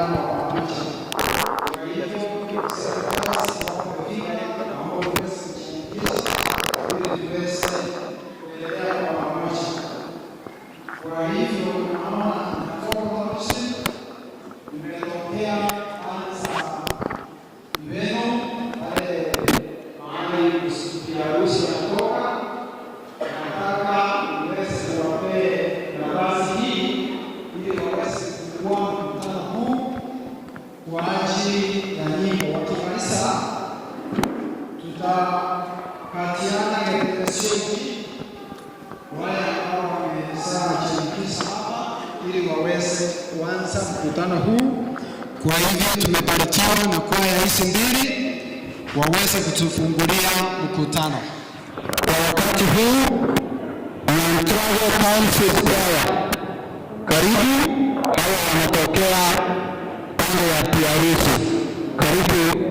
mkutano wa pamoja. Kwa hivyo serikali wamefika, naomba uweze kujiandikisha ili tuweze kuendelea kwa pamoja. Kwa hivyo naona natoka ofisi, nimetokea anza Ibeno pale mahali biharusi anatoka. Nataka niweze kuwapee nafasi hii ili waweze kufungua mkutano huu kwa ajili ya nyimbo. Wakimaliza tutapatiana representation wale ambao wamejiandikisha hapa ili waweze kuanza mkutano huu. Kwa hivyo tumebarikiwa na kwaya hizi mbili waweze kutufungulia mkutano. Kwa wakati huu Nyantrago Township Choir, karibu. Hawa wanatokea pande ya Piarusi. Karibu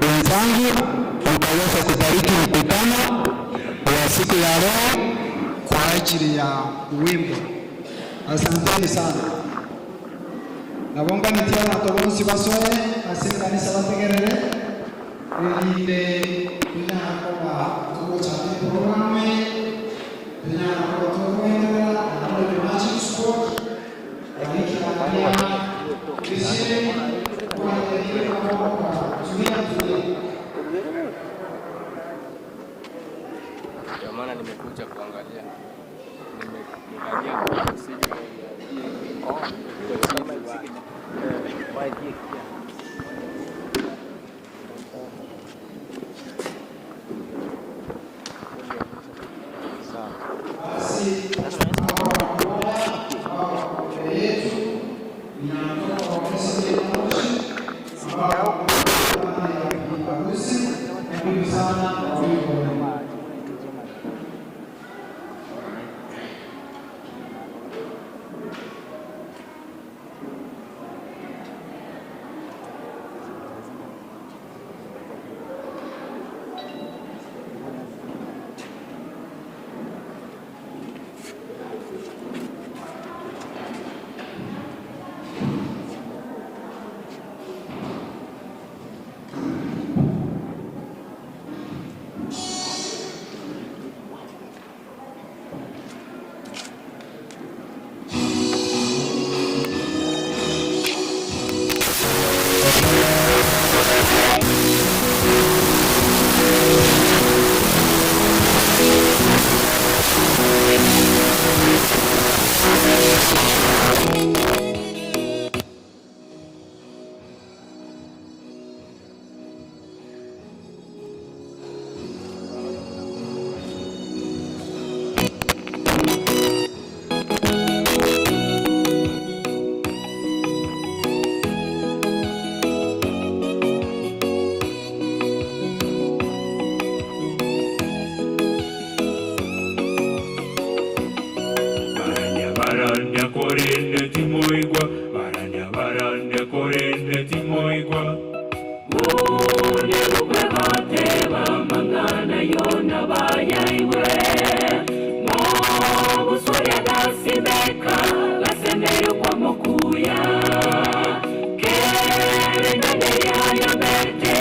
wenzangu, mkaweza kubariki mkutano wa siku ya leo kwa ajili ya wimbo. Asanteni sana. Nabonga nitia batobonsi basoe ase kanisa bategerere erinde tunyara kuba tugochaka programu, tunyara kuba tugoendelea na ule magic sport walikiangalia vizuri kwa hiyo kwa tulia tulia. Ndio maana nimekuja kuangalia. Nimeangalia signal ya iko chini. Basi hawa wakwaya ambao wako mbele yetu ninatoka wa SDA Township ambao wako ya harusi. Karibu sana kwa wimbo wenu. Baranya baranya korende timoigwa, baranya baranya korende timoigwa. Mune bukwe bamangana yona bayaiwe Mobusoya gasimeka gasemere kwa mokuya Kere nane ya mete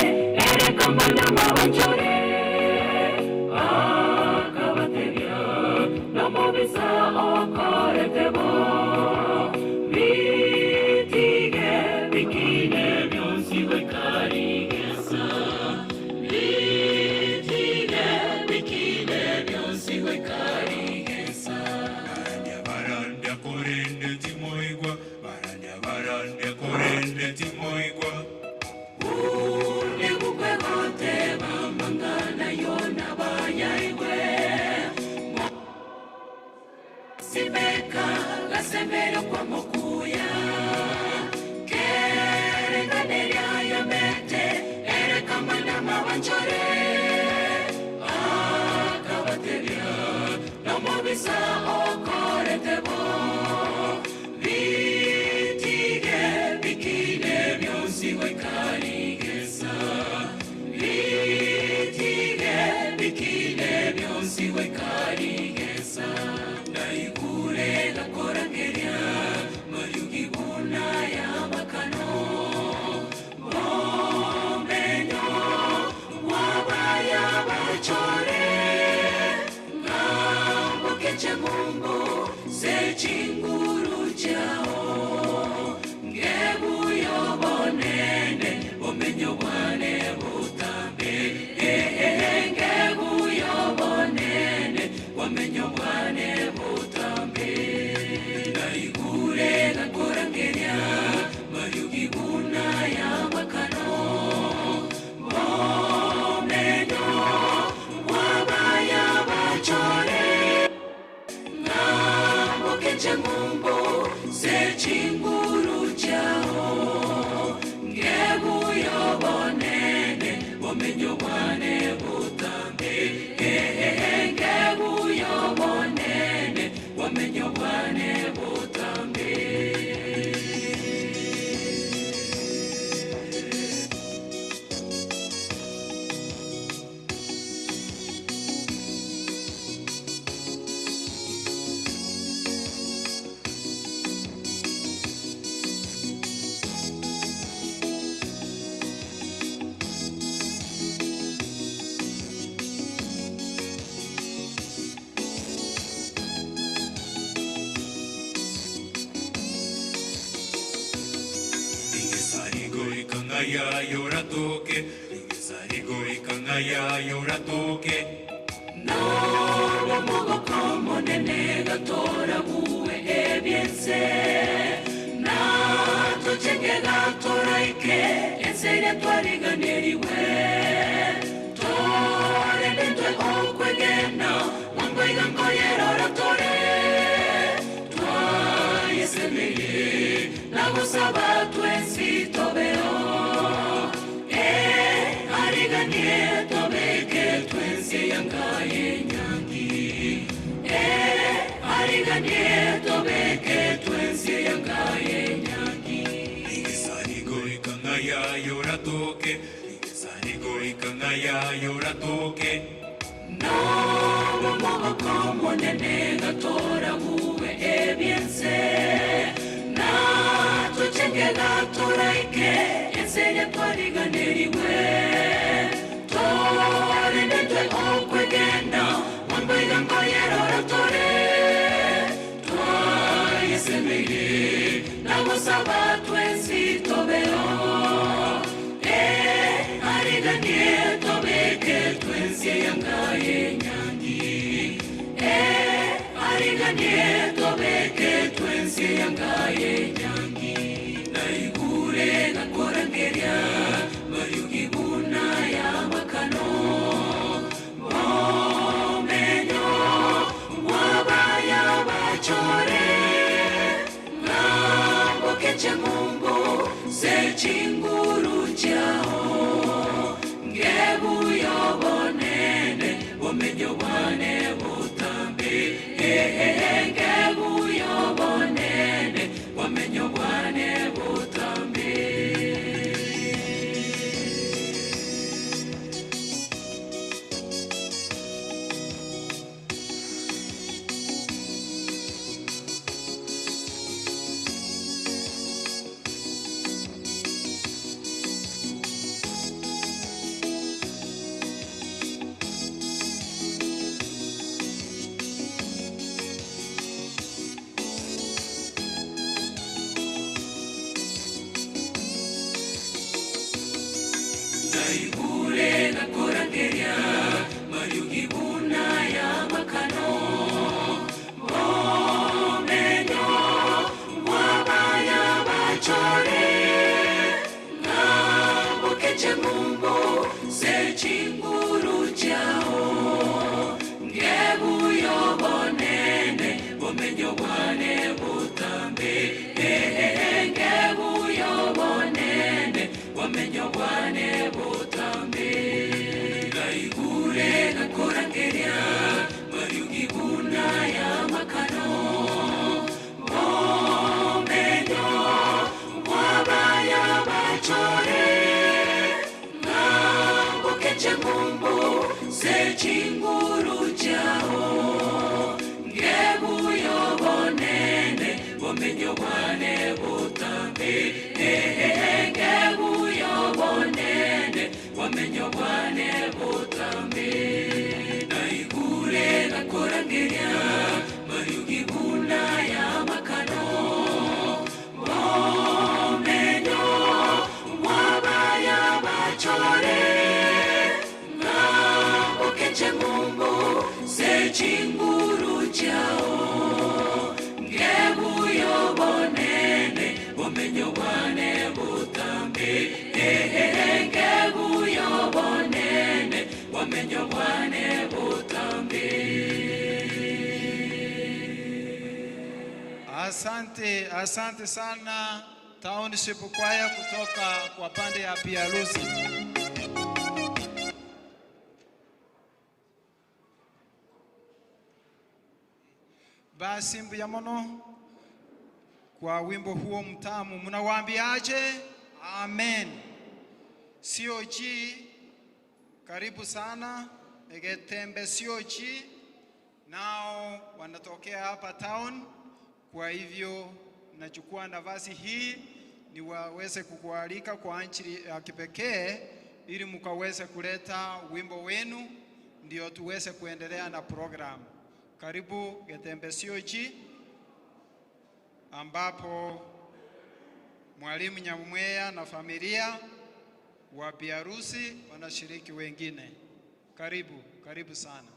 ere kamana mabanjore Akabatebya no mubisa okoretebo Bitige bikine byonsi wekarigesa Bitige bikine byonsi wekarigesa Baranya baranya korende timoigwa, baranya baranya korende timoigwa. Une bukwe bote bamangana yona bayaiwe Simeka gasemere kwa mokuya Kere ngaya yoratoke Rigesarigo ikangaya yoratoke Nobo mugoko monene gatora buwe ebyense Na tuchenge gatoraike ensere twariganeriwe Tore nitwe okwegena wangwega nkoyerora tore Twayesemeye nagusaba twensi tobeo Ariganie tobeke twensi yangaye nyangi Ariganie tobeke twensi yangaye nyangi Rigesarigo ikangaya yoratoke Rigesarigo ikangaya yoratoke Nobo mugoko monene gatora buwe ebyense Na tuchenge gatoraike ensere twariganeriwe Tore nitwe okwegena wangwega nkoyerora tore Twayesemeye nagusaba twensi tobeo Ariganie tobeke twensi yangaye nyangi Ariganie tobeke twensi yangaye nyangi Naigure gakorangeria mariugibuna ya makano Momenyo wabaya bachore Ngambokeche ngumbu sechinguru chao Ngebuyo bonene bomenyo bwane butambi Ngebuyo bonene bomenyo bwane butambi Naigure gakorangeria mariugibuna ya makano Momenyo wabaya bachore Ngambokeche ngumbu sechinguru chao Ngebuyo bonene bomenyo bwane butambi Ngebuyo bonene bomenyo bwane butambi Naigure gakorangeria mariugibuna ya makano Momenyo wabaya bachore Ngambokeche ngumbu sechinguru chao Ngebuyo bonene bomenyo bwane butambi Ngebuyo bonene bomenyo bwane butambi Naigure gakorangeria mariugibuna ya makano Momenyo wabaya bachore Ngambokeche ngumbu sechinguru chao Ngebuyo bonene bomenyo bwane butambi Ngebuyo bonene bomenyo bwane butambi Asante, asante sana Township Choir kutoka kwa pande ya Piarusi. Basi mbuyamono kwa wimbo huo mtamu, mnawaambiaje? Amen. COG, karibu sana Egetembe COG, nao wanatokea hapa town. Kwa hivyo nachukua nafasi hii niwaweze kukualika kwa ajili ya kipekee ili mkaweze kuleta wimbo wenu ndio tuweze kuendelea na program. Karibu Getembe COG, ambapo Mwalimu Nyamweya na familia Wa biharusi wanashiriki wengine. Karibu, karibu sana.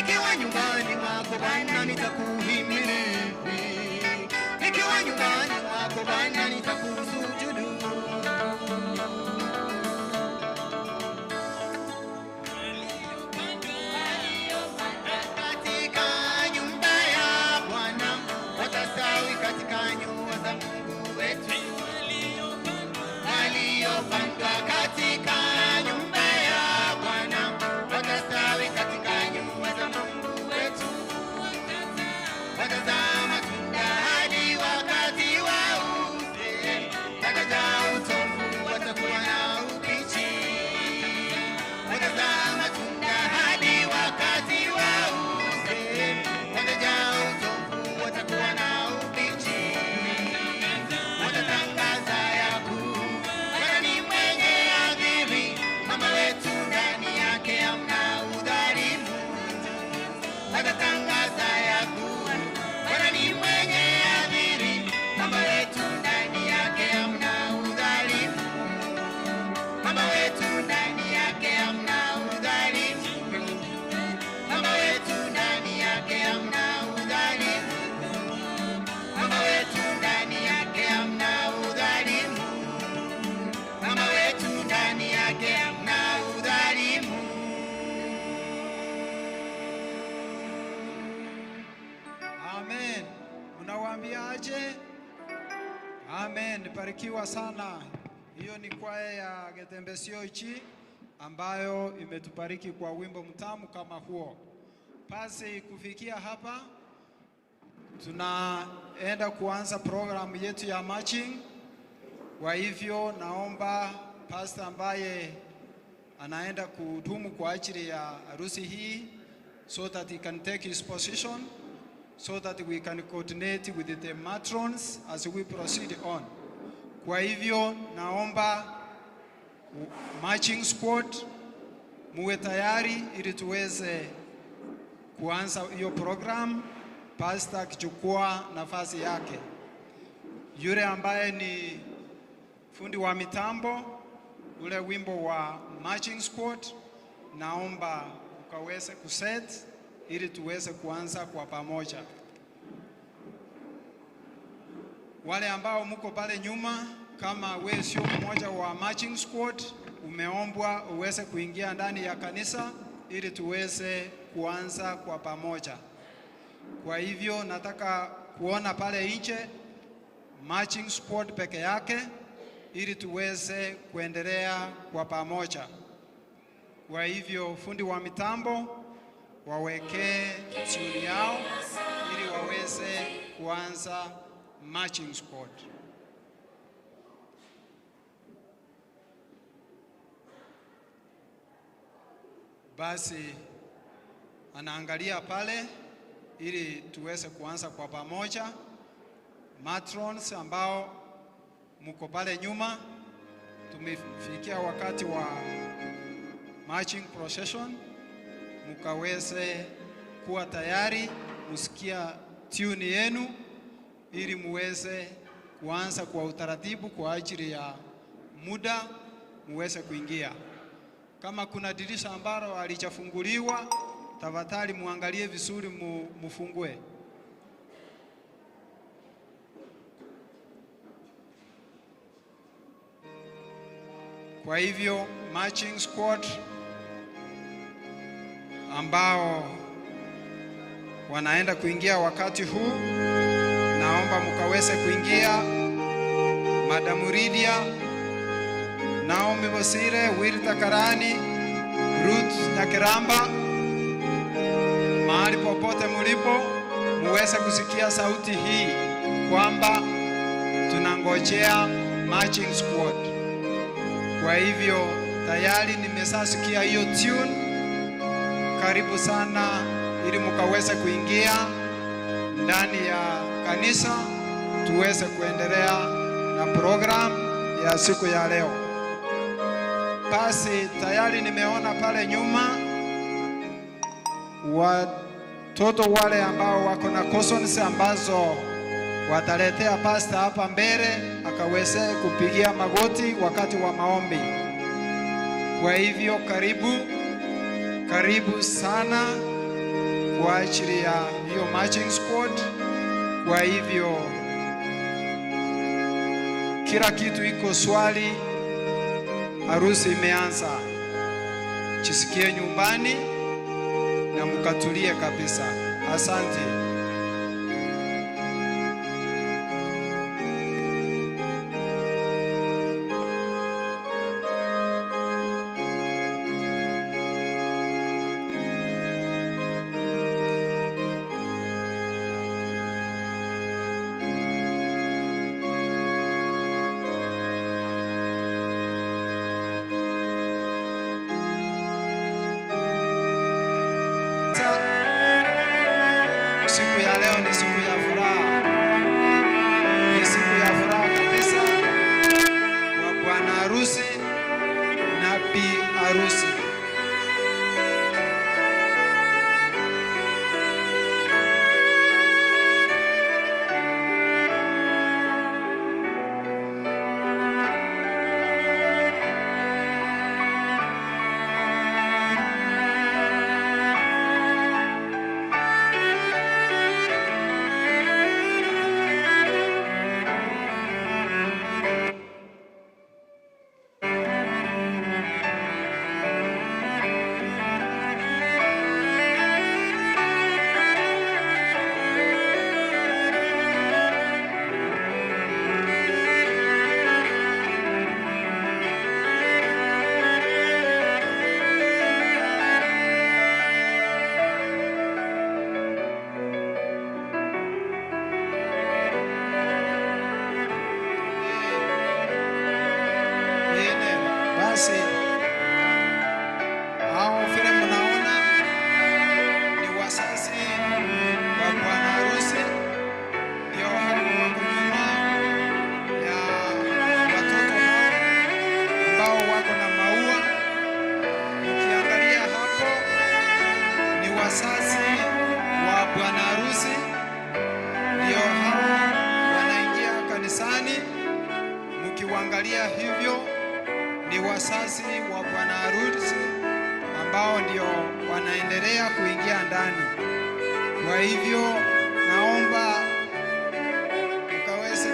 Nikiwa nyumbani mwako Bwana nitakuhimidi, nikiwa nyumbani mwako Bwana nitakusujudu. Katika nyumba ya Bwana watastawi katika nyua za Mungu wetu. Waliopandwa katika nyumba ya Bwana watastawi katika nyua za Mungu wetu. Watazaa matunda hadi wakati wa uzee, watajaa utovu, watakuwa na ubichi. Watazaa matunda hadi wakati wa uzee, watajaa utovu, watakuwa na ubichi. Watatangaza ya kuu, Bwana ni mwenye adhiri, mama wetu ndani yake hamna udhalimu. Watatangaza ya kuu, Bwana ni mwenye adhiri, mama wetu ndani yake hamna udhalimu. Mama wetu ndani yake hamna udhalimu. Mama wetu ndani yake hamna udhalimu. Mama wetu ndani yake hamna udhalimu. Mama wetu ndani yake hamna udhalimu. Amen. Mnawaambiaje? Amen. Barikiwa sana. Hiyo ni kwaya ya Getembesiochi ambayo imetubariki kwa wimbo mtamu kama huo. Basi kufikia hapa tunaenda kuanza programu yetu ya marching. Kwa hivyo naomba pastor ambaye anaenda kuhudumu kwa ajili ya harusi hii so that he can take his position so that we can coordinate with the matrons as we proceed on. Kwa hivyo naomba marching squad muwe tayari ili tuweze kuanza hiyo program, pastor akichukua nafasi yake. Yule ambaye ni fundi wa mitambo, ule wimbo wa marching squad, naomba ukaweze kuset ili tuweze kuanza kwa pamoja. Wale ambao mko pale nyuma, kama we sio mmoja wa marching squad, umeombwa uweze kuingia ndani ya kanisa ili tuweze kuanza kwa pamoja. Kwa hivyo nataka kuona pale nje marching squad peke yake ili tuweze kuendelea kwa pamoja. Kwa hivyo fundi wa mitambo wawekee tune yao ili waweze kuanza marching squad. Basi anaangalia pale ili tuweze kuanza kwa pamoja. Matrons ambao mko pale nyuma, tumefikia wakati wa marching procession, mkaweze kuwa tayari musikia tune yenu ili muweze kuanza kwa utaratibu kwa ajili ya muda muweze kuingia. Kama kuna dirisha ambalo halijafunguliwa, tafadhali muangalie vizuri mufungue. Kwa hivyo marching squad ambao wanaenda kuingia wakati huu, naomba mkaweze kuingia. Madam Lydia, Naomi Bosire, Wilta Karani, Ruth Nyakiramba, mahali popote mulipo muweze kusikia sauti hii kwamba tunangojea marching squad. Kwa hivyo tayari nimesasikia hiyo tune. Karibu sana ili mkaweze kuingia ndani ya kanisa tuweze kuendelea na program ya siku ya leo. Basi tayari nimeona pale nyuma watoto wale ambao wako na cautions ambazo wataletea pastor hapa mbele akaweze kupigia magoti wakati wa maombi. Kwa hivyo karibu, karibu sana kwa ajili ya hiyo marching squad. Kwa hivyo kila kitu iko swali, harusi imeanza. Jisikie nyumbani na mkatulie kabisa. Asante. Siku ya leo ni siku ya furaha, ni siku ya furaha kabisa kwa bwana harusi na bi harusi. Basi hao vile mnaona ni wazazi wa bwana harusi, ndio hao wako nyuma ya watoto hao ambao wako na maua. Ukiangalia hapo ni wazazi wa bwana harusi, ndio hao wanaingia kanisani. Mkiwaangalia hivyo ni wazazi wa bwana harusi ambao ndio wanaendelea kuingia ndani. Kwa hivyo naomba ukaweze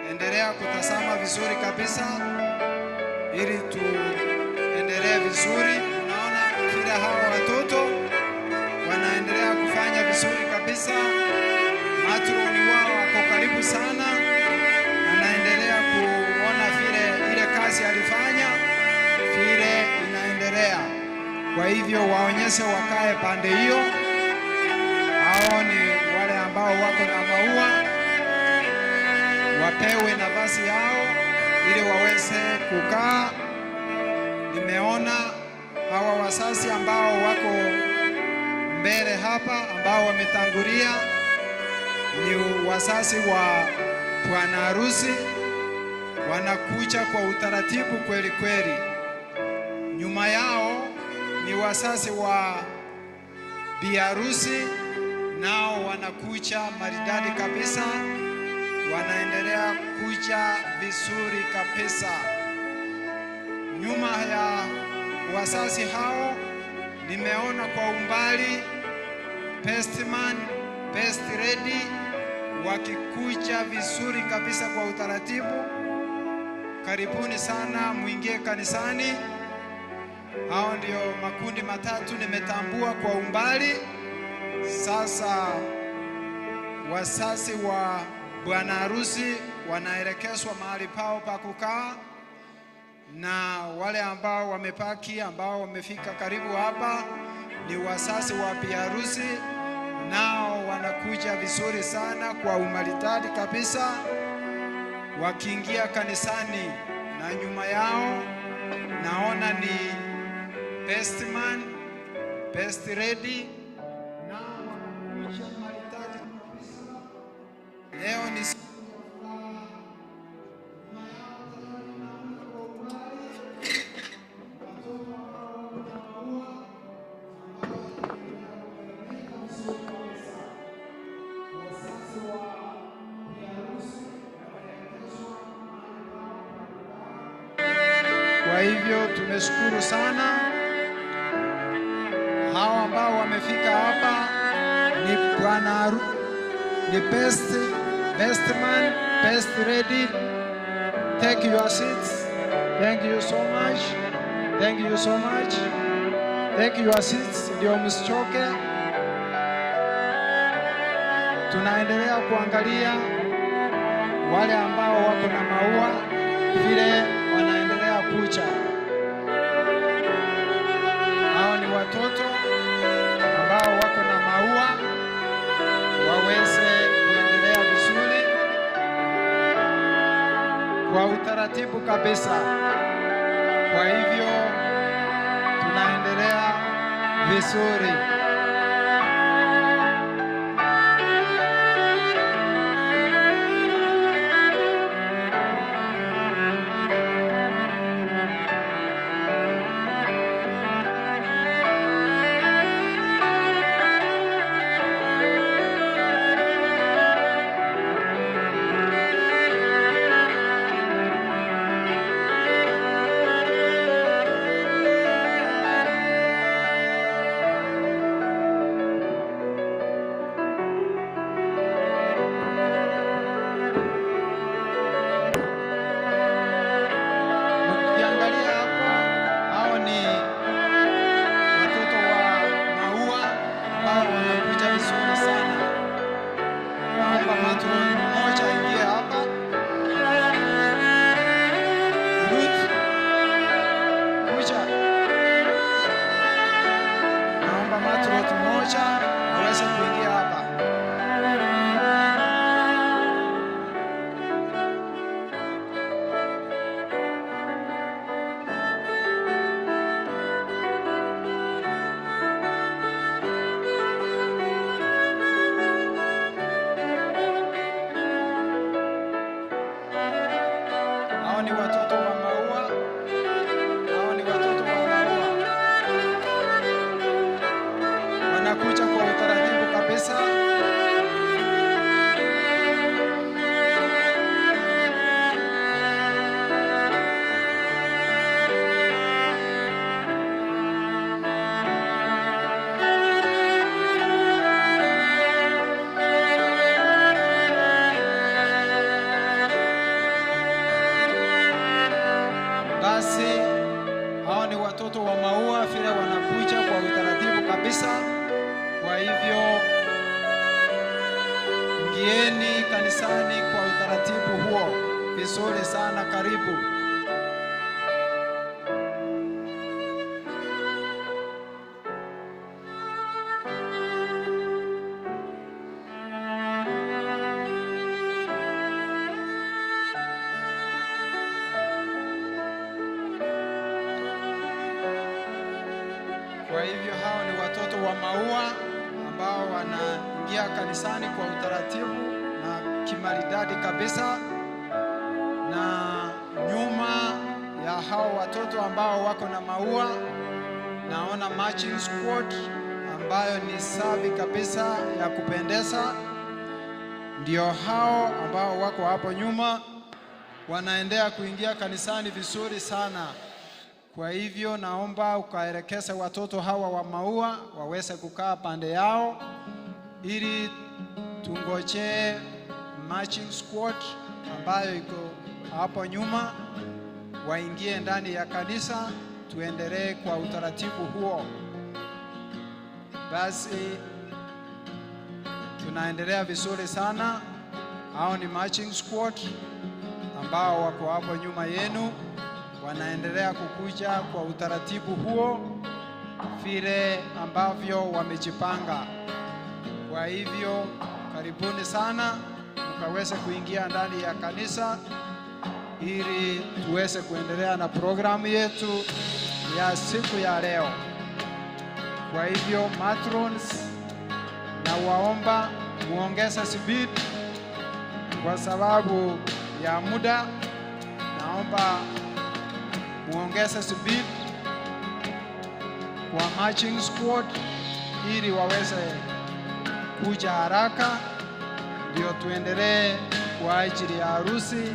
kuendelea kutazama vizuri kabisa ili tuendelee vizuri. Unaona vile hawa watoto wanaendelea kufanya vizuri kabisa. Matroni wao wako karibu sana, anaendelea kuona vile ile kazi alifanya vile inaendelea. Kwa hivyo waonyeshe wakae pande hiyo. Hao ni wale ambao wako na maua, wapewe nafasi yao ili waweze kukaa. Nimeona hawa wazazi ambao wako mbele hapa ambao wametangulia ni wazazi wa bwana harusi, wanakuja kwa utaratibu kweli kweli. Nyuma yao ni wazazi wa bi harusi, nao wanakuja maridadi kabisa, wanaendelea kuja vizuri kabisa. Nyuma ya wazazi hao nimeona kwa umbali best man, best lady wakikuja vizuri kabisa kwa utaratibu. Karibuni sana muingie kanisani. Hao ndio makundi matatu nimetambua kwa umbali. Sasa wazazi wa bwana harusi wanaelekezwa mahali pao pa kukaa, na wale ambao wamepaki ambao wamefika karibu hapa ni wazazi wa bi harusi, nao wanakuja vizuri sana kwa umaridadi kabisa wakiingia kanisani. Na nyuma yao naona ni best man, best lady, nao wanakuja maridadi kabisa. Leo ni Kwa hivyo tumeshukuru sana hawa ambao wamefika hapa ni ni best man, best ready. Take your seats. Thank you so much. Thank you so much. Take your seats ndio msichoke. Tunaendelea kuangalia wale ambao wako na maua vile wanaendelea kuja. Hao ni watoto ambao wako na maua waweze kuendelea vizuri kwa utaratibu kabisa. Kwa hivyo tunaendelea vizuri. Ukiangalia hapo, hao ni watoto wa maua ambao wanakuja vizuri sana. Naomba matron mmoja aingie hapa. Ruth, kuja. Naomba matron mmoja aweze kuingia hapa. Hao ni watoto wa maua. Hao ni watoto wa maua. Wanakuja kwa utaratibu kabisa. Basi hao ni watoto wa maua vile wanakuja kwa utaratibu kabisa. Kwa hivyo ingieni kanisani kwa utaratibu huo vizuri sana. Karibu. Kwa hivyo hao ni watoto wa maua ambao wanaingia kanisani kwa utaratibu na kimaridadi kabisa. Na nyuma ya hao watoto ambao wako na maua, naona marching squad ambayo ni safi kabisa ya kupendeza. Ndio hao ambao wako hapo nyuma wanaendea kuingia kanisani vizuri sana. Kwa hivyo naomba ukaelekeze watoto hawa wa maua waweze kukaa pande yao ili tungojee marching squad ambayo iko hapo nyuma waingie ndani ya kanisa, tuendelee kwa utaratibu huo. Basi tunaendelea vizuri sana. Hao ni marching squad ambao wako hapo nyuma yenu, wanaendelea kukuja kwa utaratibu huo vile ambavyo wamejipanga. Kwa hivyo karibuni sana mkaweze kuingia ndani ya kanisa ili tuweze kuendelea na programu yetu ya siku ya leo. Kwa hivyo matrons, na waomba muongeze speed kwa sababu ya muda. Naomba muongeze speed kwa marching squad ili waweze kuja haraka, ndio tuendelee kwa ajili ya harusi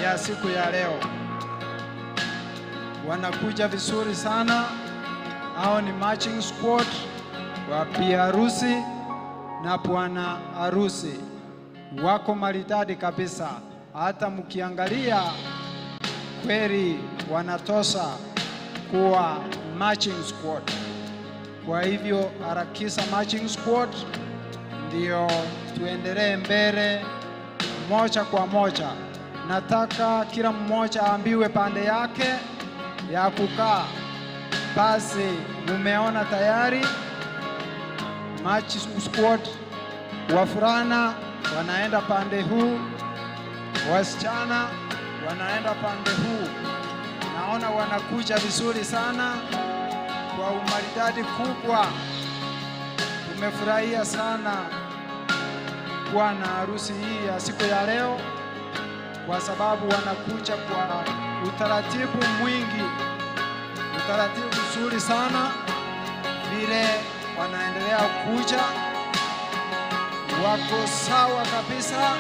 ya siku ya leo. Wanakuja vizuri sana. Hao ni marching squad. Wa bi harusi na bwana harusi wako maridadi kabisa, hata mkiangalia kweli wanatosha kuwa marching squad. Kwa hivyo harakisha marching squad ndio tuendelee mbele moja kwa moja. Nataka kila mmoja aambiwe pande yake ya kukaa. Basi mumeona tayari marching squad, wavulana wanaenda pande huu, wasichana wanaenda pande huu. Naona wanakuja vizuri sana kwa umaridadi kubwa. Tumefurahia sana kuwa na harusi hii ya siku ya leo, kwa sababu wanakuja kwa utaratibu mwingi, utaratibu mzuri sana, vile wanaendelea kuja, wako sawa kabisa,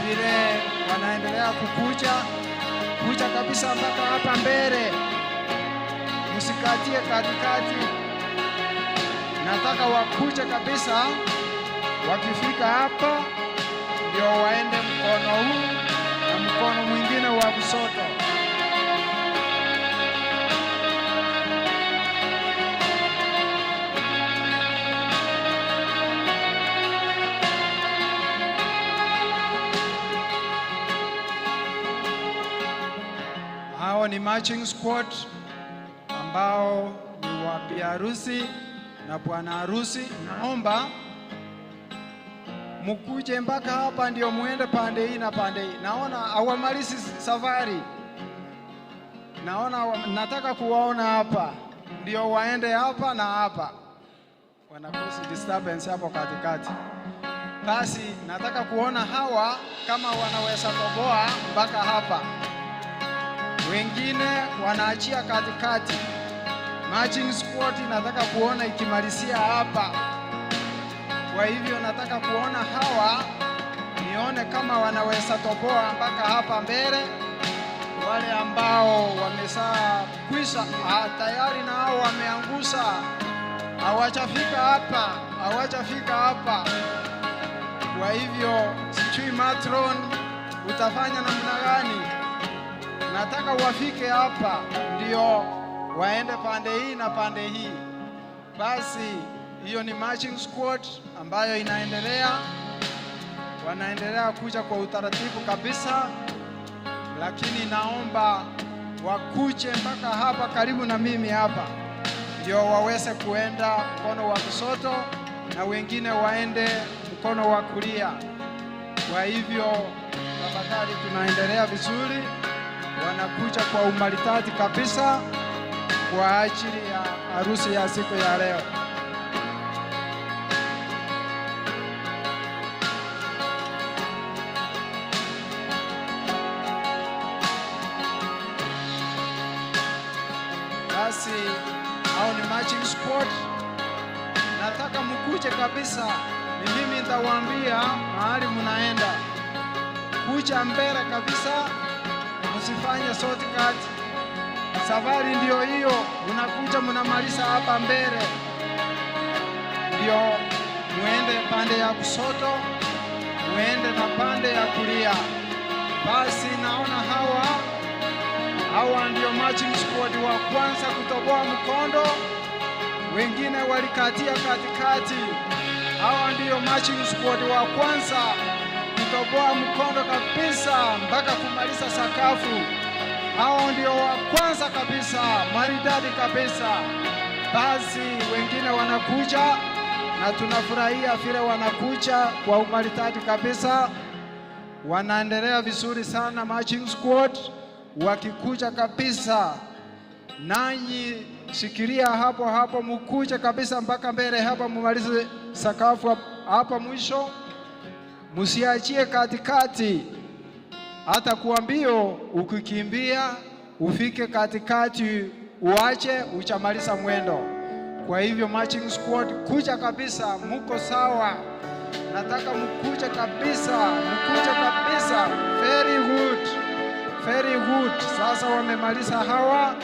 vile wanaendelea kukuja kuja kabisa mpaka hapa mbele, msikatie katikati. Nataka wakuje kabisa, wakifika hapa ndio waende mkono huu na mkono mwingine wa kushoto. Hao ni marching squad ambao ni wa bi harusi na bwana harusi. Naomba mukuje mpaka hapa ndio muende pande hii na pande hii. Naona hawamalizi safari, naona nataka kuwaona hapa ndio waende hapa na hapa, wanakosa disturbance hapo katikati. Basi nataka kuona hawa kama wanaweza toboa mpaka hapa, wengine wanaachia katikati. Marching squad nataka kuona ikimalizia hapa. Kwa hivyo nataka kuona hawa, nione kama wanaweza toboa mpaka hapa mbele. Wale ambao wamesha kwisha tayari na hao wameangusha, hawajafika hapa, hawajafika hapa. Kwa hivyo sijui matron utafanya namna gani? Nataka wafike hapa ndio waende pande hii na pande hii. Basi hiyo ni marching squad ambayo inaendelea, wanaendelea kuja kwa utaratibu kabisa, lakini naomba wakuje mpaka hapa karibu na mimi hapa, ndio waweze kuenda mkono wa kushoto na wengine waende mkono wa kulia. Kwa hivyo tafadhali, tunaendelea vizuri, wanakuja kwa umaridadi kabisa kwa ajili ya harusi ya siku ya leo. Basi hao ni marching squad. Nataka mkuje kabisa, ni mimi nitawaambia mahali mnaenda. Kuja mbele kabisa, msifanye shortcut. Safari ndio hiyo, mnakuja mnamaliza hapa mbele, ndio muende pande ya kushoto, muende na pande ya kulia. Basi naona hawa ndio marching squad wa kwanza kutoboa mkondo, wengine walikatia katikati. Hawa ndio marching squad wa kwanza kutoboa mkondo kabisa mpaka kumaliza sakafu. Hao ndio wa kwanza kabisa, maridadi kabisa. Basi wengine wanakuja na tunafurahia vile wanakuja kwa umaridadi kabisa, wanaendelea vizuri sana marching squad wakikuja kabisa. Nanyi shikilia hapo hapo, mukuje kabisa mpaka mbele hapa, mumalize sakafu hapa mwisho, musiachie katikati. Hata kuambio ukikimbia ufike katikati, uache uchamaliza mwendo. Kwa hivyo marching squad kuja kabisa, muko sawa. Nataka mukuje kabisa, mukuje kabisa. Very good, very good. Sasa wamemaliza hawa.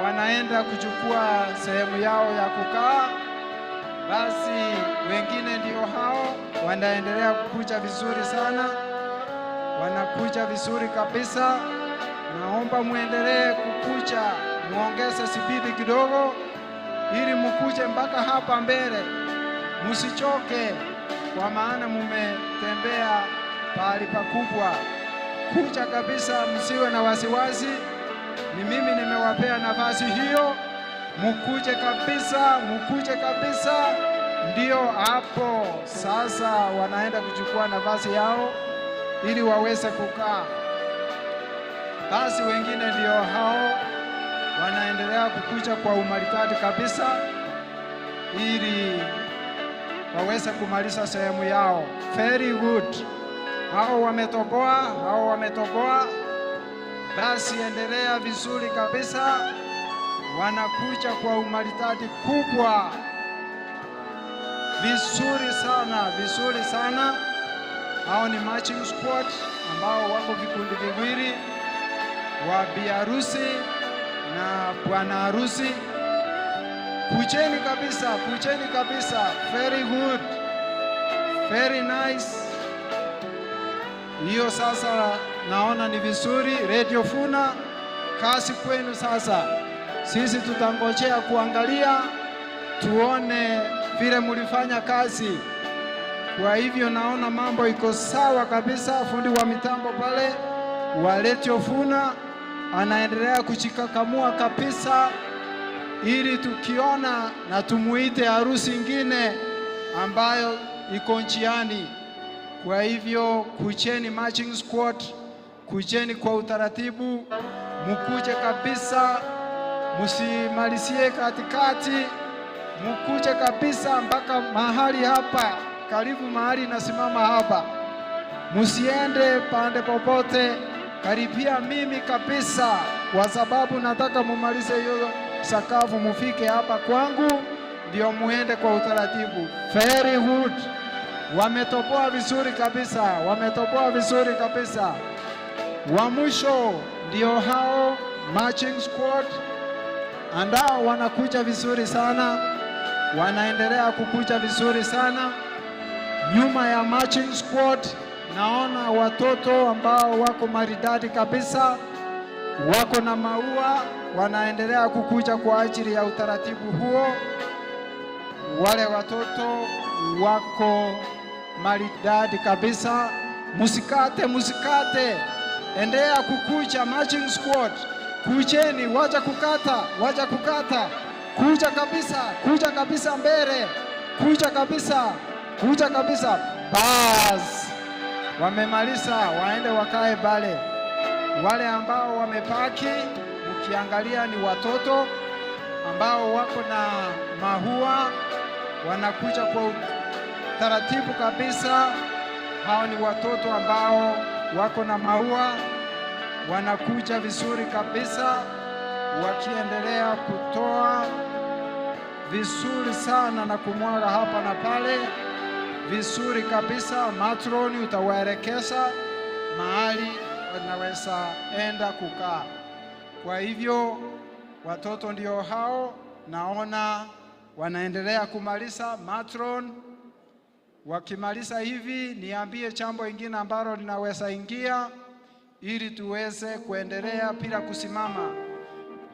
wanaenda kuchukua sehemu yao ya kukaa. Basi wengine ndio hao wanaendelea kukuja vizuri sana, wanakuja vizuri kabisa. Naomba muendelee kukuja, muongeze spidi kidogo ili mukuje mpaka hapa mbele, musichoke, kwa maana mumetembea pahali pakubwa. Kuja kabisa, msiwe na wasiwasi. Ni mimi nimewapea nafasi hiyo, mukuje kabisa, mukuje kabisa. Ndio hapo sasa wanaenda kuchukua nafasi yao ili waweze kukaa. Basi wengine ndio hao wanaendelea kukuja kwa umaridadi kabisa ili waweze kumaliza sehemu yao. Very good. Hao wametoboa, hao wametoboa. Basi endelea vizuri kabisa, wanakuja kwa umaridadi kubwa, vizuri sana, vizuri sana. Hao ni marching squad ambao wako vikundi viwili, wa bi harusi na bwana harusi. Kujeni kabisa, kujeni kabisa. Very good, very nice. Hiyo sasa naona ni vizuri. Radio Funa, kazi kwenu sasa. Sisi tutangojea kuangalia tuone vile mulifanya kazi. Kwa hivyo naona mambo iko sawa kabisa. Fundi wa mitambo pale wa Radio Funa anaendelea kuchikakamua kabisa, ili tukiona na tumuite harusi ingine ambayo iko njiani. Kwa hivyo kujeni marching squad, kujeni kwa utaratibu, mukuje kabisa, musimalizie katikati, mukuje kabisa mpaka mahali hapa, karibu mahali nasimama hapa, musiende pande popote, karibia mimi kabisa, kwa sababu nataka mumalize hiyo sakafu, mufike hapa kwangu, ndio muende kwa utaratibu. Very good. Wametoboa vizuri kabisa, wametoboa vizuri kabisa. Wa mwisho ndio hao marching squad ambao wanakuja vizuri sana, wanaendelea kukuja vizuri sana. Nyuma ya marching squad naona watoto ambao wako maridadi kabisa, wako na maua, wanaendelea kukuja kwa ajili ya utaratibu huo. Wale watoto wako maridadi kabisa. Musikate, musikate, endelea kukuja marching squad, kujeni, wacha kukata, wacha kukata, kuja kabisa, kuja kabisa mbele, kuja kabisa, kuja kabisa. Bas, wamemaliza, waende wakae pale. Wale ambao wamepaki, mkiangalia ni watoto ambao wako na maua, wanakuja kwa taratibu kabisa. Hao ni watoto ambao wako na maua, wanakuja vizuri kabisa, wakiendelea kutoa vizuri sana na kumwaga hapa na pale vizuri kabisa. Matroni utawaelekeza mahali wanaweza enda kukaa. Kwa hivyo watoto ndio hao, naona wanaendelea kumaliza. Matron, wakimaliza hivi niambie jambo ingine ambalo linaweza ingia ili tuweze kuendelea bila kusimama.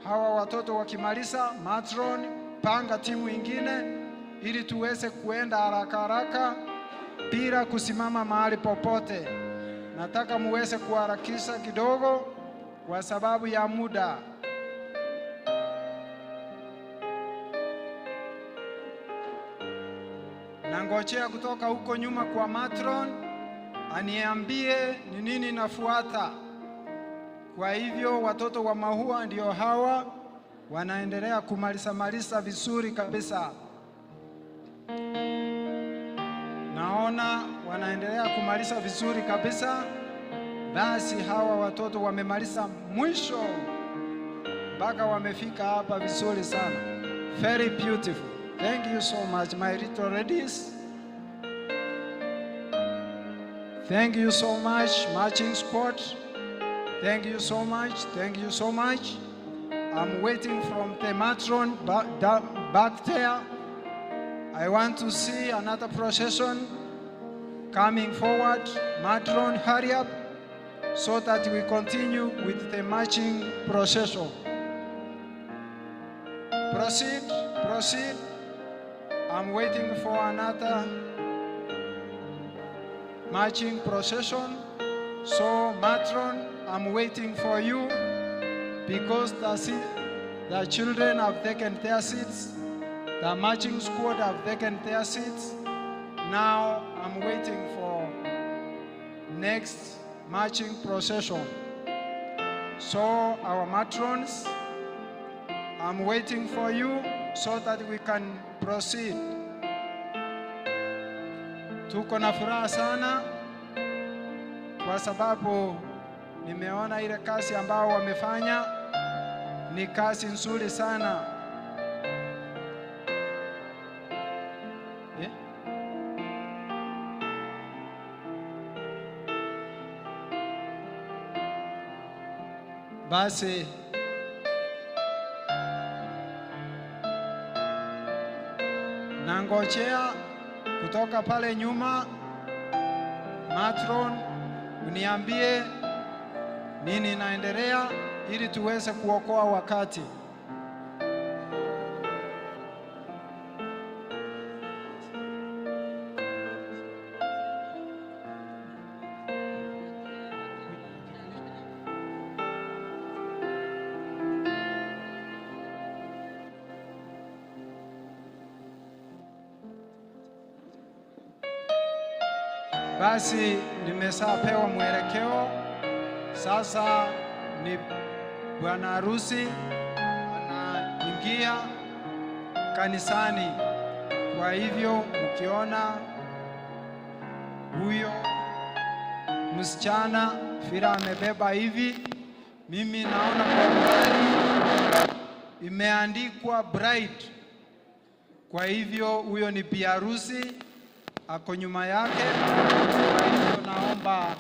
Hawa watoto wakimaliza, matron, panga timu ingine ili tuweze kuenda haraka haraka bila kusimama mahali popote. Nataka muweze kuharakisha kidogo kwa sababu ya muda. Nangojea kutoka huko nyuma kwa matron aniambie ni nini nafuata. Kwa hivyo watoto wa maua ndio hawa wanaendelea kumaliza malisa vizuri kabisa. Naona wanaendelea kumaliza vizuri kabisa. Basi hawa watoto wamemaliza mwisho mpaka wamefika hapa vizuri sana. Very beautiful. Thank you so much, my little ladies. Thank you so much, marching squad. Thank you so much. Thank you so much. I'm waiting from the matron back there. I want to see another procession coming forward. Matron, hurry up so that we continue with the marching procession. Proceed, proceed. I'm waiting for another marching procession. So, matron, I'm waiting for you because the children have taken their seats. The marching squad have taken their seats. Now I'm waiting for next marching procession. So our matrons, I'm waiting for you so that we can proceed. Tuko na furaha sana kwa sababu nimeona ile kazi ambao wamefanya ni kazi nzuri sana. Eh? Basi nangojea kutoka pale nyuma, matron, uniambie nini inaendelea ili tuweze kuokoa wakati. Basi nimeshapewa mwelekeo. Sasa ni bwana harusi anaingia kanisani. Kwa hivyo mkiona huyo msichana vile amebeba hivi, mimi naona kwa umbali imeandikwa bride. Kwa hivyo huyo ni bi harusi ako nyuma yake. Kwa hivyo naomba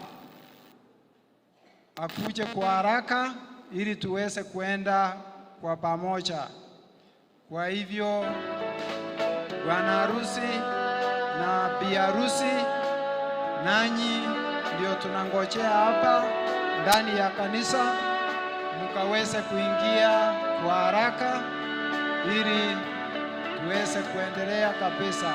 akuje kwa haraka ili tuweze kuenda kwa pamoja. Kwa hivyo bwana harusi na bi harusi, nanyi ndio tunangojea hapa ndani ya kanisa mkaweze kuingia kwa haraka ili tuweze kuendelea kabisa.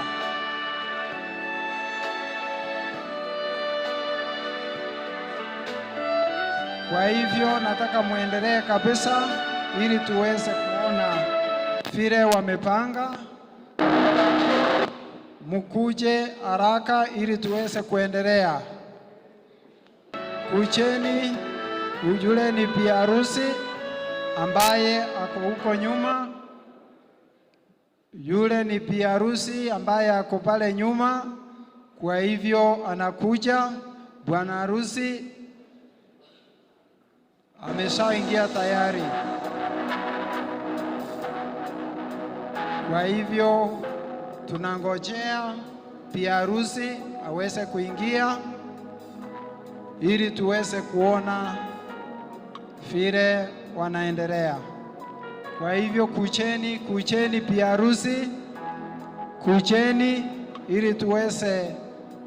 Kwa hivyo nataka muendelee kabisa ili tuweze kuona vile wamepanga. Mukuje haraka ili tuweze kuendelea. Kucheni, yule ni bi harusi ambaye ako huko nyuma. Yule ni bi harusi ambaye ako pale nyuma. Kwa hivyo anakuja, bwana harusi ameshaingia tayari. Kwa hivyo tunangojea bi harusi aweze kuingia ili tuweze kuona vile wanaendelea. Kwa hivyo kucheni, kucheni bi harusi, kucheni ili tuweze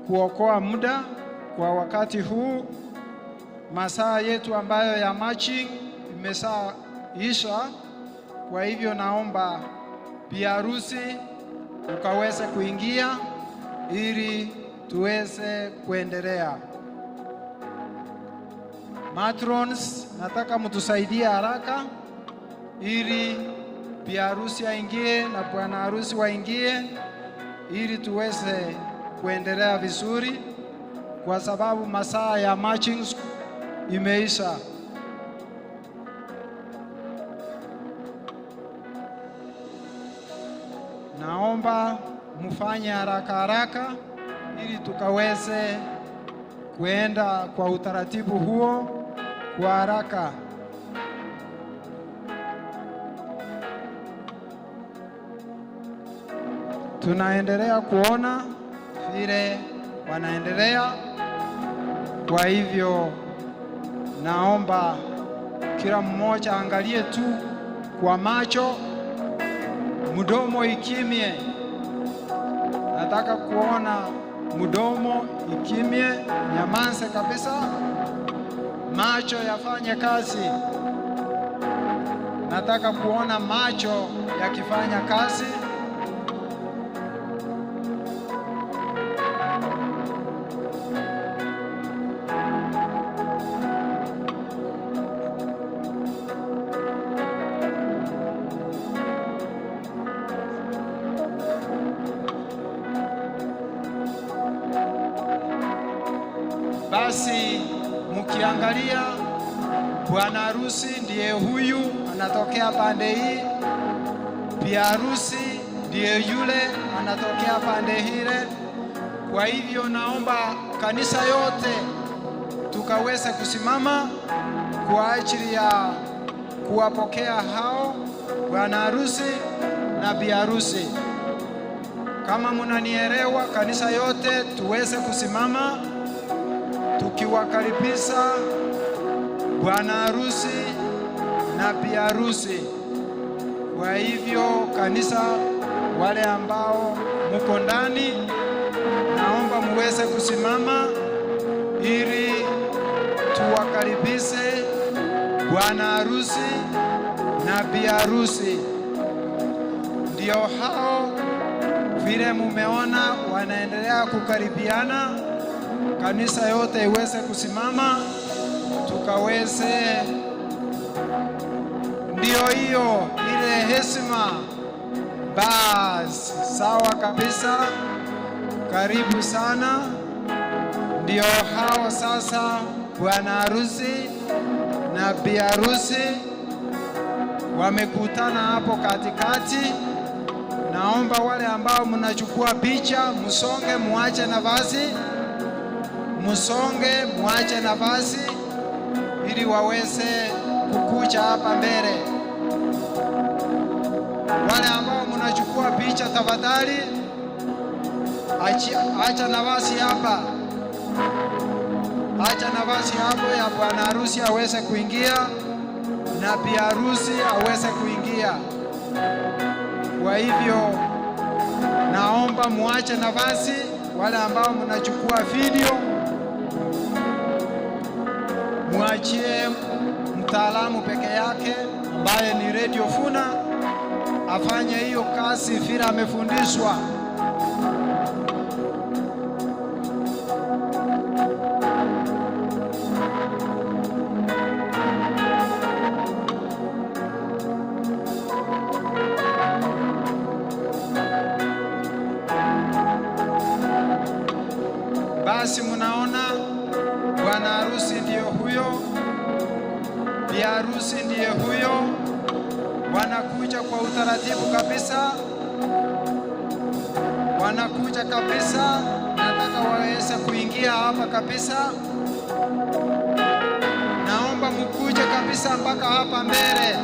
kuokoa muda kwa wakati huu. Masaa yetu ambayo ya marching imeshaisha. Kwa hivyo naomba bi harusi ukaweze kuingia ili tuweze kuendelea. Matrons, nataka mtusaidie haraka ili bi harusi aingie na bwana harusi waingie ili tuweze kuendelea vizuri, kwa sababu masaa ya marching imeisha. Naomba mfanye haraka haraka ili tukaweze kuenda kwa utaratibu huo kwa haraka. Tunaendelea kuona vile wanaendelea. Kwa hivyo naomba kila mmoja angalie tu kwa macho, mdomo ikimye. Nataka kuona mdomo ikimye, nyamaze kabisa, macho yafanye kazi. Nataka kuona macho yakifanya kazi. Basi mkiangalia, bwana harusi ndiye huyu anatokea pande hii, bi harusi ndiye yule anatokea pande hile. Kwa hivyo naomba kanisa yote tukaweze kusimama kwa ajili ya kuwapokea hao bwana harusi na bi harusi. Kama munanielewa, kanisa yote tuweze kusimama tukiwakaribisha bwana harusi na bi harusi. Kwa hivyo kanisa, wale ambao muko ndani, naomba muweze kusimama ili tuwakaribishe bwana harusi na bi harusi. Ndio hao vile mumeona wanaendelea kukaribiana. Kanisa yote iweze kusimama tukaweze, ndio hiyo ile heshima. Basi sawa kabisa, karibu sana. Ndio hao sasa, bwana harusi na bi harusi wamekutana hapo katikati. Naomba wale ambao mnachukua picha msonge, muache nafasi, msonge, muache nafasi ili waweze kukuja hapa mbele. Wale ambao mnachukua picha, tafadhali acha nafasi hapa, acha nafasi hapo ya bwana harusi aweze kuingia na bi harusi aweze kuingia. Kwa hivyo naomba muache nafasi, wale ambao mnachukua video muachie mtaalamu peke yake ambaye ni Radio Funa afanye hiyo kazi vile amefundishwa. Basi mnaona bwana harusi ndiyo huyo, bi harusi ndiye huyo, wanakuja kwa utaratibu kabisa, wanakuja kabisa. Nataka waweze kuingia hapa kabisa. Naomba mkuje kabisa mpaka hapa mbele,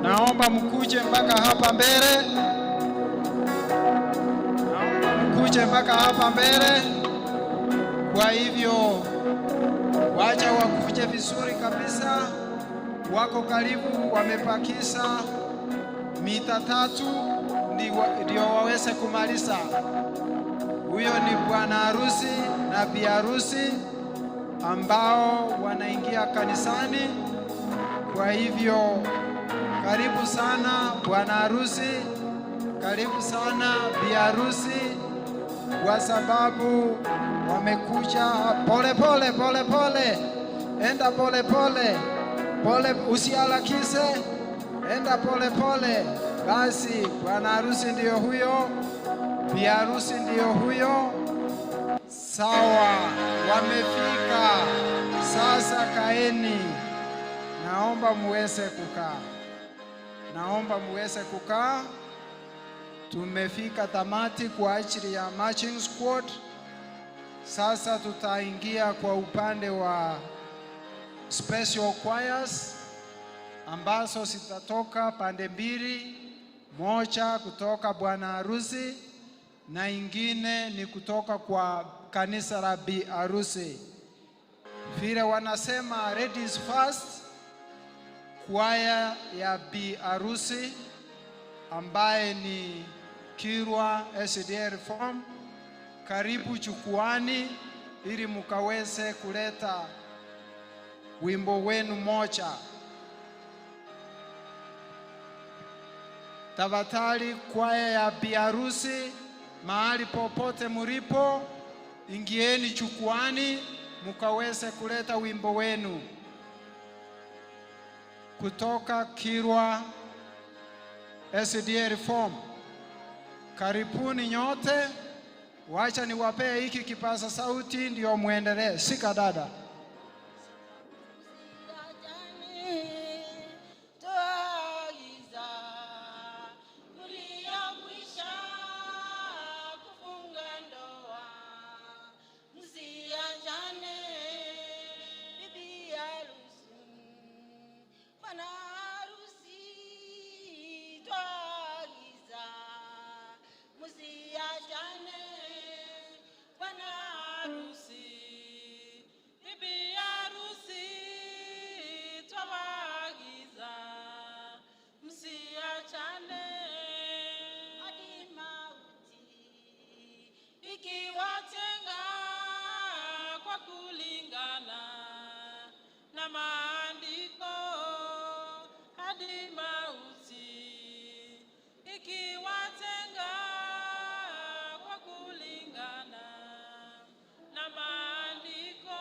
naomba mkuje mpaka hapa mbele, naomba mkuje mpaka hapa mbele. Kwa hivyo wacha wakuje vizuri kabisa, wako karibu, wamepakisha mita 3 ndio waweze kumaliza. Huyo ni bwana harusi na bi harusi ambao wanaingia kanisani. Kwa hivyo karibu sana bwana harusi, karibu sana bi harusi, kwa sababu wamekuja pole pole pole pole, enda pole pole pole, usiharakishe, enda pole pole. Basi bwana harusi ndiyo huyo, bi harusi ndiyo huyo. Sawa, wamefika sasa. Kaeni, naomba muweze kukaa, naomba muweze kukaa. Tumefika tamati kwa ajili ya marching squad. Sasa tutaingia kwa upande wa special choirs ambazo zitatoka pande mbili, moja kutoka bwana harusi na ingine ni kutoka kwa kanisa la bi harusi. Vile wanasema ladies first. Kwaya ya Bi Arusi ambaye ni Kirwa SDA Reform, karibu jukwaani ili mukaweze kuleta wimbo wenu moja. Tafadhali kwaya ya Bi Arusi, mahali popote mulipo, ingieni jukwaani mukaweze kuleta wimbo wenu kutoka Kirwa SDA Reform. Karibuni nyote, wacha niwapee hiki kipaza sauti ndio muendelee. Shika dada. Twaagiza mliokwisha kufunga ndoa, msiachane, bibi harusi, bwana harusi. Twaagiza msiachane, bwana harusi, bibi harusi, twawaagiza msiachane hadi mauti ikiwatenga kwa kulingana na maandiko, hadi mauti ikiwatenga kwa kulingana na maandiko.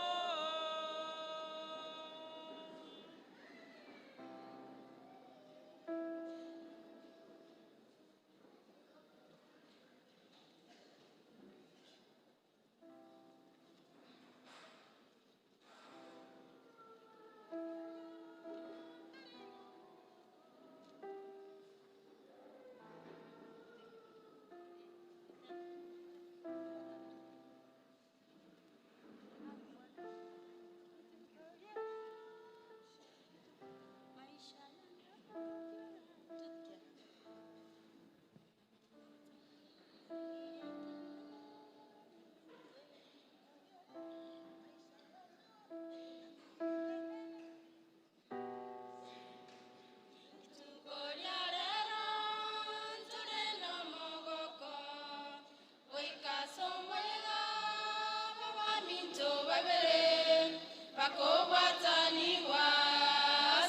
Bakobwataniwa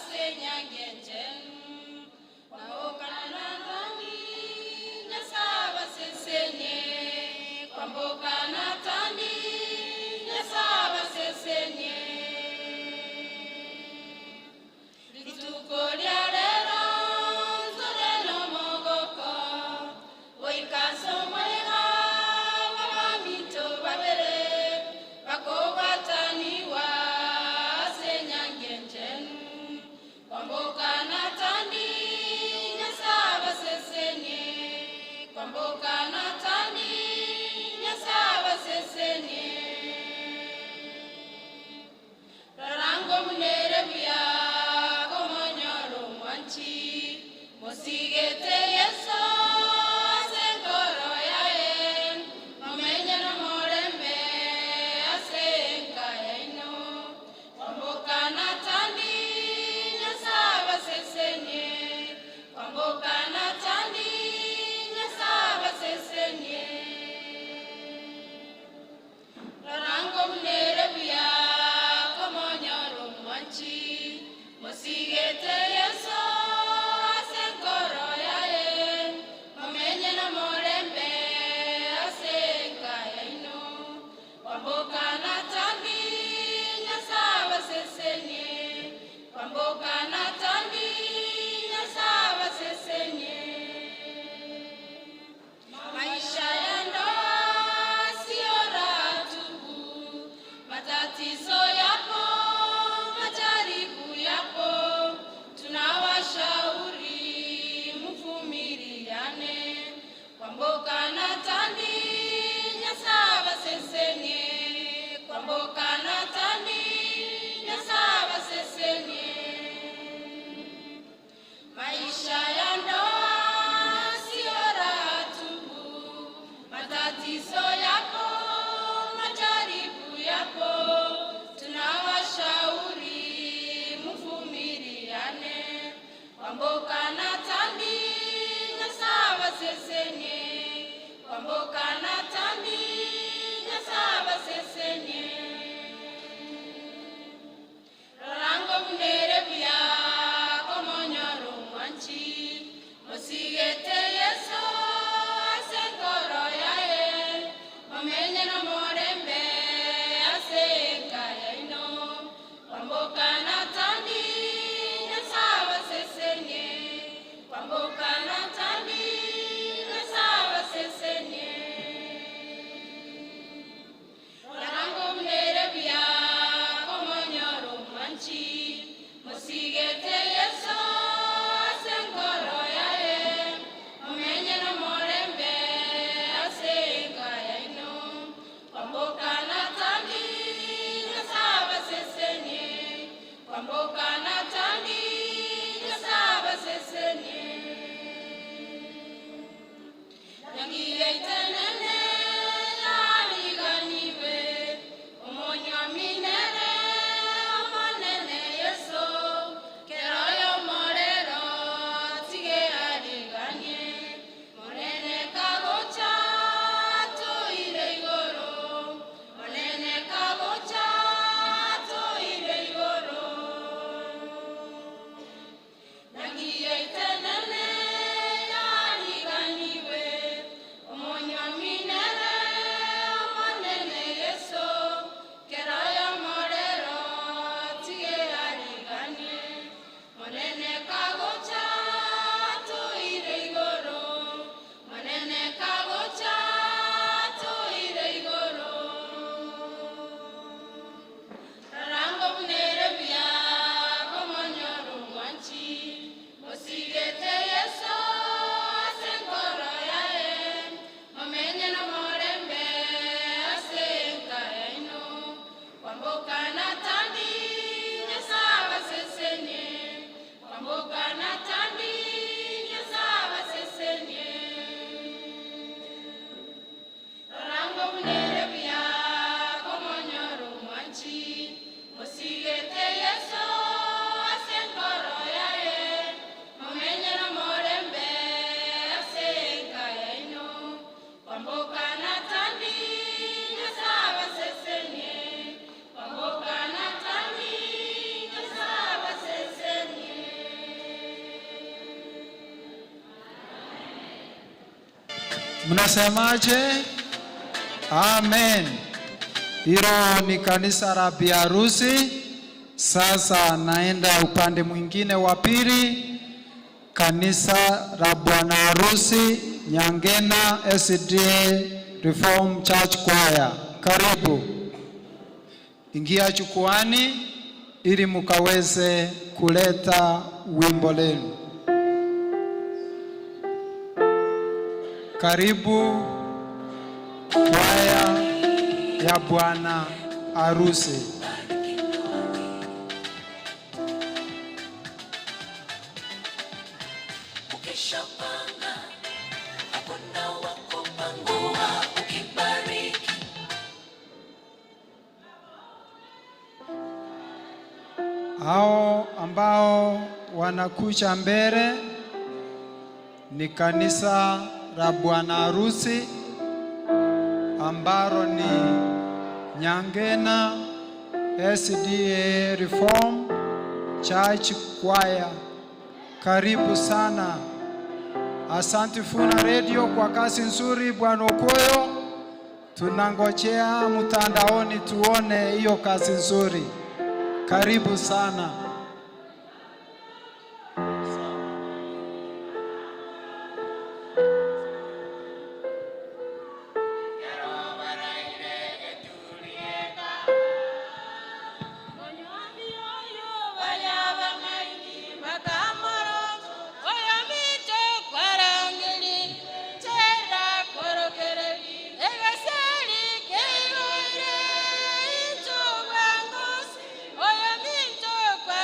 senyangenjen waokananani nyasaba sesenye kwambokana tandi nyasaba sesenye rituko lya lero nzore nomogoko oikasomwega babamito babere bakobwataniwa senyangenjen kwambokana tandi nyasaba sesenye kwambokana tandi nyasaba sesenye rarango munere buya komonyoro mwanchi musigete Yesu asenkoro yaye mumenye nomorembe asenka yaino kwambokana tandi nyasaba sesenye kwambokana tandi nyasaba sesenye rarango munere buya komonyoro mwanchi musigete Yesu asenkoro yaye mumenye nomorembe asenka yaino kwambokana tandi nyasaba sesenye kwambokana tandi nyasaba sesenye. Maisha ya ndoa sio raha tupu, matatizo yapo, majaribu yapo, tunawashauri mvumiliane. Kwambokana tandi nyasaba sesenye, kwambokana tandi nyasaba sesenye. Maisha ya ndoa sio raha tupu, matatizo yapo, majaribu yapo, tunawashauri mvumiliane. Kwamboka na Tandi Nyasaba sesenye. Rorango munere buya komonyoro mwanchi musigete Yesu asenkoro yaye mumenye no morembe asenka yaino. Kwamboka na Tandi Nyasaba sesenye. Kwamboka na Tandi Nyasaba sesenye. Rorango munere buya komonyoro mwanchi musigete Yesu asenkoro yaye mumenye no morembe asenka yaino. Kwamboka na Tandi Nyasaba sesenye. Kwamboka na Tandi Nyasaba sesenye. Nyangiye itenene yaliganiwe omonyo minere omonene Yesu keroyo morero tige aliganye monene kagocha tuire igoro monene kagocha tuire igoro. Nyangiye itenene yaliganiwe omonyo minere omonene Yesu keroyo morero tige aliganye monene kagocha tuire igoro monene kagocha tuire igoro. Rarango munere buya komonyoro mwanchi musigete Yesu asenkoro yaye mumenye no morembe asenka yaino. Kwamboka na Tandi Nyasaba sesenye. Kwamboka na Tandi Nyasaba sesenye. Rorango munere buya komonyoro mwanchi musigete Yesu asenkoro yaye mumenye no morembe asenka yaino. Kwamboka na Tandi Nyasaba sesenye. Kwamboka na Tandi Nyasaba sesenye. Mnasemaje? Amen. Hilo ni kanisa la biharusi. Sasa naenda upande mwingine wa pili, kanisa la bwana harusi Nyangena SDA Reform Church Choir. Karibu, ingia jukwani ili mukaweze kuleta wimbo lenu. Karibu kwaya ya bwana harusi. Ukishapanga hakuna wa kupangua, ukibariki Hao ambao wanakuja mbele ni kanisa la bwana harusi ambalo ni Nyangena SDA Reform Church Choir. Karibu sana. Asante Funa Radio kwa kazi nzuri, Bwana Okoyo. Tunangojea mtandaoni tuone hiyo kazi nzuri. Karibu sana. Oyo minto kwa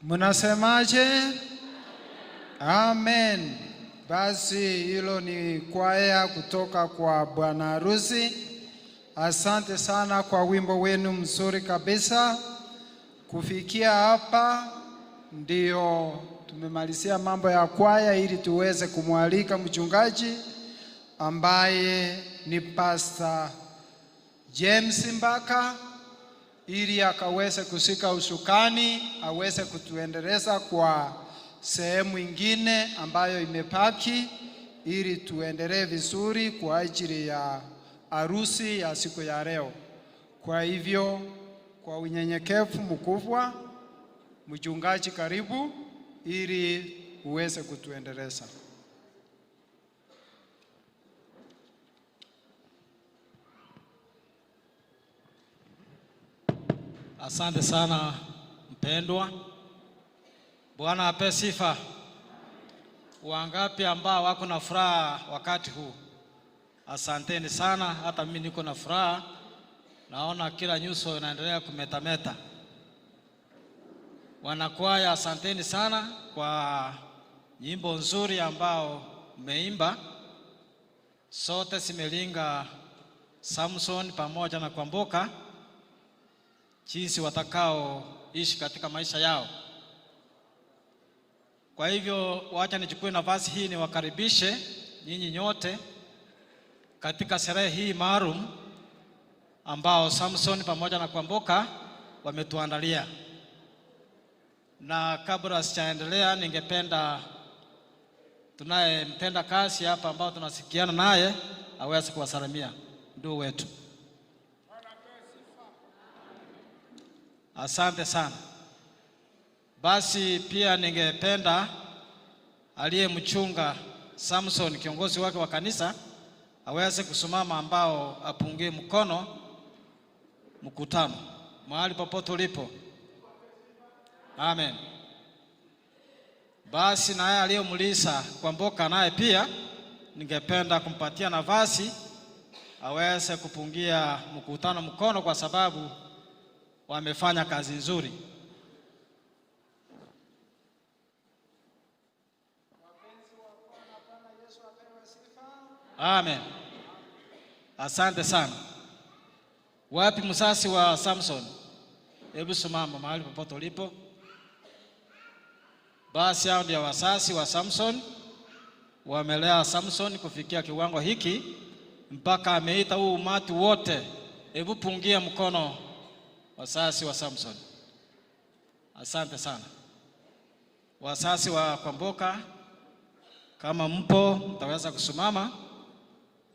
Mnasemaje? Amen. Basi hilo ni kwaya kutoka kwa bwana harusi. Asante sana kwa wimbo wenu mzuri kabisa. Kufikia hapa ndio tumemalizia mambo ya kwaya ili tuweze kumwalika mchungaji ambaye ni Pastor James Mbaka ili akaweze kushika usukani aweze kutuendeleza kwa sehemu ingine ambayo imebaki ili tuendelee vizuri kwa ajili ya harusi ya siku ya leo. Kwa hivyo, kwa unyenyekevu mkubwa, mchungaji, karibu ili uweze kutuendeleza. Asante sana mpendwa. Bwana ape sifa. Wangapi ambao wako na furaha wakati huu? Asanteni sana, hata mimi niko na furaha. Naona kila nyuso inaendelea kumetameta. Wanakwaya, asanteni sana kwa nyimbo nzuri ambao mmeimba. Sote simelinga Samson pamoja na Kwamboka jinsi watakaoishi katika maisha yao. Kwa hivyo wacha nichukue nafasi hii niwakaribishe nyinyi nyote katika sherehe hii maalum ambao Samson pamoja na Kwamboka wametuandalia. Na kabla sijaendelea, ningependa tunaye mtenda kazi hapa ambao tunasikiana naye aweze kuwasalimia ndugu wetu. Asante sana. Basi pia ningependa aliyemchunga Samson, kiongozi wake wa kanisa, aweze kusimama ambao apungie mkono mkutano mahali popote ulipo. Amen. Basi naye aliyemlisa Kwamboka naye pia ningependa kumpatia nafasi aweze kupungia mkutano mkono kwa sababu wamefanya kazi nzuri. Amen. Asante sana. Wapi msasi wa Samson? Hebu simama mahali popote ulipo. Basi hao ndio wasasi wa Samson, wamelea Samson kufikia kiwango hiki mpaka ameita huu umati wote. Hebu pungia mkono wasasi wa Samson. Asante sana. Wasasi wa Kwamboka, kama mpo mtaweza kusimama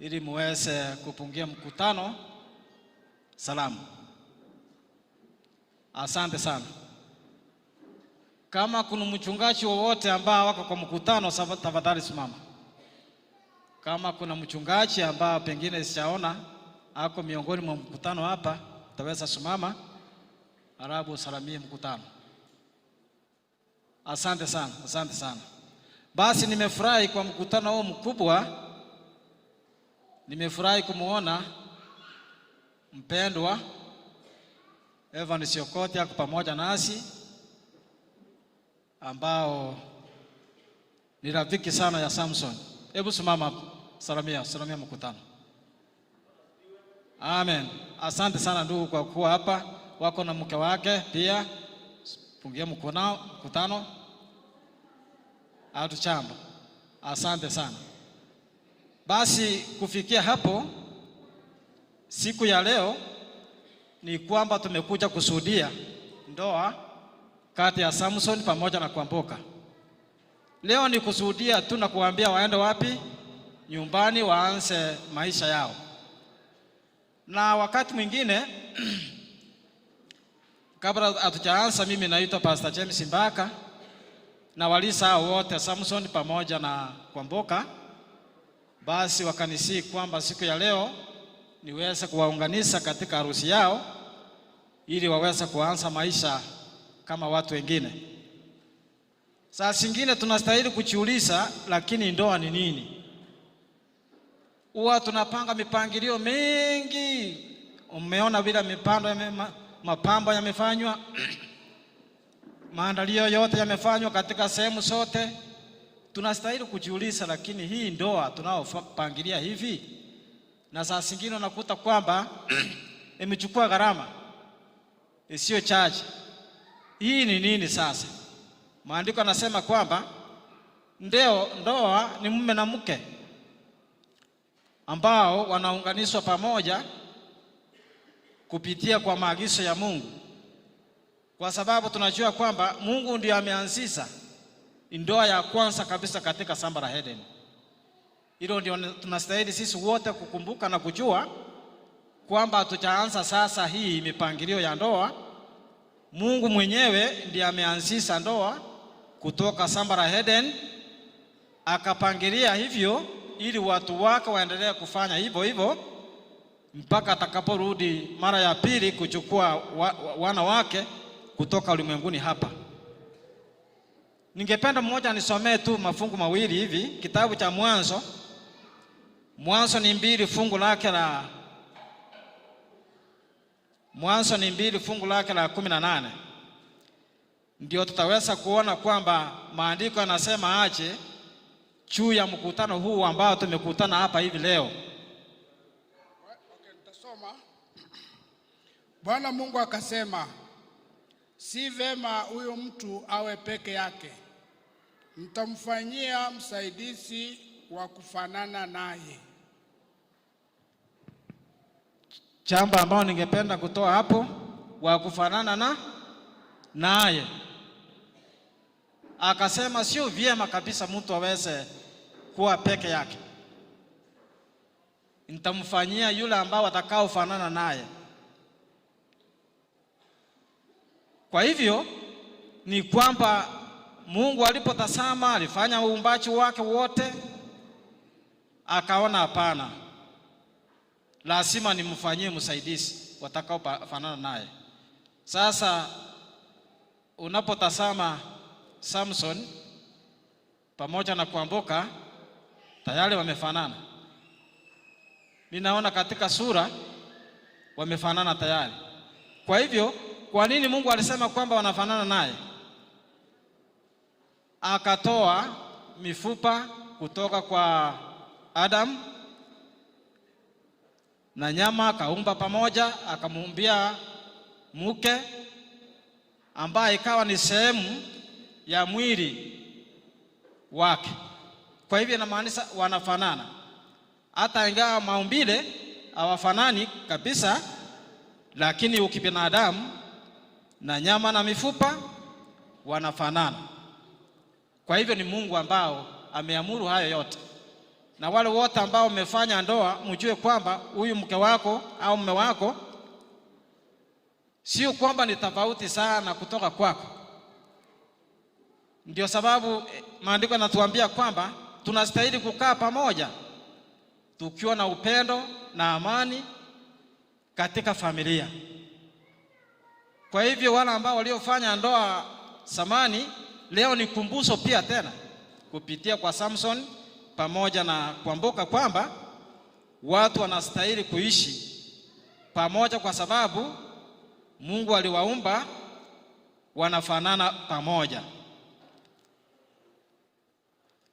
ili muweze kupungia mkutano salamu. Asante sana. Kama kuna mchungaji wowote ambao wako kwa mkutano, tafadhali simama. Kama kuna mchungaji ambao pengine sijaona ako miongoni mwa mkutano hapa, taweza simama halafu usalamie mkutano. Asante sana, asante sana. Basi nimefurahi kwa mkutano huu mkubwa. Nimefurahi kumuona mpendwa Evan Siokoti ako pamoja nasi, ambao ni rafiki sana ya Samson. Hebu simama, salamia, salamia mkutano. Amen. Asante sana ndugu kwa kuwa hapa. Wako na mke wake pia. Pungia mkutano. Hatuchambo. Asante sana. Basi kufikia hapo siku ya leo ni kwamba tumekuja kushuhudia ndoa kati ya Samson pamoja na Kwamboka. Leo ni kushuhudia tu na kuambia waende wapi? Nyumbani waanze maisha yao. Na wakati mwingine kabla hatujaanza, mimi naitwa Pastor James Mbaka na walisa hao wote Samson pamoja na Kwamboka, basi wakanisihi kwamba siku ya leo niweze kuwaunganisha katika harusi yao ili waweze kuanza maisha kama watu wengine. Saa zingine tunastahili kujiuliza, lakini ndoa ni nini? Huwa tunapanga mipangilio mingi, umeona vile mipando ya mapambo yamefanywa Maandalio yote yamefanywa katika sehemu zote. Tunastahili kujiuliza, lakini hii ndoa tunaopangilia hivi, na saa zingine unakuta kwamba imechukua gharama isiyo chache. Hii ni nini sasa? Maandiko yanasema kwamba ndio ndoa ni mume na mke ambao wanaunganishwa pamoja kupitia kwa maagizo ya Mungu, kwa sababu tunajua kwamba Mungu ndiye ameanzisha ndoa ya kwanza kabisa katika shamba la Eden. Hilo ndio tunastahili sisi wote kukumbuka na kujua kwamba hatujaanza sasa hii mipangilio ya ndoa. Mungu mwenyewe ndiye ameanzisha ndoa kutoka shamba la Eden, akapangilia hivyo ili watu wake waendelee kufanya hivyo hivyo mpaka atakaporudi mara ya pili kuchukua wana wake kutoka ulimwenguni hapa. Ningependa mmoja nisomee tu mafungu mawili hivi, kitabu cha Mwanzo. Mwanzo ni 2 fungu lake la Mwanzo ni 2 fungu lake la 18. Ndio tutaweza kuona kwamba maandiko yanasema aje juu ya mkutano huu ambao tumekutana hapa hivi leo. Okay, nitasoma. Bwana Mungu akasema, si vema huyo mtu awe peke yake, nitamfanyia msaidizi wa kufanana naye. Jambo ambao ningependa kutoa hapo, wa kufanana na naye. Akasema sio vyema kabisa mtu aweze kuwa peke yake, nitamfanyia yule ambao atakaofanana naye. Kwa hivyo ni kwamba Mungu alipotazama, alifanya uumbaji wake wote, akaona hapana, lazima nimfanyie msaidizi watakaofanana naye. Sasa unapotazama Samson pamoja na Kwamboka tayari wamefanana. Mimi naona katika sura wamefanana tayari. Kwa hivyo kwa nini Mungu alisema kwamba wanafanana naye? Akatoa mifupa kutoka kwa Adam na nyama akaumba pamoja, akamuumbia mke ambaye ikawa ni sehemu ya mwili wake. Kwa hivyo inamaanisha wanafanana, hata ingawa maumbile hawafanani kabisa, lakini ukibinadamu na nyama na mifupa wanafanana. Kwa hivyo ni Mungu ambao ameamuru hayo yote. Na wale wote ambao wamefanya ndoa, mjue kwamba huyu mke wako au mume wako sio kwamba ni tofauti sana kutoka kwako. Ndio sababu maandiko yanatuambia kwamba tunastahili kukaa pamoja tukiwa na upendo na amani katika familia. Kwa hivyo wale ambao waliofanya ndoa zamani, leo ni kumbusho pia tena kupitia kwa Samson pamoja na Kwamboka kwamba watu wanastahili kuishi pamoja kwa sababu Mungu aliwaumba wanafanana pamoja.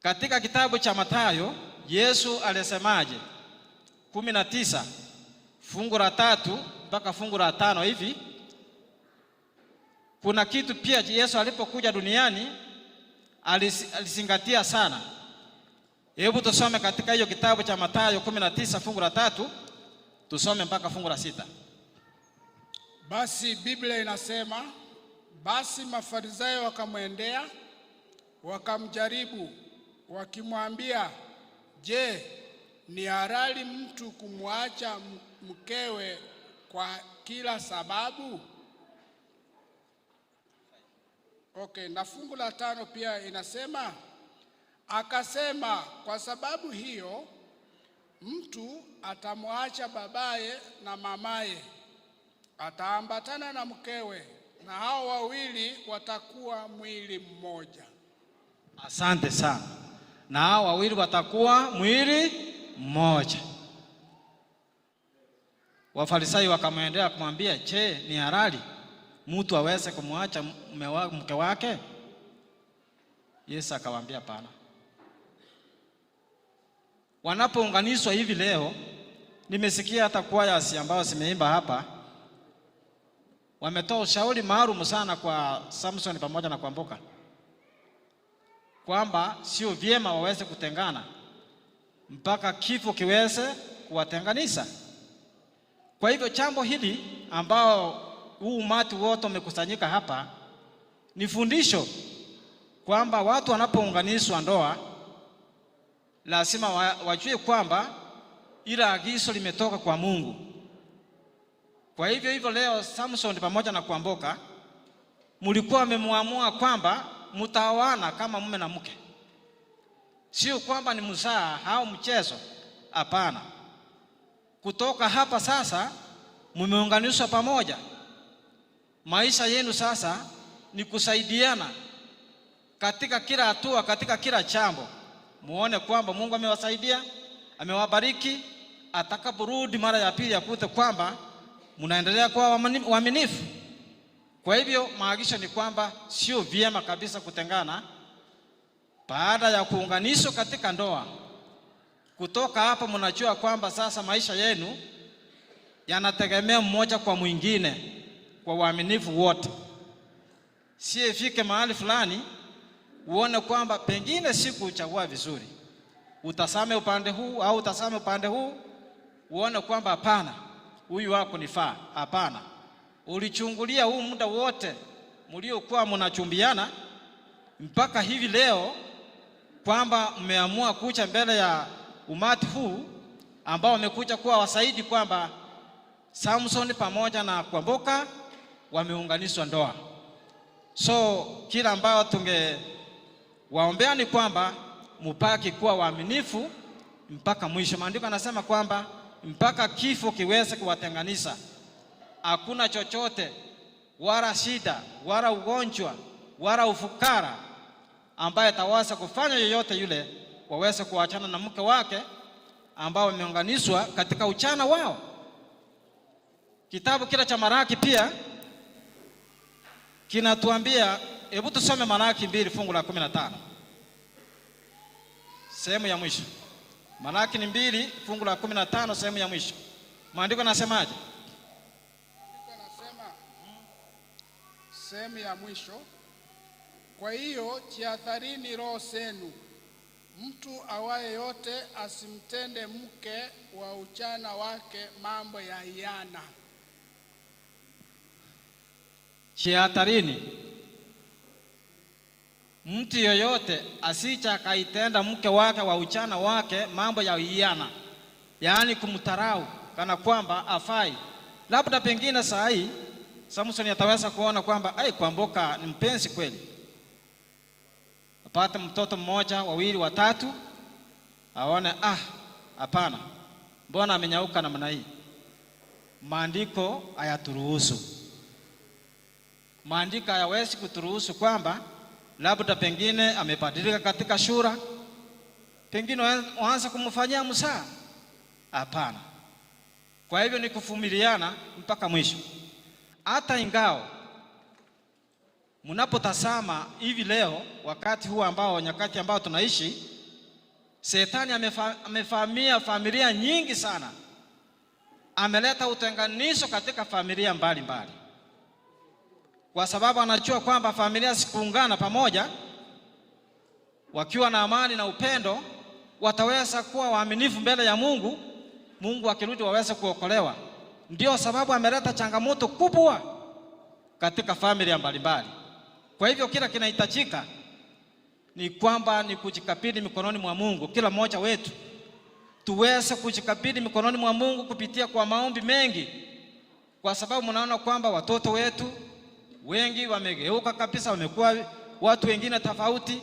Katika kitabu cha Mathayo, Yesu alisemaje? 19 fungu la 3 mpaka fungu la 5 hivi. Kuna kitu pia Yesu alipokuja duniani alizingatia sana. Hebu tusome katika hiyo kitabu cha Mathayo 19 fungu la 3, tusome mpaka fungu la 6. Basi Biblia inasema, basi Mafarisayo wakamwendea wakamjaribu wakimwambia, je, ni halali mtu kumwacha mkewe kwa kila sababu? Okay, na fungu la 5 pia inasema, akasema kwa sababu hiyo mtu atamwacha babaye na mamaye, ataambatana na mkewe, na hao wawili watakuwa mwili mmoja. Asante sana. Na hao wawili watakuwa mwili mmoja. Wafarisayo wakamwendea kumwambia, je, ni halali Mtu aweze kumwacha mke wake? Yesu akawaambia hapana. Wanapounganishwa hivi leo, nimesikia hata kwaya ambayo zimeimba hapa wametoa ushauri maalum sana kwa Samson pamoja na Kwamboka kwamba sio vyema waweze kutengana mpaka kifo kiweze kuwatenganisha. Kwa hivyo jambo hili ambao huu umati wote umekusanyika hapa ni fundisho kwamba watu wanapounganishwa ndoa lazima wajue kwamba ila agizo limetoka kwa Mungu. Kwa hivyo hivyo leo Samson pamoja na Kwamboka mlikuwa mmemwamua kwamba mtaoana kama mume na mke, sio kwamba ni mzaha au mchezo. Hapana. Kutoka hapa sasa mmeunganishwa pamoja, maisha yenu sasa ni kusaidiana katika kila hatua, katika kila jambo. Muone kwamba Mungu amewasaidia, amewabariki. Atakaporudi mara ya pili akute kwamba mnaendelea kuwa waaminifu. Kwa hivyo maagizo ni kwamba sio vyema kabisa kutengana baada ya kuunganishwa katika ndoa. Kutoka hapo mnajua kwamba sasa maisha yenu yanategemea mmoja kwa mwingine kwa uaminifu wote. Si ifike mahali fulani uone kwamba pengine sikuchagua vizuri, utasame upande huu au utasame upande huu, uone kwamba hapana, huyu wako nifaa. Hapana, ulichungulia huu muda wote mliokuwa mnachumbiana mpaka hivi leo kwamba mmeamua kuja mbele ya umati huu ambao wamekuja kuwa wasaidi kwamba Samson pamoja na Kwamboka wameunganishwa ndoa. So kila ambao tungewaombea ni kwamba mupaki kuwa waaminifu mpaka mwisho. Maandiko anasema kwamba mpaka kifo kiweze kuwatenganisha. Hakuna chochote wala shida wala ugonjwa wala ufukara ambaye ataweza kufanya yoyote yule waweze kuachana na mke wake ambao wameunganishwa katika uchana wao. Kitabu kile cha Malaki pia kinatuambia, hebu tusome Malaki 2 fungu la 15 sehemu ya mwisho. Malaki ni 2 fungu la 15 sehemu ya mwisho. Maandiko yanasemaje? Maandiko yanasema sehemu ya mwisho, kwa hiyo jihadharini roho zenu, mtu awaye yote asimtende mke wa ujana wake mambo ya hiana. Jihadharini, mtu yoyote asije akaitenda mke wake wa ujana wake mambo ya hiana, yaani kumtarau kana kwamba afai. Labda pengine saa hii Samson ataweza kuona kwamba ai, Kwamboka ni mpenzi kweli, apate mtoto mmoja, wawili, watatu, aone ah, hapana, mbona amenyauka namna hii? Maandiko hayaturuhusu. Maandiko hayawezi kuturuhusu kwamba labda pengine amebadilika katika shura, pengine waanze kumfanyia msaa. Hapana. Kwa hivyo ni kuvumiliana mpaka mwisho. Hata ingawa mnapotazama hivi leo, wakati huu ambao, nyakati ambao tunaishi, Shetani amefahamia familia nyingi sana, ameleta utenganisho katika familia mbalimbali, kwa sababu anajua kwamba familia zikuungana pamoja wakiwa na amani na upendo, wataweza kuwa waaminifu mbele ya Mungu, Mungu akirudi waweze kuokolewa. Ndio sababu ameleta changamoto kubwa katika familia mbalimbali. Kwa hivyo kila kinahitajika ni kwamba ni kujikabidhi mikononi mwa Mungu. Kila mmoja wetu tuweze kujikabidhi mikononi mwa Mungu kupitia kwa maombi mengi, kwa sababu mnaona kwamba watoto wetu wengi wamegeuka kabisa, wamekuwa watu wengine tofauti.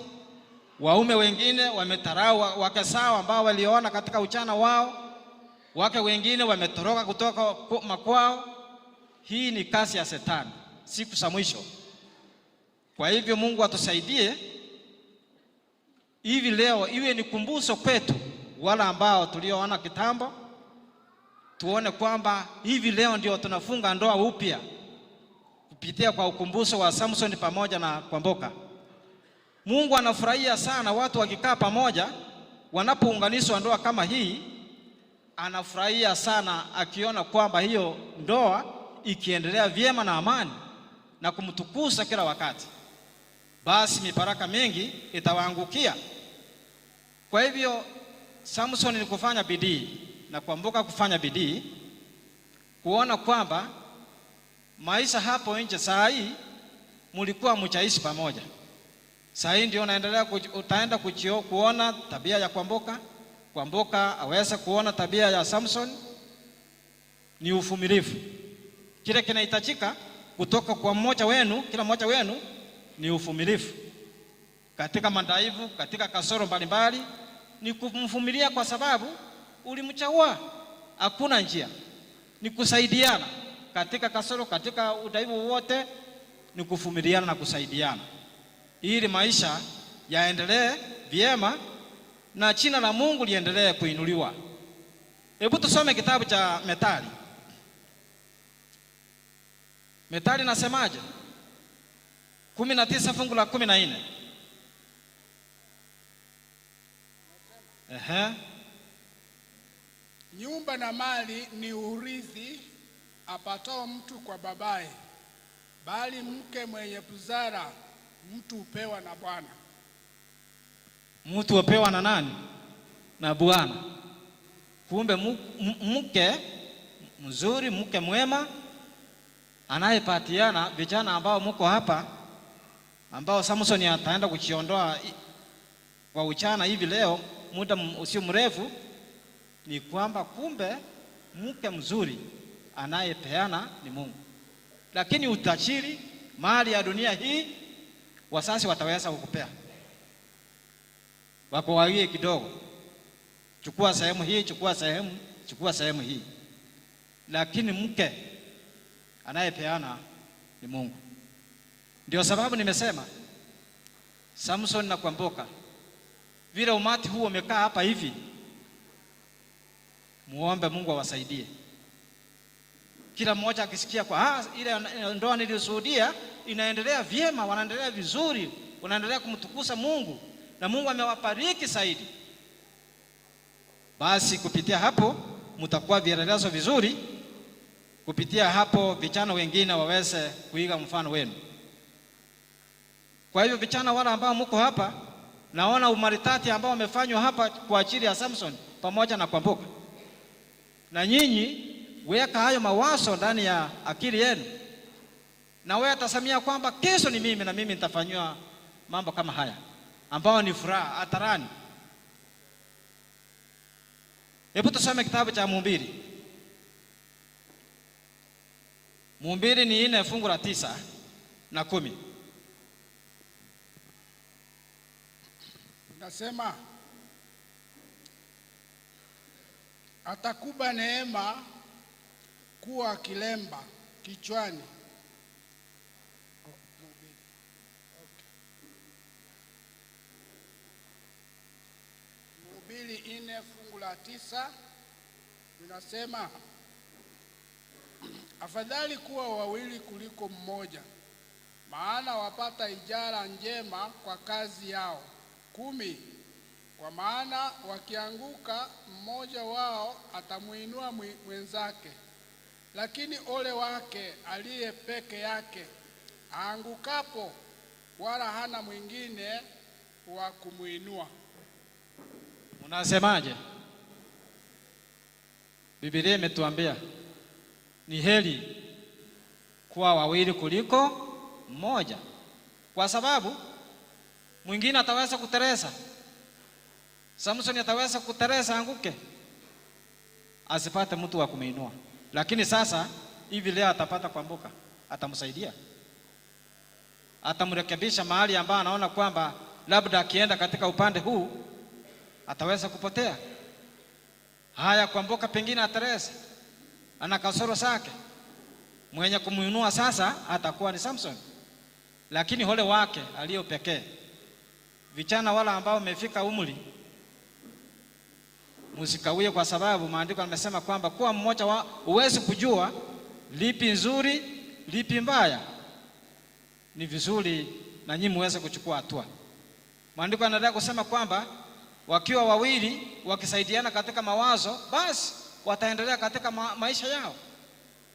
Waume wengine wametarau wake zao ambao waliona katika ujana wao, wake wengine wametoroka kutoka makwao. Hii ni kazi ya Shetani siku za mwisho. Kwa hivyo Mungu atusaidie hivi leo iwe ni kumbusho kwetu wala ambao tulioona kitambo, tuone kwamba hivi leo ndio tunafunga ndoa upya kupitia kwa ukumbusho wa Samson pamoja na Kwamboka. Mungu anafurahia sana watu wakikaa pamoja, wanapounganishwa ndoa kama hii, anafurahia sana akiona kwamba hiyo ndoa ikiendelea vyema na amani na kumtukuza kila wakati, basi mibaraka mingi itawaangukia. Kwa hivyo Samson ni kufanya bidii na Kwamboka kufanya bidii kuona kwamba maisha hapo nje saa hii mlikuwa mchaishi pamoja. Saa hii ndio unaendelea utaenda kuona tabia ya Kwamboka, Kwamboka aweze kuona tabia ya Samson. Ni uvumilivu. Kile kinahitajika kutoka kwa mmoja wenu, kila mmoja wenu ni uvumilivu katika madhaifu, katika kasoro mbalimbali, ni kumvumilia kwa sababu ulimchagua. Hakuna njia, ni kusaidiana katika kasoro, katika udhaifu wote, ni kuvumiliana na kusaidiana ili maisha yaendelee vyema na jina la Mungu liendelee kuinuliwa. Hebu tusome kitabu cha Methali. Methali nasemaje? 19 fungu la 14. Ehe. Nyumba na mali ni urithi apatao mtu kwa babaye, bali mke mwenye busara mtu hupewa na Bwana. Mtu hupewa na nani? Na Bwana. Kumbe mke mzuri, mke mwema anayepatiana vijana ambao mko hapa, ambao Samson ataenda kujiondoa kwa uchana hivi leo muda usio mrefu, ni kwamba kumbe mke mzuri anayepeana ni Mungu. Lakini utajiri, mali ya dunia hii, wazazi wataweza kukupea, wakuwawie kidogo, chukua sehemu hii, chukua sehemu, chukua sehemu hii, lakini mke anayepeana ni Mungu. Ndio sababu nimesema Samson na Kwamboka, vile umati huu umekaa hapa hivi, muombe Mungu awasaidie. Kila mmoja akisikia kwa ile ndoa nilishuhudia inaendelea vyema, wanaendelea vizuri, wanaendelea kumtukuza Mungu na Mungu amewabariki zaidi, basi kupitia hapo mtakuwa vielelezo vizuri. Kupitia hapo vijana wengine waweze kuiga mfano wenu. Kwa hivyo vijana wale ambao mko hapa, naona umaridadi ambao umefanywa hapa kwa ajili ya Samson pamoja na Kwamboka, na nyinyi weka hayo mawazo ndani ya akili yenu, na wewe atasamia kwamba kesho ni mimi na mimi nitafanywa mambo kama haya ambao ni furaha hadharani. Hebu tusome kitabu cha Mhubiri. Mhubiri ni 4 fungu la 9 na 10. Nasema atakuba neema kuwa kilemba kichwani. Mhubiri 4 fungu la 9 linasema afadhali kuwa wawili kuliko mmoja, maana wapata ijara njema kwa kazi yao. 10 Kwa maana wakianguka mmoja wao atamuinua mwenzake, lakini ole wake aliye peke yake aangukapo, wala hana mwingine wa kumuinua. Unasemaje? Biblia imetuambia ni heri kuwa wawili kuliko mmoja, kwa sababu mwingine ataweza kutereza. Samson ataweza kutereza anguke, asipate mtu wa kumuinua. Lakini sasa hivi leo atapata Kwamboka, atamsaidia, atamrekebisha mahali ambapo anaona kwamba labda akienda katika upande huu ataweza kupotea. Haya, Kwamboka pengine atereza, ana kasoro zake. Mwenye kumuinua sasa atakuwa ni Samson, lakini ole wake aliyo pekee. Vijana wala ambao wamefika umri, msikawie, kwa sababu maandiko yamesema kwamba kuwa mmoja wa uwezi kujua lipi nzuri lipi mbaya. Ni vizuri na nyinyi muweze kuchukua hatua. Maandiko yanaendelea kusema kwamba wakiwa wawili wakisaidiana katika mawazo, basi wataendelea katika maisha yao,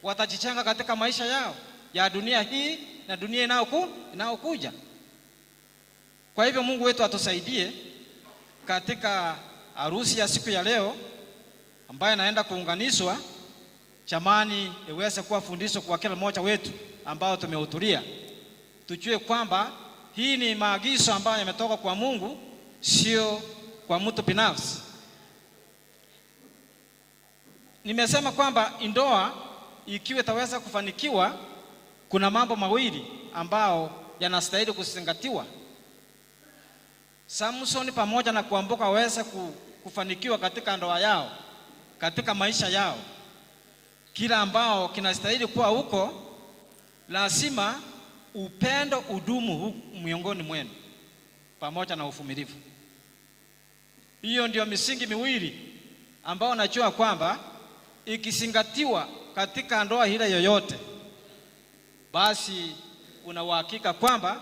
watajijenga katika maisha yao ya dunia hii na dunia inayokuja. Kwa hivyo Mungu wetu atusaidie katika harusi ya siku ya leo ambayo inaenda kuunganishwa. Jamani, iweze kuwa fundisho kwa kila mmoja wetu ambao tumehudhuria, tujue kwamba hii ni maagizo ambayo yametoka kwa Mungu, sio kwa mtu binafsi. Nimesema kwamba ndoa ikiwa itaweza kufanikiwa, kuna mambo mawili ambao yanastahili kuzingatiwa. Samson pamoja na Kwamboka waweze kufanikiwa katika ndoa yao, katika maisha yao, kila ambao kinastahili kuwa huko, lazima upendo udumu miongoni mwenu pamoja na uvumilivu. Hiyo ndio misingi miwili ambao najua kwamba ikizingatiwa katika ndoa ile yoyote, basi una uhakika kwamba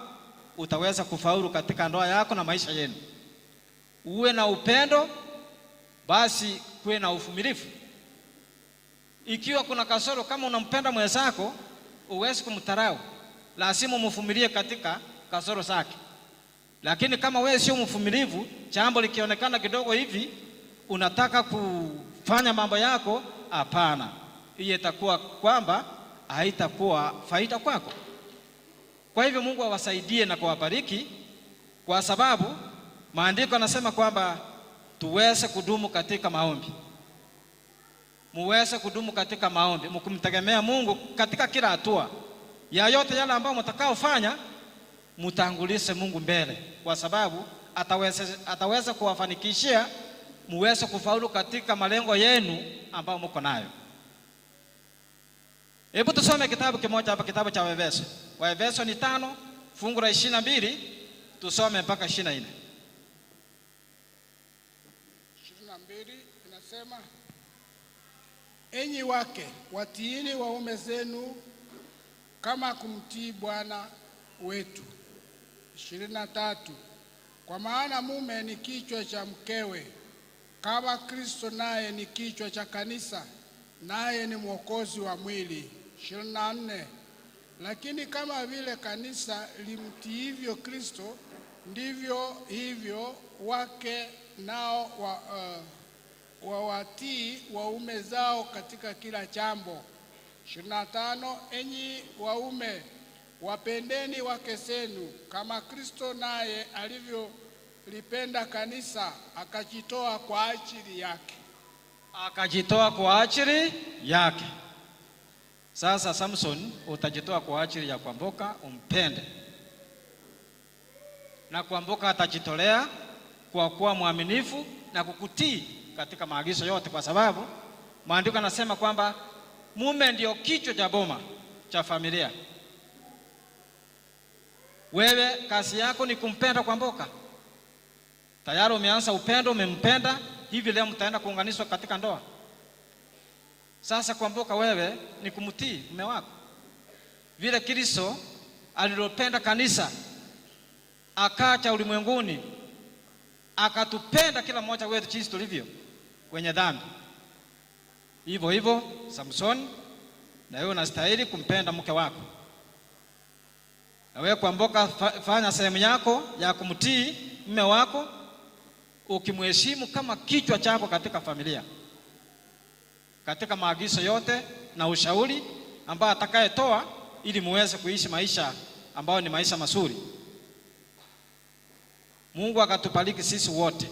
utaweza kufaulu katika ndoa yako na maisha yenu. Uwe na upendo, basi kuwe na uvumilivu. Ikiwa kuna kasoro, kama unampenda mwenzako, uwezi kumdharau, lazima umvumilie katika kasoro zake. Lakini kama wewe sio mvumilivu, jambo likionekana kidogo hivi unataka kufanya mambo yako, hapana, hiyo itakuwa kwamba haitakuwa faida kwako. Kwa hivyo Mungu awasaidie na kuwabariki, kwa sababu maandiko yanasema kwamba tuweze kudumu katika maombi, muweze kudumu katika maombi, mkimtegemea Mungu katika kila hatua ya yote yale ambayo mtakaofanya, mtangulize Mungu mbele, kwa sababu ataweza kuwafanikishia muweze kufaulu katika malengo yenu ambayo mko nayo. Hebu tusome kitabu kimoja hapa, kitabu cha Waefeso. Waefeso ni 5 fungu la 22, tusome mpaka 24. 22 inasema, enyi wake watiini waume zenu kama kumtii Bwana wetu. 23, kwa maana mume ni kichwa cha mkewe, kama Kristo naye ni kichwa cha kanisa, naye ni mwokozi wa mwili. 24, lakini kama vile kanisa limtiivyo Kristo, ndivyo hivyo wake nao wawatii waume zao katika kila jambo. 25, enyi waume wapendeni wake zenu kama Kristo naye alivyolipenda kanisa akajitoa kwa ajili yake. Akajitoa kwa ajili yake. Sasa Samson, utajitoa kwa ajili ya Kwamboka, umpende. Na Kwamboka atajitolea kwa kuwa mwaminifu na kukutii katika maagizo yote, kwa sababu maandiko yanasema kwamba mume ndio kichwa cha boma cha familia. Wewe kazi yako ni kumpenda Kwamboka. Tayari umeanza upendo, umempenda, hivi leo mtaenda kuunganishwa katika ndoa. Sasa Kwamboka, wewe ni kumtii mume wako vile Kristo alilopenda kanisa akacha ulimwenguni akatupenda kila mmoja wetu jinsi tulivyo wenye dhambi. Hivyo hivyo Samson, na wewe unastahili kumpenda mke wako. Na wewe Kwamboka, fanya sehemu yako ya kumtii mume wako, ukimheshimu kama kichwa chako katika familia, katika maagizo yote na ushauri ambao atakayetoa, ili muweze kuishi maisha ambayo ni maisha mazuri. Mungu akatubariki sisi wote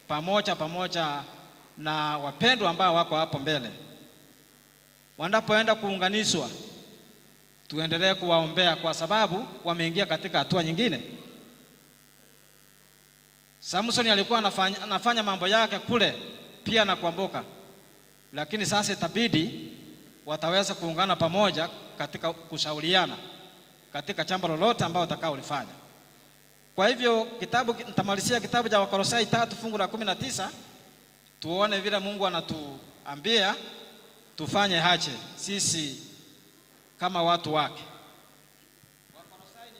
pamoja na wapendwa ambao wako hapo mbele. Wanapoenda kuunganishwa, tuendelee kuwaombea kwa sababu wameingia katika hatua nyingine. Samson alikuwa anafanya mambo yake kule pia na Kwamboka, lakini sasa itabidi wataweza kuungana pamoja katika kushauriana katika jambo lolote ambao watakaolifanya. Kwa hivyo nitamalizia kitabu cha Wakolosai 3 fungu la 19, tuone vile Mungu anatuambia tufanye hache sisi kama watu wake. Wakolosai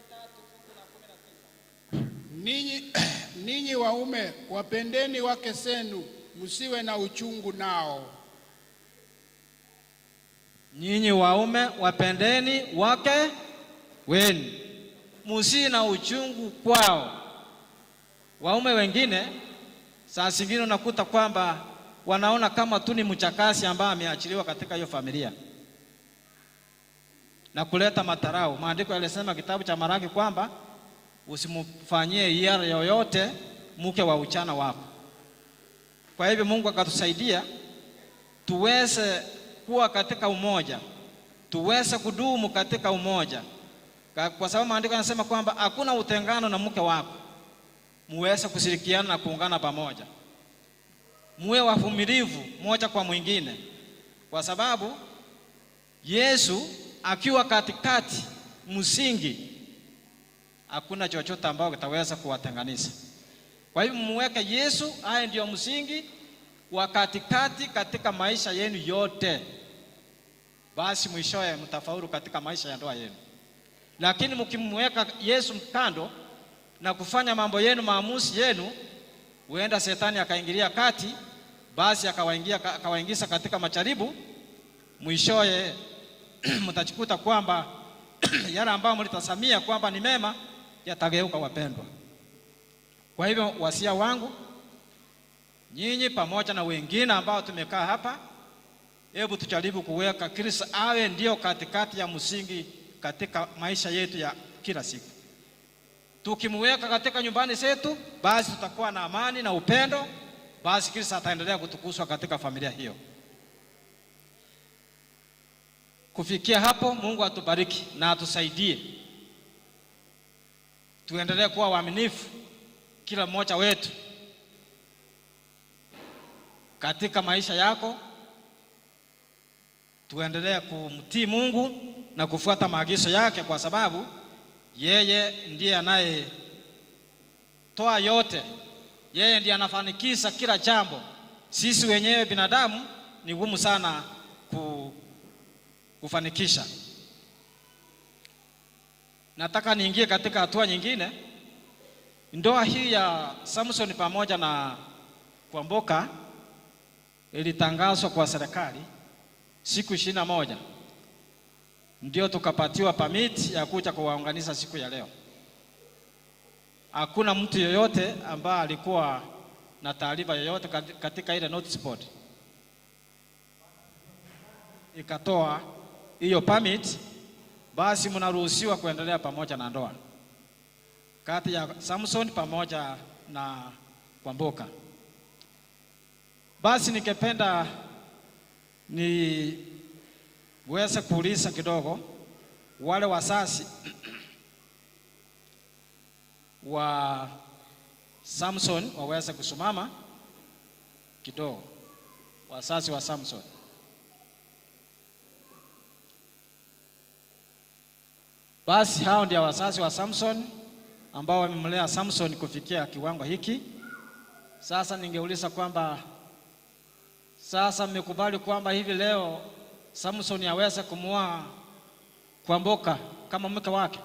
Ninyi waume wapendeni wake zenu, msiwe na uchungu nao. Nyinyi waume wapendeni wake wenu, musi na uchungu kwao. Waume wengine saa zingine unakuta kwamba wanaona kama tu ni mchakasi ambaye ameachiliwa katika hiyo familia na kuleta matarau. Maandiko yalisema kitabu cha Malaki kwamba usimfanyie hiara yoyote mke wa uchana wako. Kwa hivyo Mungu akatusaidia tuweze kuwa katika umoja, tuweze kudumu katika umoja, kwa sababu maandiko yanasema kwamba hakuna utengano na mke wako, muweze kushirikiana na kuungana pamoja, muwe wavumilivu moja kwa mwingine, kwa sababu Yesu akiwa katikati msingi, hakuna chochote ambao kitaweza kuwatenganisha. Kwa hivyo muweke Yesu aye ndio msingi wa katikati katika maisha yenu yote, basi mwishowe mtafaulu katika maisha ya ndoa yenu. Lakini mkimweka Yesu kando na kufanya mambo yenu, maamuzi yenu, huenda shetani akaingilia kati, basi akawaingiza katika majaribu, mwishowe mtajikuta kwamba yale ambayo mlitazamia kwamba ni mema yatageuka, wapendwa. Kwa hivyo wasia wangu nyinyi pamoja na wengine ambao tumekaa hapa, hebu tujaribu kuweka Kristo awe ndio katikati ya msingi katika maisha yetu ya kila siku. Tukimweka katika nyumbani zetu, basi tutakuwa na amani na upendo, basi Kristo ataendelea kutukuzwa katika familia hiyo. Kufikia hapo, Mungu atubariki na atusaidie tuendelee kuwa waaminifu kila mmoja wetu katika maisha yako, tuendelee kumtii Mungu na kufuata maagizo yake, kwa sababu yeye ndiye anayetoa yote, yeye ndiye anafanikisha kila jambo. Sisi wenyewe binadamu ni gumu sana kufanikisha. Nataka niingie katika hatua nyingine. Ndoa hii ya Samson pamoja na Kwamboka ilitangazwa kwa serikali siku 21, ndio tukapatiwa permit ya kuja kuwaunganisha siku ya leo. Hakuna mtu yoyote ambaye alikuwa na taarifa yoyote katika ile notice board ikatoa hiyo permit, basi mnaruhusiwa kuendelea pamoja na ndoa kati ya Samson pamoja na Kwamboka. Basi ningependa niweze kuuliza kidogo wale wazazi wa Samson waweze kusimama kidogo, wazazi wa Samson. Basi hao ndio wazazi wa Samson ambao wamemlea Samson kufikia kiwango hiki. Sasa ningeuliza kwamba sasa mmekubali kwamba hivi leo Samson aweze kumuoa Kwamboka kama mke wake?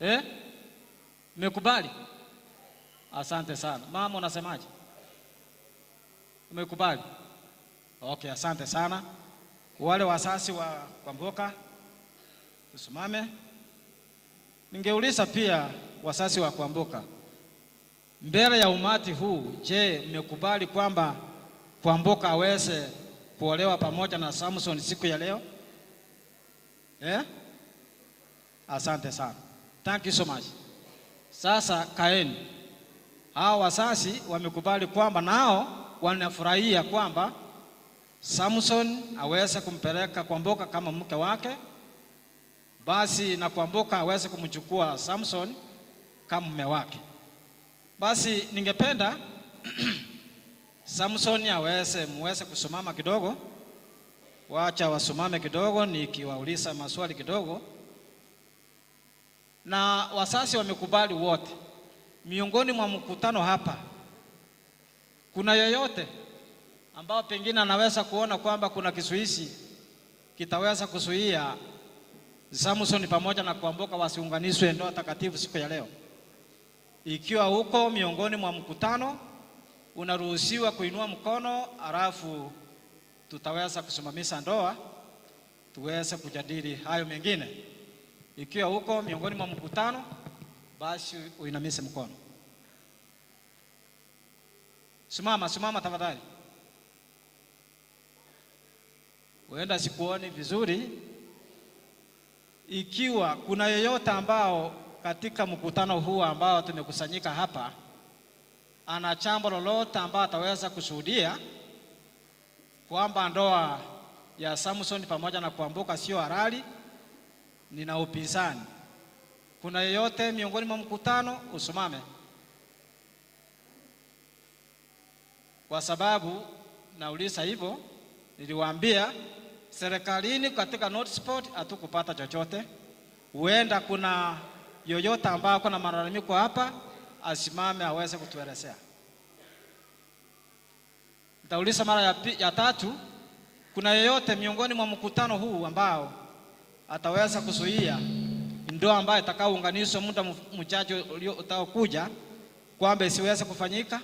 Eh? Mmekubali? Asante sana. Mama, unasemaje? Umekubali? Okay, asante sana. Wale wazazi wa Kwamboka tusimame. Ningeuliza pia wazazi wa Kwamboka, mbele ya umati huu, je, mmekubali kwamba Kwamboka aweze kuolewa pamoja na Samson siku ya leo? Eh? Asante sana. Thank you so much. Sasa kaeni. Hao wazazi wamekubali kwamba nao wanafurahia kwamba Samson aweze kumpeleka Kwamboka kama mke wake, basi na Kwamboka aweze kumchukua Samson kama mume wake. Basi ningependa Samson aweze muweze kusimama kidogo, wacha wasimame kidogo, nikiwauliza maswali kidogo. Na wazazi wamekubali wote. Miongoni mwa mkutano hapa kuna yoyote ambao pengine anaweza kuona kwamba kuna kizuizi kitaweza kuzuia Samson pamoja na Kwamboka wasiunganishwe ndoa takatifu siku ya leo? Ikiwa uko miongoni mwa mkutano, unaruhusiwa kuinua mkono, halafu tutaweza kusimamisha ndoa tuweze kujadili hayo mengine. Ikiwa uko miongoni mwa mkutano, basi uinamise mkono. Simama, simama tafadhali. Huenda sikuoni vizuri. Ikiwa kuna yeyote ambao katika mkutano huu ambao tumekusanyika hapa ana jambo lolote ambao ataweza kushuhudia kwamba ndoa ya Samson pamoja na Kwamboka sio halali, nina upinzani. Kuna yeyote miongoni mwa mkutano? Usimame, kwa sababu nauliza hivyo, niliwaambia serikalini katika notice board hatukupata chochote. Huenda kuna yoyote ambayo kuna malalamiko hapa, asimame aweze kutuelezea. Nitauliza mara ya tatu, kuna yeyote miongoni mwa mkutano huu ambao ataweza kuzuia ndoa ambayo itakaounganishwa muda mchache utaokuja kwamba isiweze kufanyika?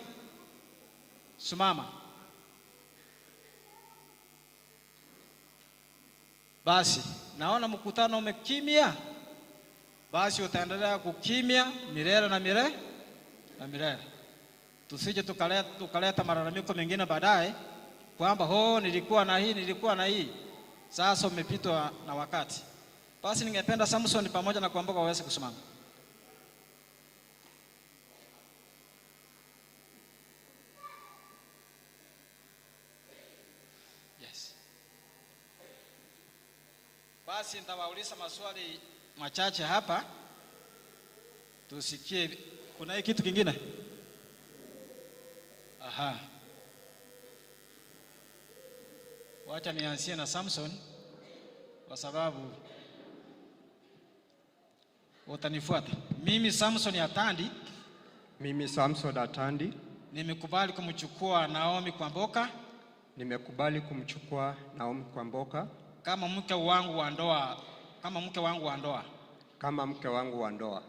Simama. Basi naona mkutano umekimya, basi utaendelea kukimya milele na milele na milele. Tusije tukaleta malalamiko mengine baadaye kwamba ho, nilikuwa na hii, nilikuwa na hii. Sasa umepitwa na wakati. Basi ningependa Samson pamoja na Kwamboka waweze kusimama. Yes. Basi nitawauliza maswali machache hapa tusikie. Kuna hii kitu kingine? Aha. Wacha nianzie na Samson kwa sababu utanifuata. Mimi Samson Atandi, Mimi Samson Atandi nimekubali kumchukua Naomi Kwamboka nimekubali kumchukua Naomi Kwamboka kama mke wangu wa ndoa, kama mke wangu wa ndoa kama mke wangu wa ndoa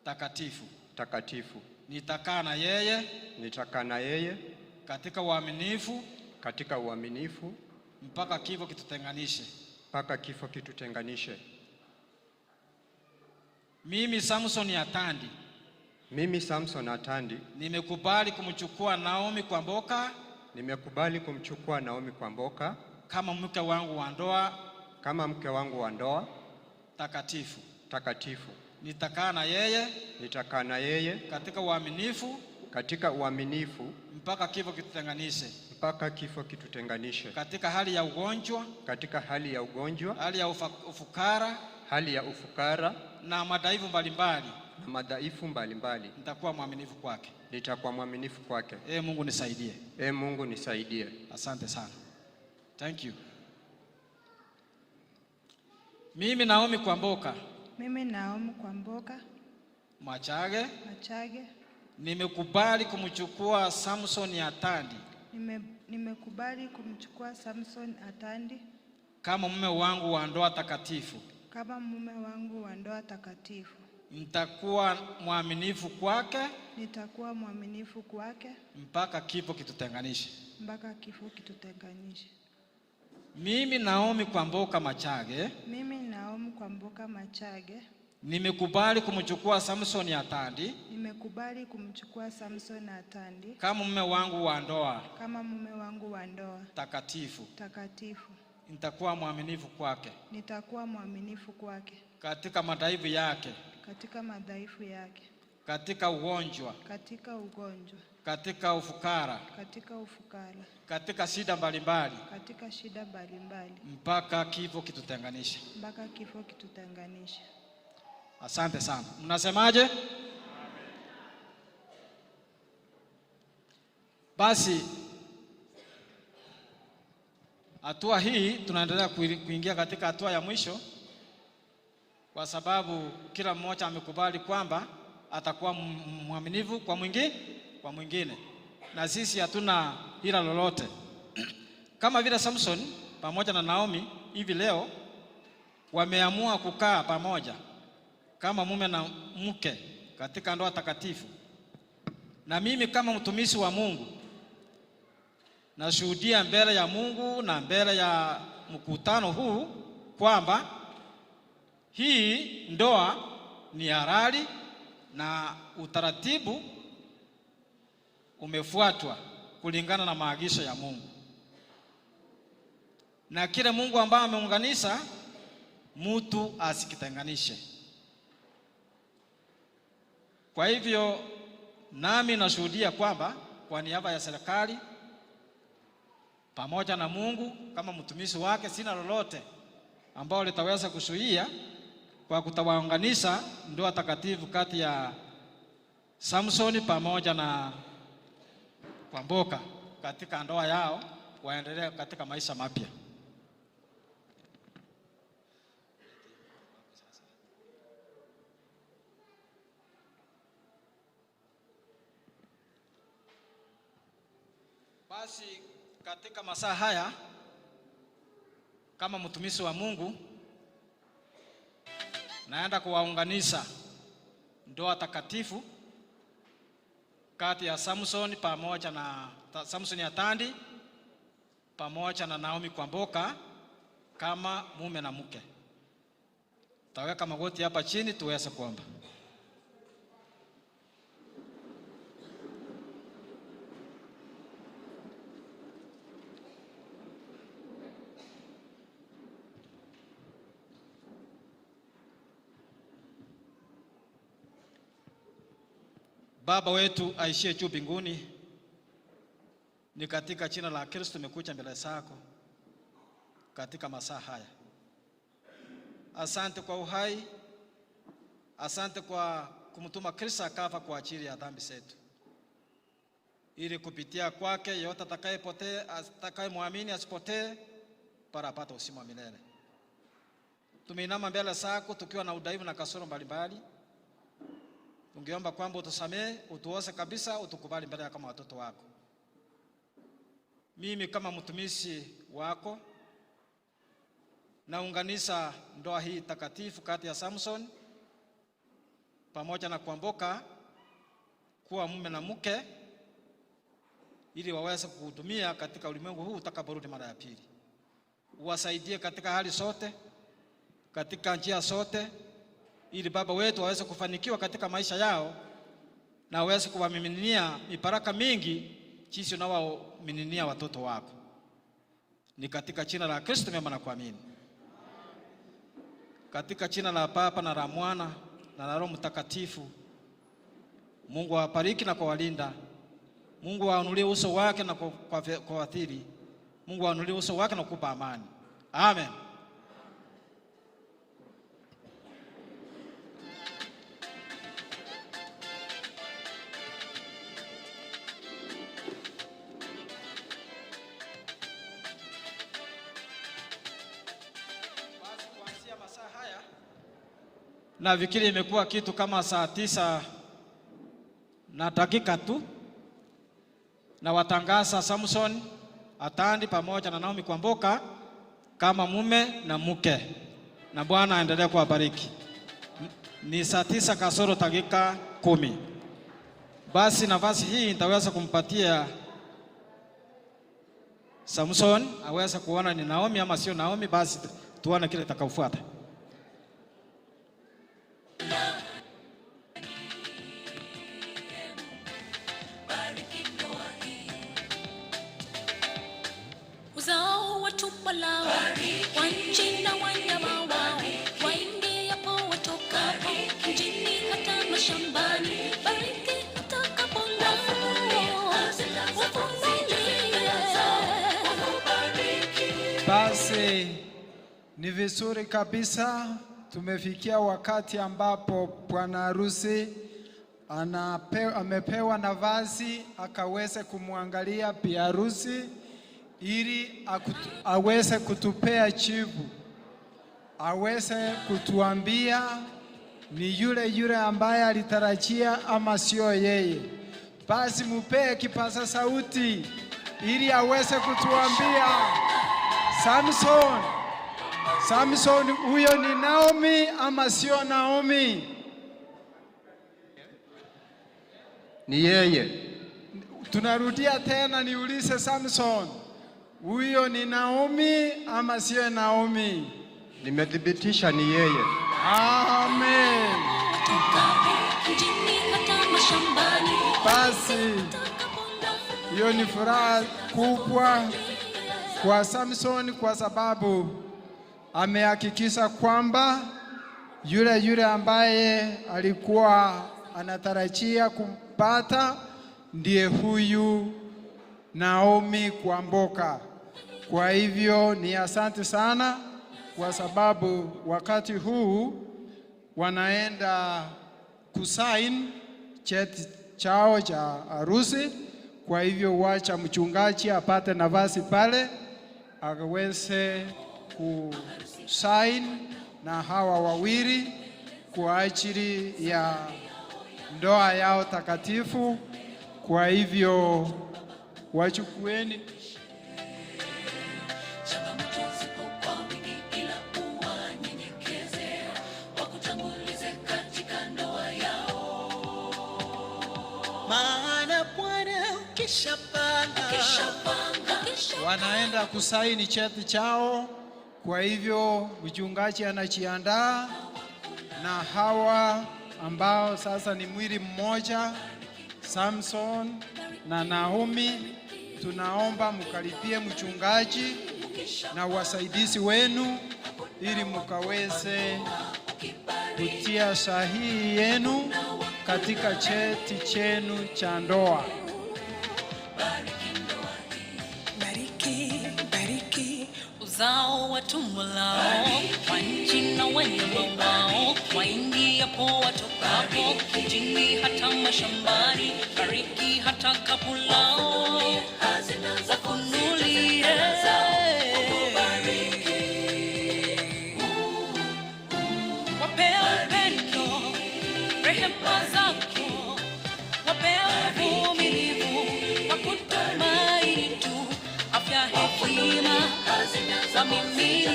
takatifu. takatifu. Nitakaa na yeye Nitakaa na yeye katika uaminifu katika uaminifu mpaka kifo kitutenganishe. mpaka kifo kitutenganishe. Mimi Samson Atandi Mimi Samson Atandi nimekubali kumchukua Naomi Kwamboka nimekubali kumchukua Naomi Kwamboka kama mke wangu wa ndoa kama mke wangu wa ndoa takatifu. takatifu. Nitakaa na yeye Nitakaa na yeye katika uaminifu katika uaminifu mpaka kifo kitutenganishe, mpaka kifo kitutenganishe, katika hali ya ugonjwa, katika hali ya ugonjwa, hali ya ufukara hali ya ufukara na madhaifu mbalimbali, na madhaifu mbalimbali. nitakuwa mwaminifu kwake. Nitakuwa mwaminifu kwake. Ee Mungu nisaidie. Ee Mungu nisaidie. Asante sana. Thank you. Mimi Naomi Kwamboka Mimi Naomi Kwamboka Machage Machage nimekubali kumchukua Samson Atandi nimekubali kumchukua Samson Atandi kama mume wangu wa ndoa takatifu. kama mume wangu wa ndoa takatifu. Nitakuwa mwaminifu kwake Nitakuwa mwaminifu kwake mpaka kifo kitutenganishe. mpaka kifo kitutenganishe. Mimi Naomi Kwamboka Machage Mimi Naomi Kwamboka Machage nimekubali kumchukua Samson Atandi nimekubali kumchukua Samson Atandi kama mume wangu wa ndoa kama mume wangu wa ndoa takatifu. takatifu. Nitakuwa mwaminifu kwake Nitakuwa mwaminifu kwake katika madhaifu yake, katika madhaifu yake, katika ugonjwa, katika ugonjwa, katika ufukara, katika ufukara, katika shida mbalimbali, katika shida mbalimbali, mpaka kifo kitutenganishe. mpaka kifo kitutenganishe. Asante sana. Mnasemaje? Basi hatua hii tunaendelea kuingia katika hatua ya mwisho, kwa sababu kila mmoja amekubali kwamba atakuwa mwaminifu kwa mwingine, na sisi hatuna hila lolote. Kama vile Samson pamoja na Naomi hivi leo wameamua kukaa pamoja kama mume na mke katika ndoa takatifu. Na mimi kama mtumishi wa Mungu nashuhudia mbele ya Mungu na mbele ya mkutano huu kwamba hii ndoa ni halali na utaratibu umefuatwa kulingana na maagizo ya Mungu, na kile Mungu ambaye ameunganisha mtu asikitenganishe. Kwa hivyo nami nashuhudia kwamba kwa niaba ya serikali pamoja na Mungu kama mtumishi wake, sina lolote ambao litaweza kuzuia kwa kutawaunganisha ndoa takatifu kati ya Samsoni pamoja na Kwamboka katika ndoa yao, waendelee katika maisha mapya. Basi katika masaa haya kama mtumishi wa Mungu naenda kuwaunganisha ndoa takatifu kati ya Samson pamoja na Samson Atandi pamoja na Naomi Kwamboka kama mume na mke. Taweka magoti hapa chini tuweze kuomba. Baba wetu aishie juu mbinguni, ni katika jina la Kristo tumekuja mbele zako katika masaa haya. Asante kwa uhai, asante kwa kumtuma Kristo akafa kwa ajili ya dhambi zetu, ili kupitia kwake yeyote atakayepotea, atakayemwamini asipotee, para apate uzima wa milele. Tumeinama mbele zako tukiwa na udhaifu na kasoro mbalimbali. Tungeomba kwamba utusamee, utuose kabisa, utukubali mbele kama watoto wako. Mimi kama mtumishi wako naunganisha ndoa hii takatifu kati ya Samson pamoja na Kwamboka kuwa mume na mke, ili waweze kuhudumia katika ulimwengu huu utakaporudi mara ya pili. Uwasaidie katika hali zote, katika njia zote, ili Baba wetu waweze kufanikiwa katika maisha yao na waweze kuwamiminia mibaraka mingi jinsi unawamiminia watoto wako. Ni katika jina la Kristo mema na kuamini. Katika jina la Baba na la Mwana na la Roho Mtakatifu. Mungu awabariki na kuwalinda. Mungu aanulie uso wake na kuwathiri. Mungu aanulie uso wake na kukupa amani. Amen. Na fikiri imekuwa kitu kama saa 9 na dakika tu, na watangaza Samson Atandi pamoja na Naomi Kwamboka kama mume na mke, na Bwana aendelee kuwabariki. Ni saa 9 kasoro dakika 10. Basi nafasi hii nitaweza kumpatia Samson aweze kuona ni Naomi ama sio Naomi. Basi tuone kile kitakachofuata. Uzao wa tumbo lao, wa nchi na wanyama wao, waingiapo watokapo, mjini hata mashambani, bariki utakapolala, wafunulie. Basi ni vizuri kabisa, tumefikia wakati ambapo bwana harusi amepewa nafasi akaweze kumwangalia bi harusi ili aweze kutupea jibu, aweze kutuambia ni yule yule ambaye alitarajia ama sio yeye. Basi mupee kipaza sauti ili aweze kutuambia, Samson, Samson, huyo ni Naomi ama sio Naomi? Ni yeye. Tunarudia tena, niulize Samson, huyo ni Naomi ama sio Naomi? Nimethibitisha ni yeye. Amen. Basi hiyo ni furaha kubwa kwa Samson kwa sababu amehakikisha kwamba yule yule ambaye alikuwa anatarajia kumpata ndiye huyu Naomi Kwamboka. Kwa hivyo ni asante sana kwa sababu wakati huu wanaenda kusign cheti chao cha harusi. Kwa hivyo wacha mchungaji apate nafasi pale akaweze kusign na hawa wawili kwa ajili ya ndoa yao takatifu. Kwa hivyo wachukueni. Changamoto zipo kwa wingi, ila uwanyenyekeze, wakutangulize katika ndoa yao. Maana Bwana ukishapanga, Wanaenda kusaini cheti chao. Kwa hivyo mchungaji anajiandaa na hawa ambao sasa ni mwili mmoja, Samson na Naomi, tunaomba mkaribie mchungaji na wasaidizi wenu ili mkaweze kutia sahihi yenu katika cheti chenu cha ndoa. Bariki, bariki uzao wa tumbo lao, wa nchi na wanyama wao, waingiapo watokapo, mjini hata mashambani, bariki hata kapu lao, wafunulie. Wape upendo, rehema zako, wape uvumilivu, wakutumaini tu, afya, hekima, wamiminie.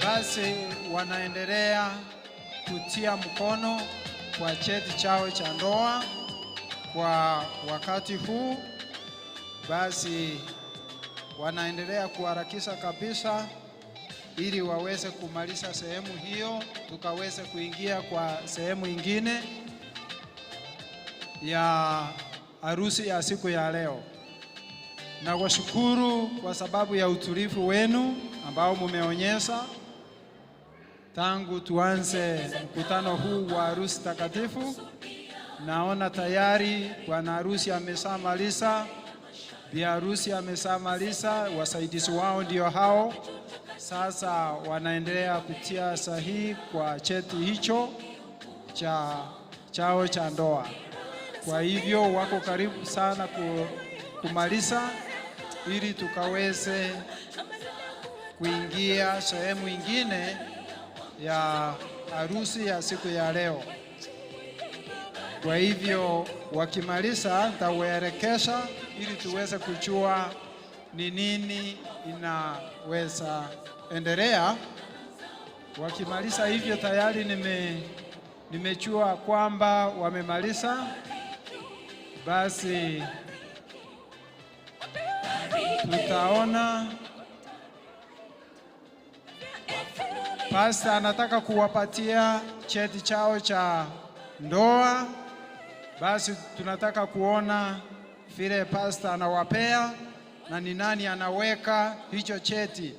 Basi wanaendelea kutia mkono kwa cheti chao cha ndoa kwa wakati huu. Basi wanaendelea kuharakisha kabisa ili waweze kumaliza sehemu hiyo, tukaweze kuingia kwa sehemu ingine ya harusi ya siku ya leo. Na washukuru kwa sababu ya utulivu wenu ambao mumeonyesha tangu tuanze mkutano huu wa harusi takatifu. Naona tayari bwana harusi ameshamaliza, bi harusi ameshamaliza, wasaidizi wao ndio hao. Sasa wanaendelea kutia sahihi kwa cheti hicho cha chao cha ndoa. Kwa hivyo wako karibu sana kumaliza ili tukaweze kuingia sehemu ingine ya harusi ya siku ya leo. Kwa hivyo wakimaliza, nitawaelekeza ili tuweze kujua ni nini inaweza endelea. Wakimaliza hivyo tayari nimejua kwamba wamemaliza, basi tutaona. Pasta anataka kuwapatia cheti chao cha ndoa, basi tunataka kuona vile pasta anawapea na ni nani anaweka hicho cheti.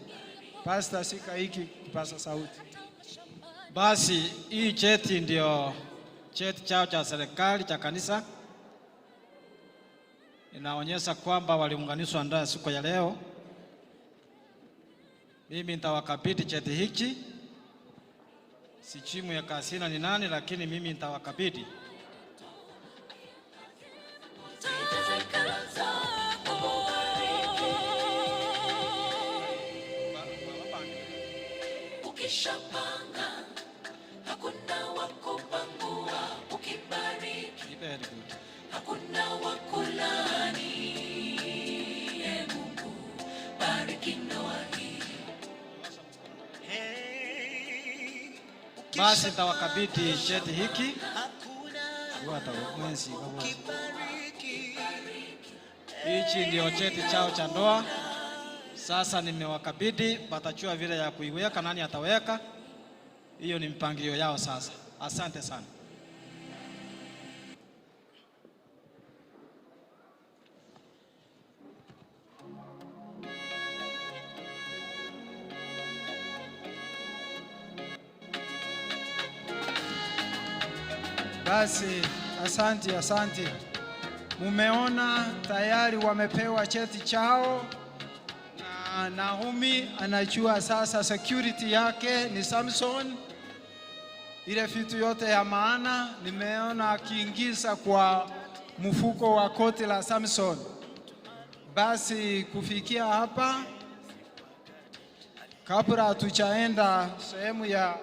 Pasta, shika hiki kipaza sauti. Basi hii cheti ndio cheti chao cha serikali cha kanisa, inaonyesha kwamba waliunganishwa ndoa siku ya leo. Mimi nitawakabidhi cheti hiki, sijui mweka hazina ni nani, lakini mimi nitawakabidhi. Ukishapanga hakuna wa kupangua, ukibariki Very good. Hakuna wa kulaani. Ee Mungu, bariki ndoa. Basi nitawakabidhi cheti hiki. Hichi ndio cheti chao cha ndoa. Sasa nimewakabidhi, watachua vile ya kuiweka, nani ataweka. Hiyo ni mpangilio yao sasa. Asante sana. Basi asante, asante. Mumeona tayari wamepewa cheti chao na Naomi anajua sasa security yake ni Samson. Ile vitu yote ya maana nimeona akiingiza kwa mfuko wa koti la Samson. Basi kufikia hapa, kabla hatujaenda sehemu ya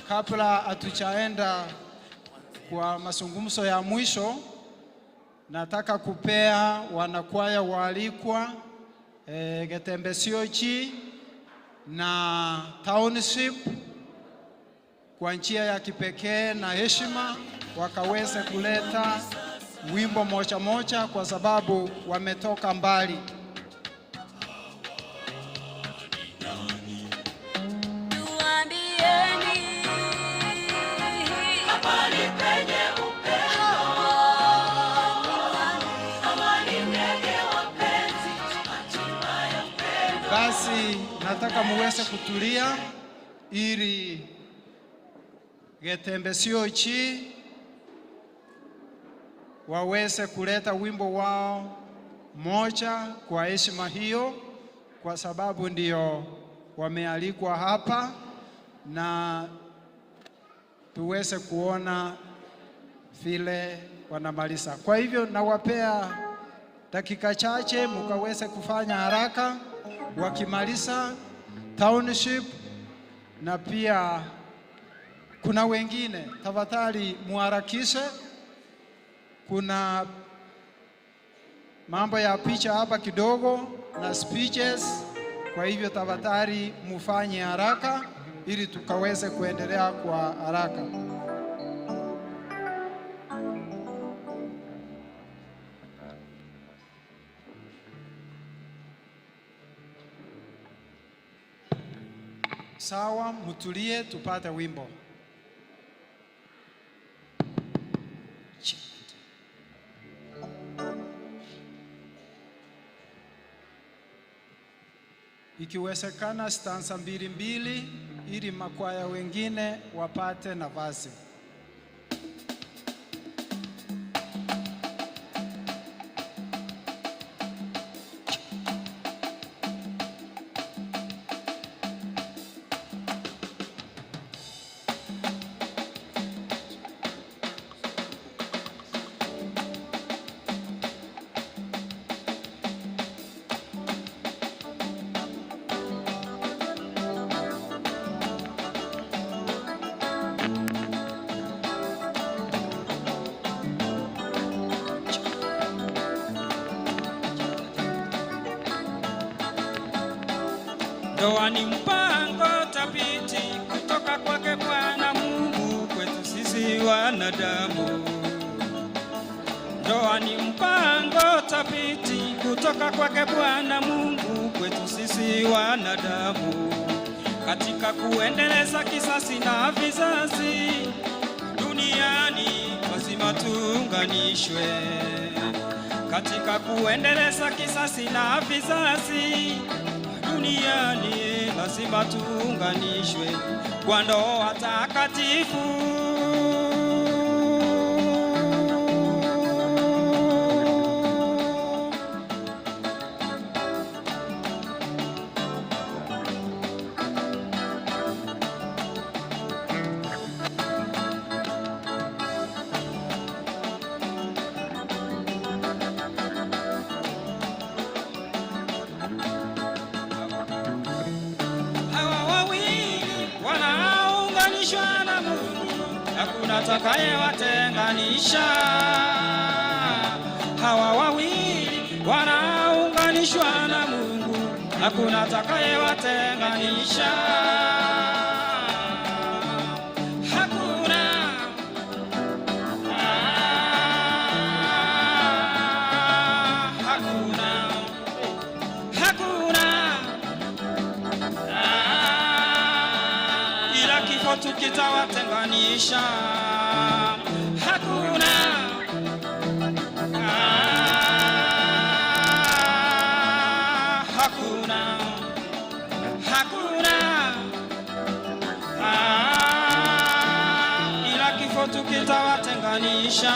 kabla hatujaenda kwa mazungumzo ya mwisho, nataka kupea wanakwaya waalikwa Getembe Siochi na Township kwa njia ya kipekee na heshima wakaweze kuleta wimbo moja moja, kwa sababu wametoka mbali. Tuambieni habari penye upendo, amani ndege wapenzi, hatima ya upendo. Basi nataka muweze kutulia ili Getembe Siochi waweze kuleta wimbo wao moja kwa heshima hiyo, kwa sababu ndio wamealikwa hapa na tuweze kuona vile wanamaliza. Kwa hivyo nawapea dakika chache mukaweze kufanya haraka, wakimaliza Township na pia kuna wengine, tafadhali muharakishe. Kuna mambo ya picha hapa kidogo na speeches, kwa hivyo tafadhali mufanye haraka ili tukaweze kuendelea kwa haraka. Sawa, mtulie tupate wimbo. Ikiwezekana stanza mbili mbili, ili makwaya wengine wapate nafasi. Ndoa ni mpango thabiti kutoka kwake Bwana Mungu kwetu sisi wanadamu. Ndoa ni mpango thabiti kutoka kwake Bwana Mungu kwetu sisi wanadamu, katika kuendeleza kisasi na vizazi duniani, lazima tuunganishwe katika kuendeleza kisasi na vizazi duniani, lazima tuunganishwe kwa ndoa takatifu. Hawa wawili wanaunganishwa na Mungu, hakuna atakayewatenganisha. Hawa wawili wanaunganishwa na Mungu, Hakuna atakayewatenganisha. Hakuna. Ah, hakuna. Hakuna. Ah, ila kifo tu kitawatenganisha. Hakuna. Ah, hakuna. Hakuna. Ah, ila kifo tu kitawatenganisha.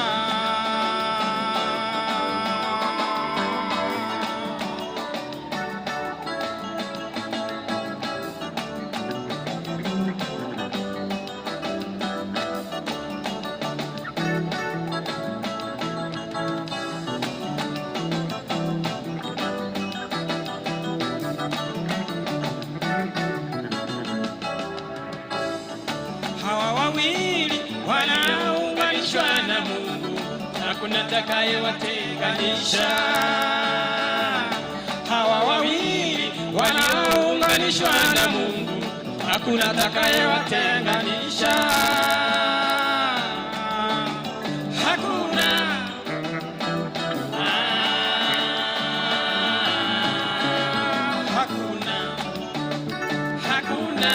Hawa wawili wanaunganishwa na Mungu, hakuna atakayewatenganisha. Hawa wawili wanaunganishwa na Mungu, hakuna atakayewatenganisha. Hakuna. Ah, hakuna. Hakuna.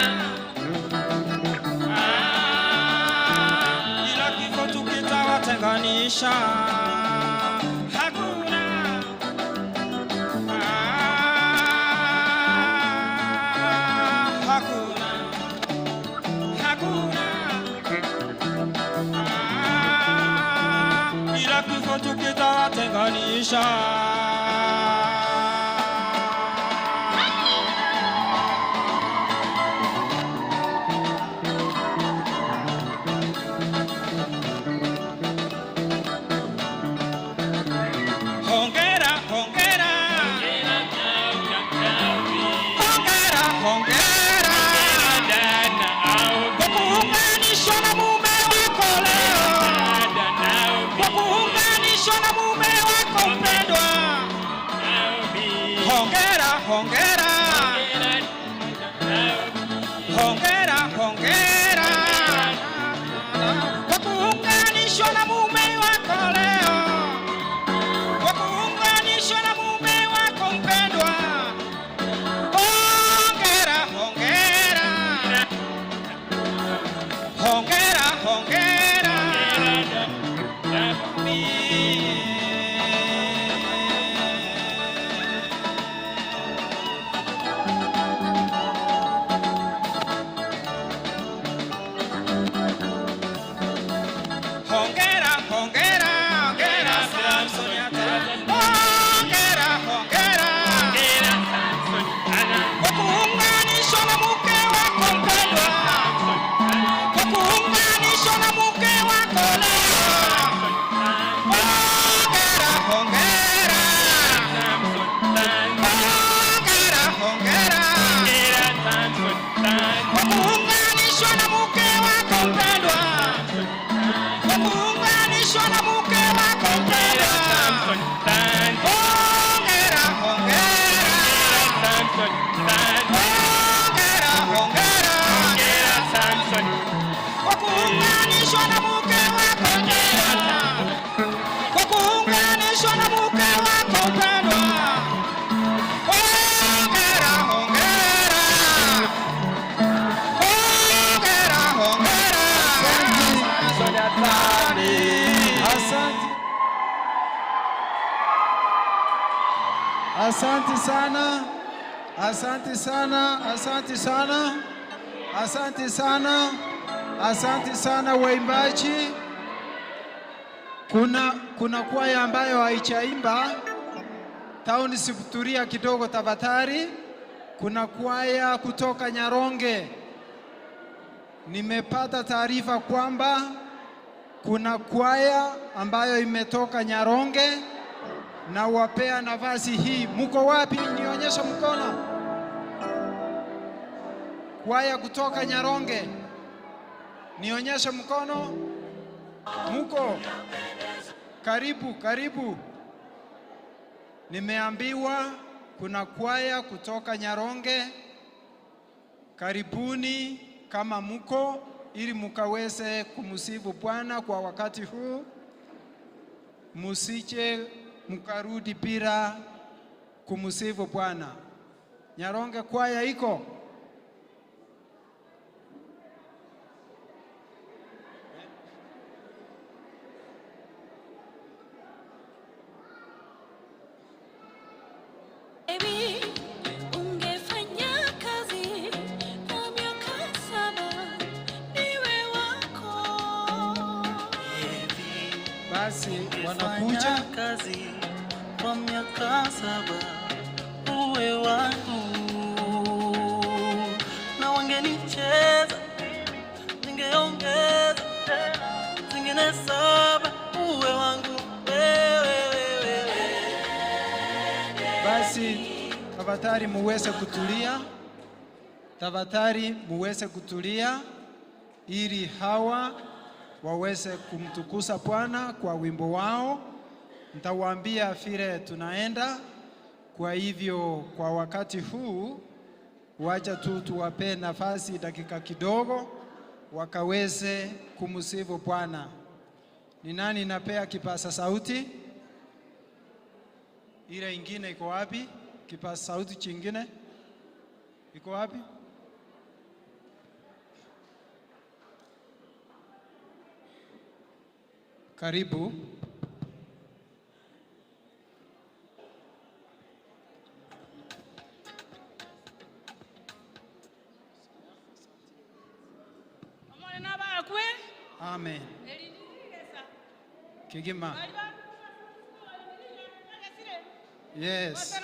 Ah, ila kifo tu kitawatenganisha. Hakuna. Ah, hakuna. Hakuna. Ah, ila kifo tu kitawatenganisha. Hongera, hongera. Hongera, hongera. Kwa kuunganishwa na mume wako leo. Kwa kuunganishwa na mume wako mpendwa. Hongera, hongera. Hongera, hongera. Kwa kuunganishwa na mume wako leo. Kwa kuunganishwa na mume wako mpendwa. Hongera, hongera. Hongera, hongera. Hongera, hongera, hongera Samson Hongera, hongera. Kwa kuunganishwa na mke wako mpendwa. Kwa kuunganishwa na mke wako leo. Hongera, hongera. Hongera, hongera. Kwa kuunganishwa na mke wako mpendwa. Kwa kuunganishwa na mke wako mpendwa. Hongera, hongera. Hongera, hongera. Kwa kuunganishwa na mke wako mpendwa. Kwa kuunganishwa na mke wako mpendwa. Hongera, hongera. Hongera, hongera. Asante. Asante sana. Asante sana, asante sana. Asante sana. Asante sana waimbaji. Kuna kwaya ambayo haijaimba. Town sifuturia kidogo tafadhali. Kuna kwaya kutoka Nyaronge. Nimepata taarifa kwamba kuna kwaya ambayo imetoka Nyaronge na wapea nafasi hii. Muko wapi? Nionyeshe mkono. Kwaya kutoka Nyaronge, nionyeshe mkono. Muko karibu, karibu. Nimeambiwa Kuna kwaya kutoka Nyaronge. Karibuni kama muko, ili mukaweze kumsifu Bwana kwa wakati huu. Musije mukarudi bila kumsifu Bwana. Nyaronge kwaya iko? Baby, ungefanya kazi kwa miaka 7 niwe wako. Basi wanakuja. Kazi kwa miaka 7 uwe wangu, na wangenicheza ningeongeza zingine 7 uwe wangu wewe. Basi tafadhali muweze kutulia, tafadhali muweze kutulia ili hawa waweze kumtukuza Bwana kwa wimbo wao. Nitawaambia vile tunaenda. Kwa hivyo kwa wakati huu wacha tu tuwape nafasi dakika kidogo wakaweze kumsifu Bwana. Ni nani napea kipaza sauti? Ile ingine iko wapi? Kipaza sauti chingine iko wapi? Karibu. Amen. Kigima. Yes.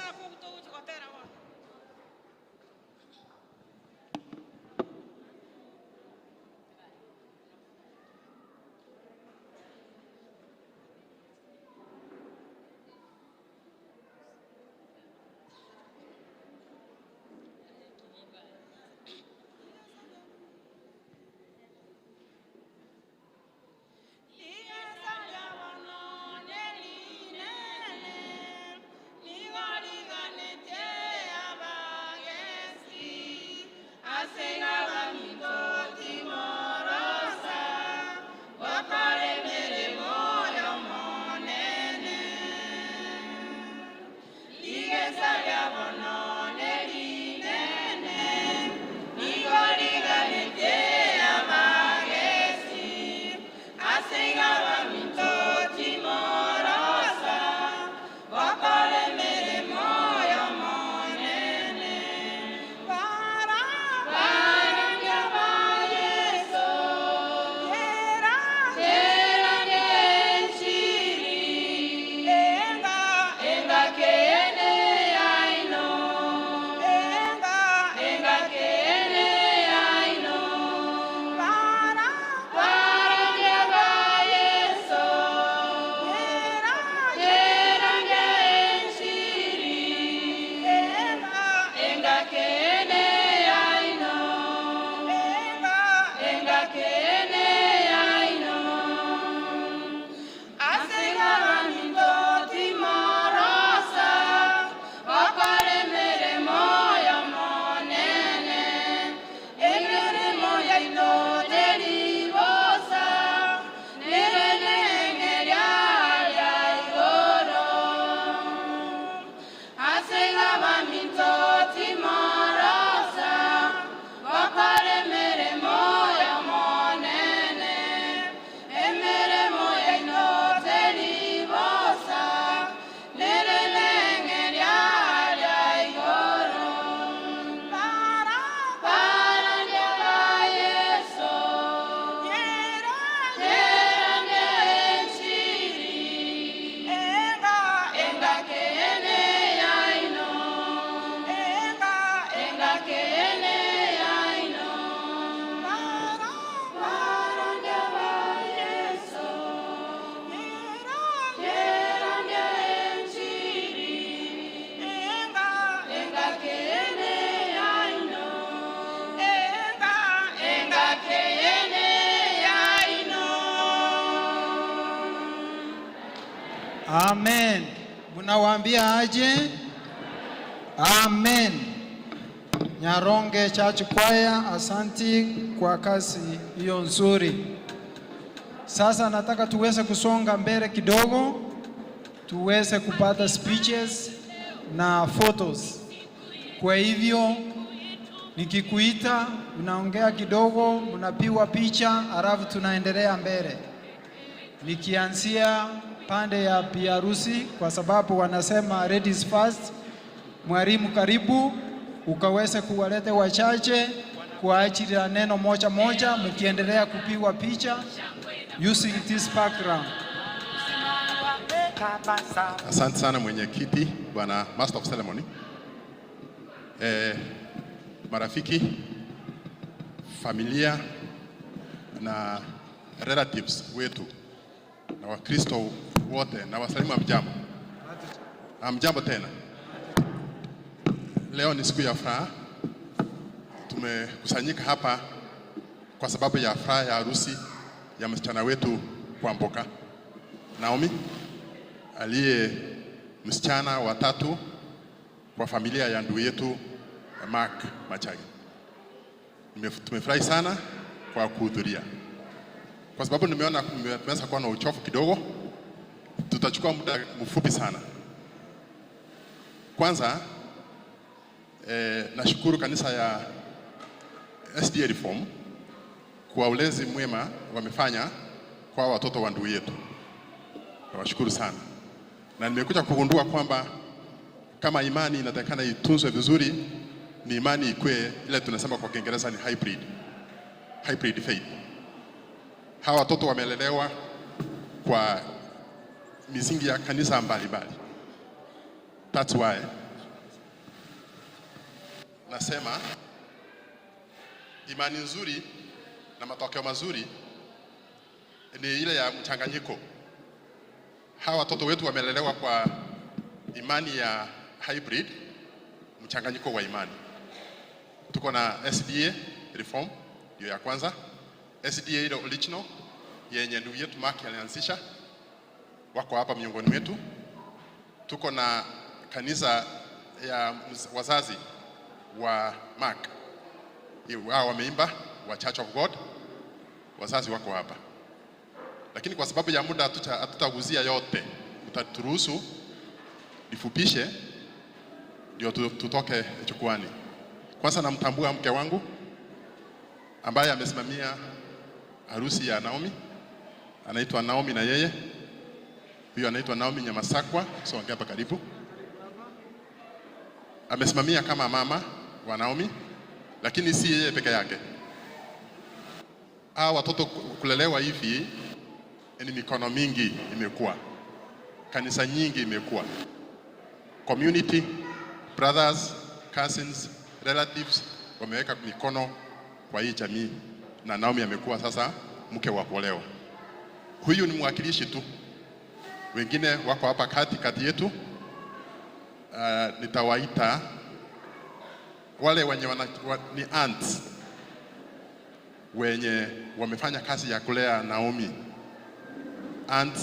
Amen. Munawaambia aje? Amen. Nyaronge Church Choir, asanti kwa kazi hiyo nzuri. Sasa nataka tuweze kusonga mbele kidogo, tuweze kupata speeches na photos. Kwa hivyo nikikuita unaongea kidogo, mnapigwa picha, halafu tunaendelea mbele. Nikianzia pande ya biharusi, kwa sababu wanasema ladies first. Mwalimu, karibu ukaweze kuwalete wachache kwa ajili ya neno moja moja, mkiendelea kupigwa picha using this background. Asante sana mwenyekiti, bwana Master of Ceremony. Marafiki, familia na relatives wetu na Wakristo wote na wasalimu, hamjambo. Hamjambo tena. Leo ni siku ya furaha, tumekusanyika hapa kwa sababu ya furaha ya harusi ya msichana wetu Kwamboka Naomi aliye msichana wa tatu kwa familia ya ndugu yetu Mark Machage. Tumefurahi sana kwa kuhudhuria. Kwa sababu nimeona tumeweza kuwa na uchovu kidogo, tutachukua muda mfupi sana. Kwanza nashukuru kanisa ya SDA Reform kwa ulezi mwema wamefanya kwa watoto wa ndugu yetu. Nawashukuru sana, na nimekuja kugundua kwamba kama imani inatakikana itunzwe vizuri, ni imani ikue ile tunasema kwa Kiingereza ni hybrid, hybrid faith. Hawa watoto wamelelewa kwa misingi ya kanisa mbalimbali. That's why nasema imani nzuri na matokeo mazuri ni ile ya mchanganyiko. Hawa watoto wetu wamelelewa kwa imani ya hybrid, mchanganyiko wa imani. Tuko na SDA Reform, ndio ya kwanza. SDA ile original yenye ndugu yetu Mark alianzisha, wako hapa miongoni mwetu. Tuko na kanisa ya wazazi wa Mark, hao wameimba wa Church of God, wazazi wako hapa, lakini kwa sababu ya muda hatutaguzia yote, utaturuhusu nifupishe ndio tutoke jukwaani. Kwanza namtambua mke wangu ambaye amesimamia harusi ya Naomi, anaitwa Naomi na yeye huyo anaitwa Naomi Nyamasakwa, so ongea hapa karibu. Amesimamia kama mama wa Naomi, lakini si yeye peke yake. Hawa watoto kulelewa hivi ni mikono mingi imekuwa, kanisa nyingi imekuwa, community, brothers, cousins, relatives wameweka mikono kwa hii jamii, na Naomi amekuwa sasa mke wa kuolewa. Huyu ni mwakilishi tu, wengine wako hapa kati kati yetu. Nitawaita wale wenye ni aunts wenye wamefanya kazi ya kulea Naomi, aunt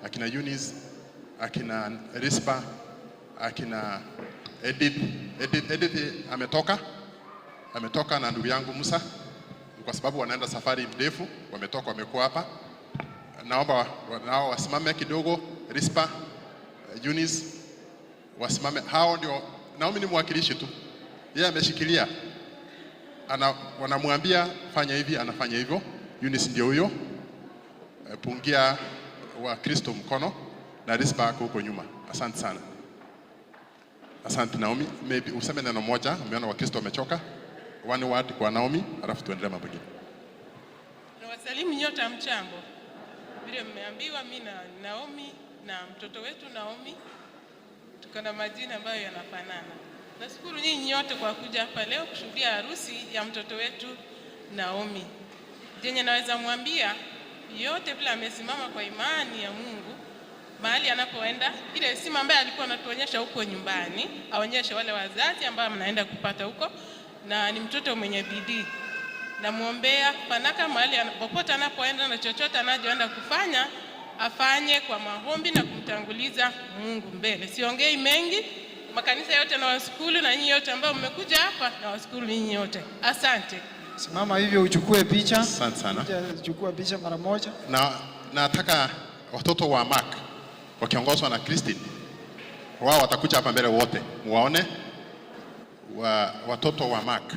akina Eunice, akina Rispa, akina Edith. Edith ametoka na ndugu yangu Musa, kwa sababu wanaenda safari ndefu, wametoka wamekuwa hapa. Naomba nao wasimame kidogo, Rispa, Eunice wasimame. Hao ndio Naomi ni mwakilishi tu, yeye ameshikilia, wanamwambia fanya hivi, anafanya hivyo. Eunice ndio huyo, pungia wa Kristo mkono na Rispa ako huko nyuma. Asante sana. Asante Naomi. Maybe useme neno moja, umeona Wakristo wamechoka. One word kwa Naomi, alafu tuendelee mambo mengine. Nawasalimu nyote, hamjambo. Vile mmeambiwa, mi na Naomi na mtoto wetu Naomi tuko na majina ambayo yanafanana. Nashukuru nyinyi nyote kwa kuja hapa leo kushuhudia harusi ya mtoto wetu Naomi. Jenye naweza mwambia yote, vile amesimama kwa imani ya Mungu mahali anapoenda, ile heshima ambayo alikuwa anatuonyesha huko nyumbani, aonyeshe wale wazazi ambao mnaenda kupata huko, na ni mtoto mwenye bidii. Namwombea fanaka mahali popote anapoenda na chochote anachoenda kufanya afanye kwa maombi na kumtanguliza Mungu mbele. Siongei mengi, Makanisa yote nawashukuru, na nyinyi yote ambao mmekuja hapa nawashukuru nyinyi yote. Asante. Simama hivyo uchukue picha. Asante sana. Chukua picha mara moja. Na nataka watoto wa Mark wakiongozwa na Christine, wao watakuja hapa mbele wote muwaone watoto wa Mark,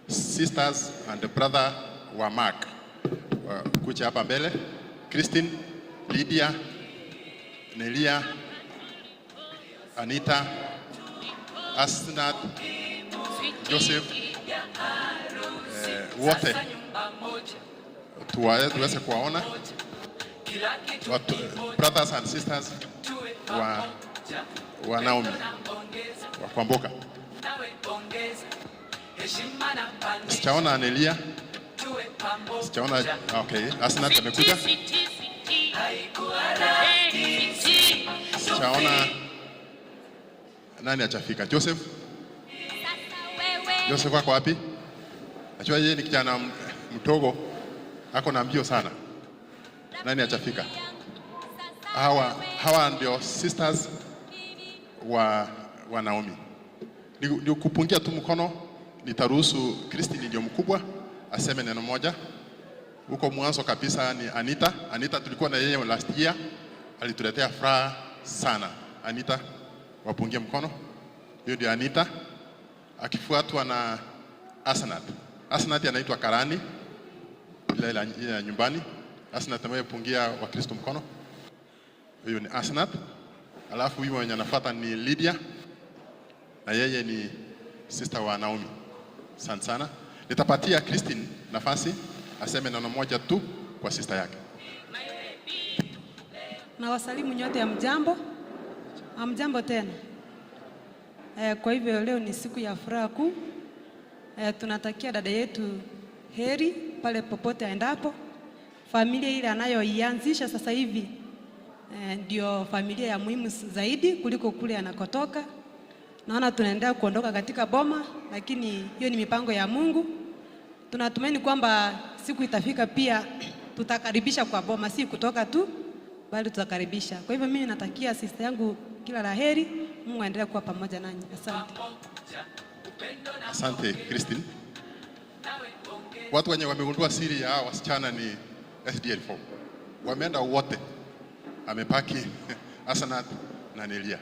sisters and brother wa Mark kuja hapa mbele. Christine, Lydia, Nelia, Anita, Asnat, Joseph, wote tuweze kuwaona watu, brothers and sisters wa Naomi wa Kwamboka. Sichaona Anelia, sichaona. Okay, Asnat amekuja. Sichaona nani hajafika. Joseph, Joseph ako wapi? Najua yeye ni kijana mdogo, ako na mbio sana. Nani hajafika? Hawa ndio sisters wa Naomi. Ni kupungia tu mkono, nitaruhusu Christine ndio mkubwa aseme neno moja. Huko mwanzo kabisa ni Anita. Anita tulikuwa na yeye last year, alituletea furaha sana. Anita, wapungie mkono. Hiyo ndio Anita, akifuatwa na Asnat. Asnat anaitwa Karani, ile ya nyumbani. Asnat ambaye pungia Wakristo mkono. Huyo ni Asnat. Alafu huyu mwenye anafuata ni Lydia, na yeye ni sister wa Naomi. Asante sana. Nitapatia Christine nafasi aseme neno moja tu kwa sister yake. Na wasalimu nyote, hamjambo? Hamjambo tena. Kwa hivyo leo ni siku ya furaha kuu. Tunatakia dada yetu heri pale popote aendapo. Familia ile anayoianzisha sasa hivi ndio familia ya muhimu zaidi kuliko kule anakotoka. Naona tunaendelea kuondoka katika boma, lakini hiyo ni mipango ya Mungu. Tunatumaini kwamba siku itafika pia tutakaribisha kwa boma, si kutoka tu, bali tutakaribisha. Kwa hivyo mimi natakia sister yangu kila la heri. Mungu aendelee kuwa pamoja nanyi. Asante. Asante Christine. Watu wenye wamegundua siri ya hawa wasichana ni SDL4. Wameenda wote. Amepaki Asanat na Nelia.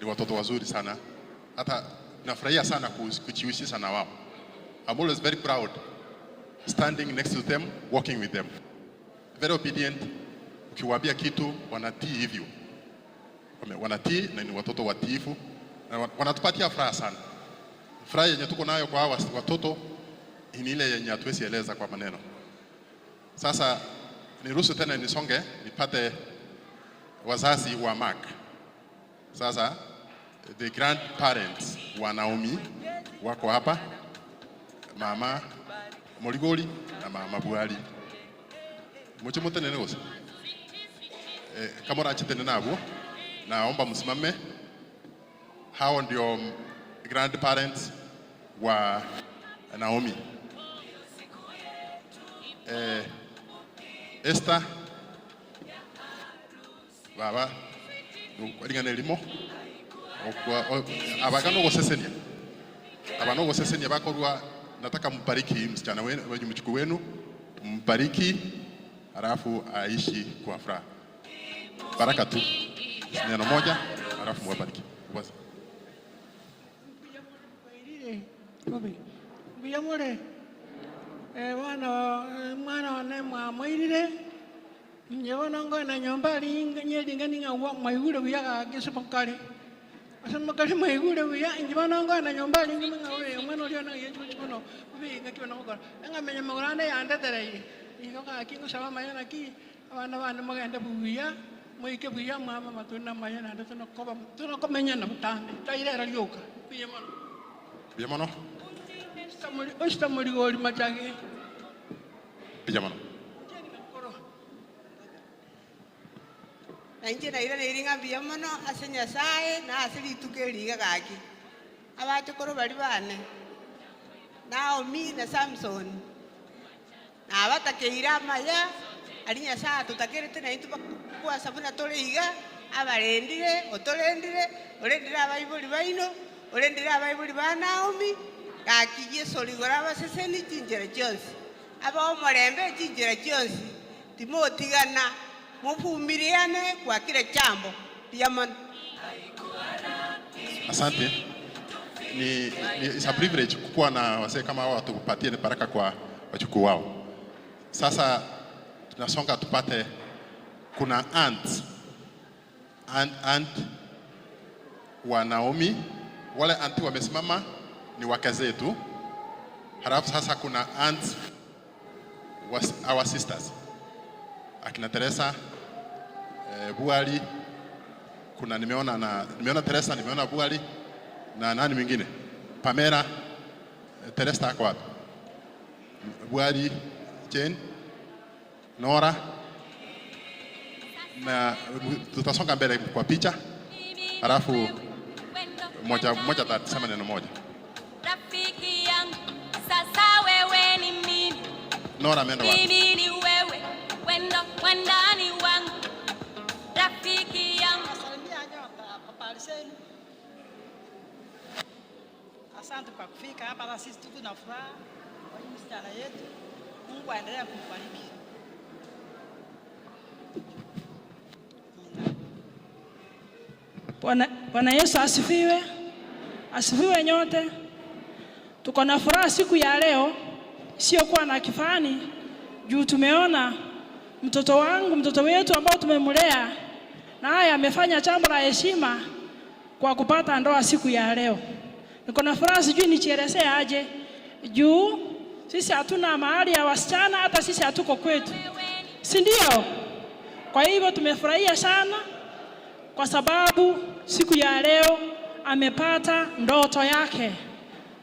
Ni watoto wazuri sana. Hata nafurahia sana kujihusisha na wao. I'm always very proud standing next to them, working with them. Very obedient. Ukiwaambia kitu wanatii hivyo. Wanatii na ni watoto watiifu. Na wanatupatia furaha sana. Furaha yenye tuko nayo kwa hawa watoto ni ile yenye hatuwezi eleza kwa maneno. Sasa niruhusu tena nisonge nipate wazazi wa Mark. Sasa the grandparents wa Naomi wako hapa, mama Moligoli na mama Buhari. Mucho mutenene gose. Kama unachitene nabo, naomba msimame. Hao ndio grandparents wa Naomi. Esther baba ringana limo abaga no gosesenia aba no gosesenia bakorwa. Nataka mbariki msichana wenu, mchukuu wenu, mbariki halafu aishi kwa furaha. Baraka tu neno moja, halafu mwabariki. Basi. Mbiyamure wana mwana wane mwamwirire nyewe ngo na nyomba linga nyelinga ninga wa mwaigure buyaga gisopakare asamakare mwaigure buya njibana ngo na nyomba linga ninga we mwana uri na yetu chikono biga kiona ngokora ngamenya magurane yandetere igo ka kingo saba mayana ki abana bana magende buya mwike buya mama matuna mayana ndo tunakoba tunakomenya na butambe tairera lyoka biyemono biyemono Osta muligoli matage biyemono. Na inche naira neiringa mbuya mono ase Nyasaye na ase rituko eriga gaki abachokoro bari bane Naomi na Samson nabatakeire amaya ari Nyasaye atutakerete naintwe bakwasa buna tore iga Abarendire, otorendire, orendire abaibori baino, orendire abaibori ba Naomi, gaki Yesu rigora abaseseni chinjera chionsi. Aba omorembe chinjera chionsi. Timotigana muvumiliane kwa kila jambo. Diamond. Asante. Ni it's a privilege kuwa na wazee kama hao watupatie baraka kwa wajukuu wao. Sasa tunasonga tupate, kuna aunt wa Naomi, wale auntie wamesimama ni wake zetu. Halafu sasa kuna aunt our sisters akina Teresa, Buali, kuna nimeona Teresa, nimeona Buali na nani mwingine, Pamela. Teresa ako wapi? Buali, Jane, Nora, na tutasonga mbele kwa picha, halafu moja moja atasema neno moja. Rafiki yangu, sasa wewe ni mimi. Nora ameenda wapi? Mimi ni wewe, wendo wandani wangu. Rafiki yangu. Habari zenu? Asante kwa kufika hapa, na sisi tuko na furaha kwa hii msichana yetu. Mungu aendelee kumbariki. Bwana Yesu asifiwe. Asifiwe nyote. Tuko na furaha siku ya leo, sio kuwa na kifani, juu tumeona mtoto wangu, mtoto wetu ambao tumemlea, na haya amefanya jambo la heshima kwa kupata ndoa siku ya leo. Niko na furaha, sijui nichielezee aje, juu sisi hatuna mahali ya wasichana, hata sisi hatuko kwetu, si ndio? Kwa hivyo tumefurahia sana kwa sababu siku ya leo amepata ndoto yake.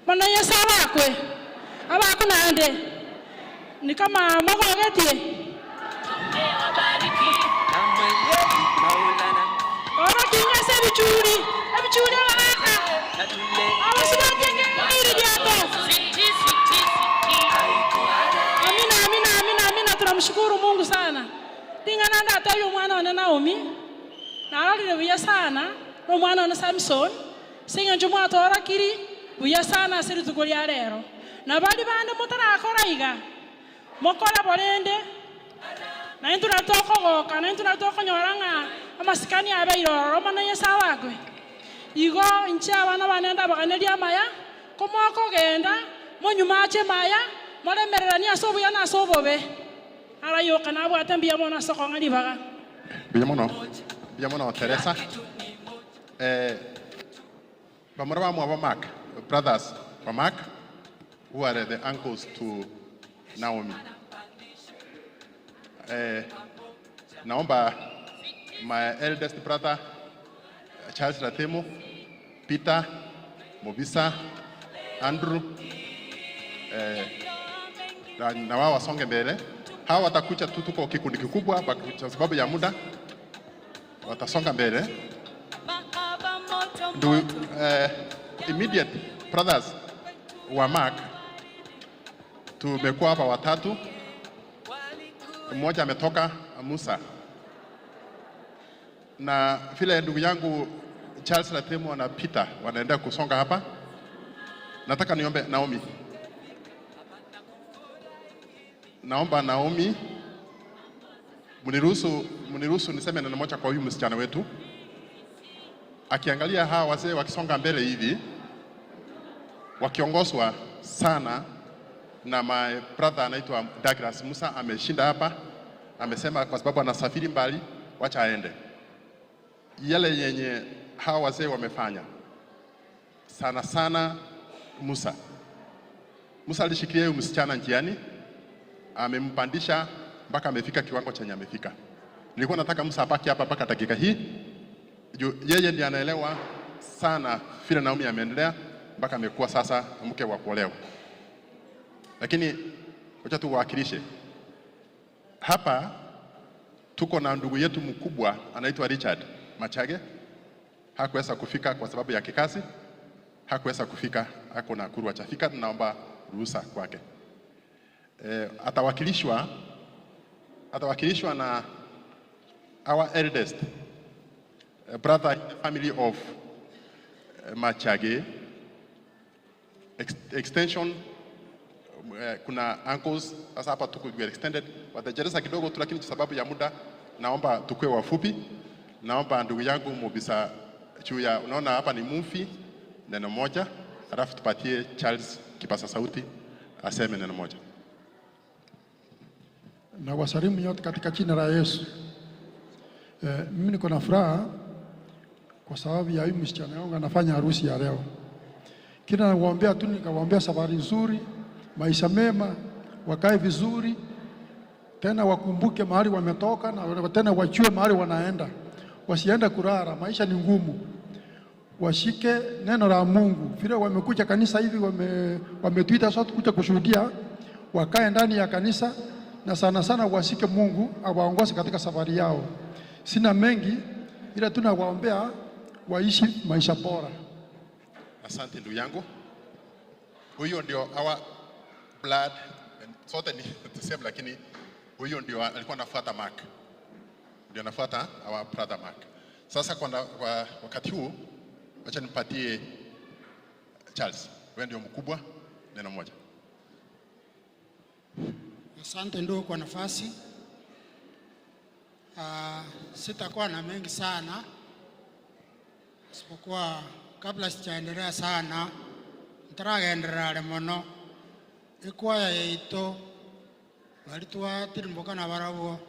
Bwana Yesu abakwe abakunande ni kama mogogetie orokinyese ebichuri ebichuri ababaka abasibategeire lyato. Amina, amina, amina, amina. Tunamshukuru Mungu sana. Tingana ndatayo mwana wa Naomi nararire buya sana no mwana wa Samson singa mwatorakiri buya sana ase rituko ria rero na bari bande mutarakora iga mokora borende na intu natokogoka na intu natokonyora ng'a amasikani abe iroro mana Yesu awakwe igo inche abana banenda baganeria amaya komokogenda monyumache maya moremererania ase obuya na ase obobe arayoka nabwate mbuya mono ase okong'a ribaga. Mbuya mono Teresa. Bamura bamwe ba Mark, brothers wa Mark, who are the uncles to Naomi. Naomba my eldest brother Charles Ratemo, Peter, Mobisa, Andrew, na wao wasonge mbele. Hawa watakuja tu, tuko kikundi kikubwa kwa sababu ya muda, watasonga mbele. Immediate brothers wa Mark tumekuwa hapa watatu, mmoja ametoka Musa, na vile ndugu yangu Charles Ratemo na Peter wanaendelea kusonga hapa. Nataka niombe Naomi, naomba Naomi mniruhusu niseme neno moja kwa huyu msichana wetu. Akiangalia hawa wazee wakisonga mbele hivi, wakiongozwa sana na my brother anaitwa Douglas Musa, ameshinda hapa, amesema kwa sababu anasafiri mbali, wacha aende. Yale yenye hawa wazee wamefanya sana sana, Musa alishikilia huyu msichana njiani, amempandisha mpaka amefika kiwango chenye amefika. Nilikuwa nataka Musa abaki hapa mpaka dakika hii, juu yeye ndiye anaelewa sana vile Naomi ameendelea mpaka amekuwa sasa mke wa kuolewa. Lakini wacha tu wawakilishe hapa. Tuko na ndugu yetu mkubwa anaitwa Richard Machage, hakuweza kufika kwa sababu ya kikazi, hakuweza kufika, ako Nakuru hajafika, tunaomba ruhusa kwake. Atawakilishwa na our eldest Brother in the family of Machage. Extension kuna uncles sasa hapa tuko we are extended, watajeleza kidogo tu, lakini kwa sababu ya muda naomba tukue wafupi. Naomba ndugu yangu Mubisa Chuya, unaona hapa ni Mumfi, neno moja, alafu tupatie Charles kipasa sauti aseme neno moja. Na wasalimu nyote katika jina la Yesu. Mimi niko na furaha kwa sababu ya huyu msichana wangu anafanya harusi ya leo. Kila nawaombea tu, nikawaombea safari nzuri, maisha mema, wakae vizuri, tena wakumbuke mahali wametoka na tena wajue mahali wanaenda, wasiende kulala, maisha ni ngumu. Washike neno la Mungu vile wamekuja kanisa hivi, wametuita sote kuja kushuhudia, wakae ndani ya kanisa na sana sana washike Mungu awaongoze katika safari yao. Sina mengi, ila tunawaombea waishi maisha bora. Asante ndugu yangu. Huyo ndio our blood, sote ni the same, lakini huyo ndio alikuwa anafuata Mark, ndio anafuata our brother Mark. Sasa kwa wakati huu wacha nimpatie Charles, wewe ndio mkubwa, neno moja. Asante ndugu kwa nafasi. Sitakuwa na mengi sana, isipokuwa kabla sijaendelea sana ntaragenderera mono ikwaya yaito bari twatirimboka na barabwo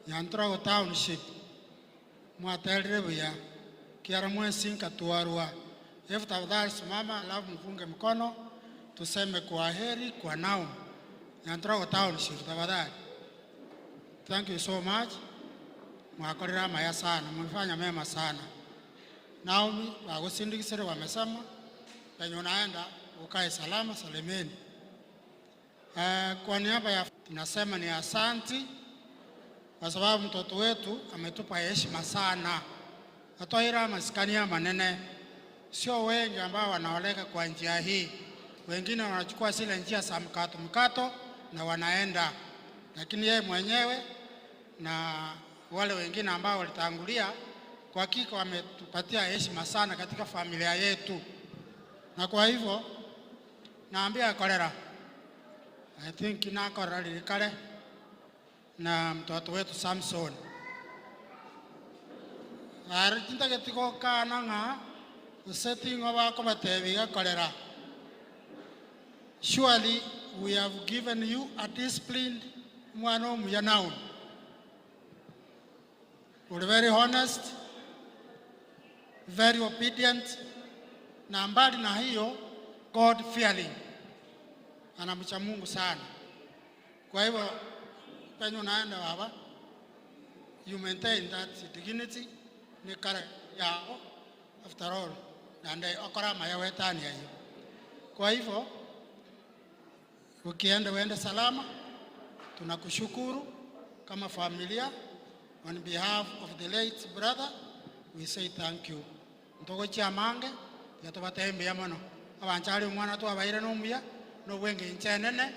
Nyanturago Township mwaterire buya kiara mwensi nkatwarwa. Hebu tafadhali simama, alafu mfunge mkono tuseme kwa heri kwa Naomi. Nyanturago Township tafadhali. Thank you so much. Mwakorera maya sana, mmefanya mema sana. Naomi bagusindikisire wamesema penye unaenda ukae salama salimini. Kwa niaba ya tunasema ni asanti kwa sababu mtoto wetu ametupa heshima sana. Atoira maskani ya manene, sio wengi ambao wanaoleka kwa njia hii. Wengine wanachukua zile njia za mkato mkato na wanaenda, lakini yeye mwenyewe na wale wengine ambao walitangulia kwa hakika wametupatia heshima sana katika familia yetu. Na kwa hivyo naambia kolera, I think na kolera lilikale na mtoto wetu Samson aritinda kana nga usetingo bako batebiga kolera. Surely we have given you a disciplined mwana omuya Naomi. We're very honest, very obedient, na mbali na hiyo God fearing, anamcha Mungu sana. Kwa hivyo penye unaenda baba, you maintain that dignity ni kare yao after all, na ndiye okora mayawetani hiyo. Kwa hivyo ukienda uende salama. Tunakushukuru kama familia. On behalf of the late brother, we say thank you. Ntogo chiamange yatobatembe mono abanchari omwana twabaire nomuya nobwenge inchenene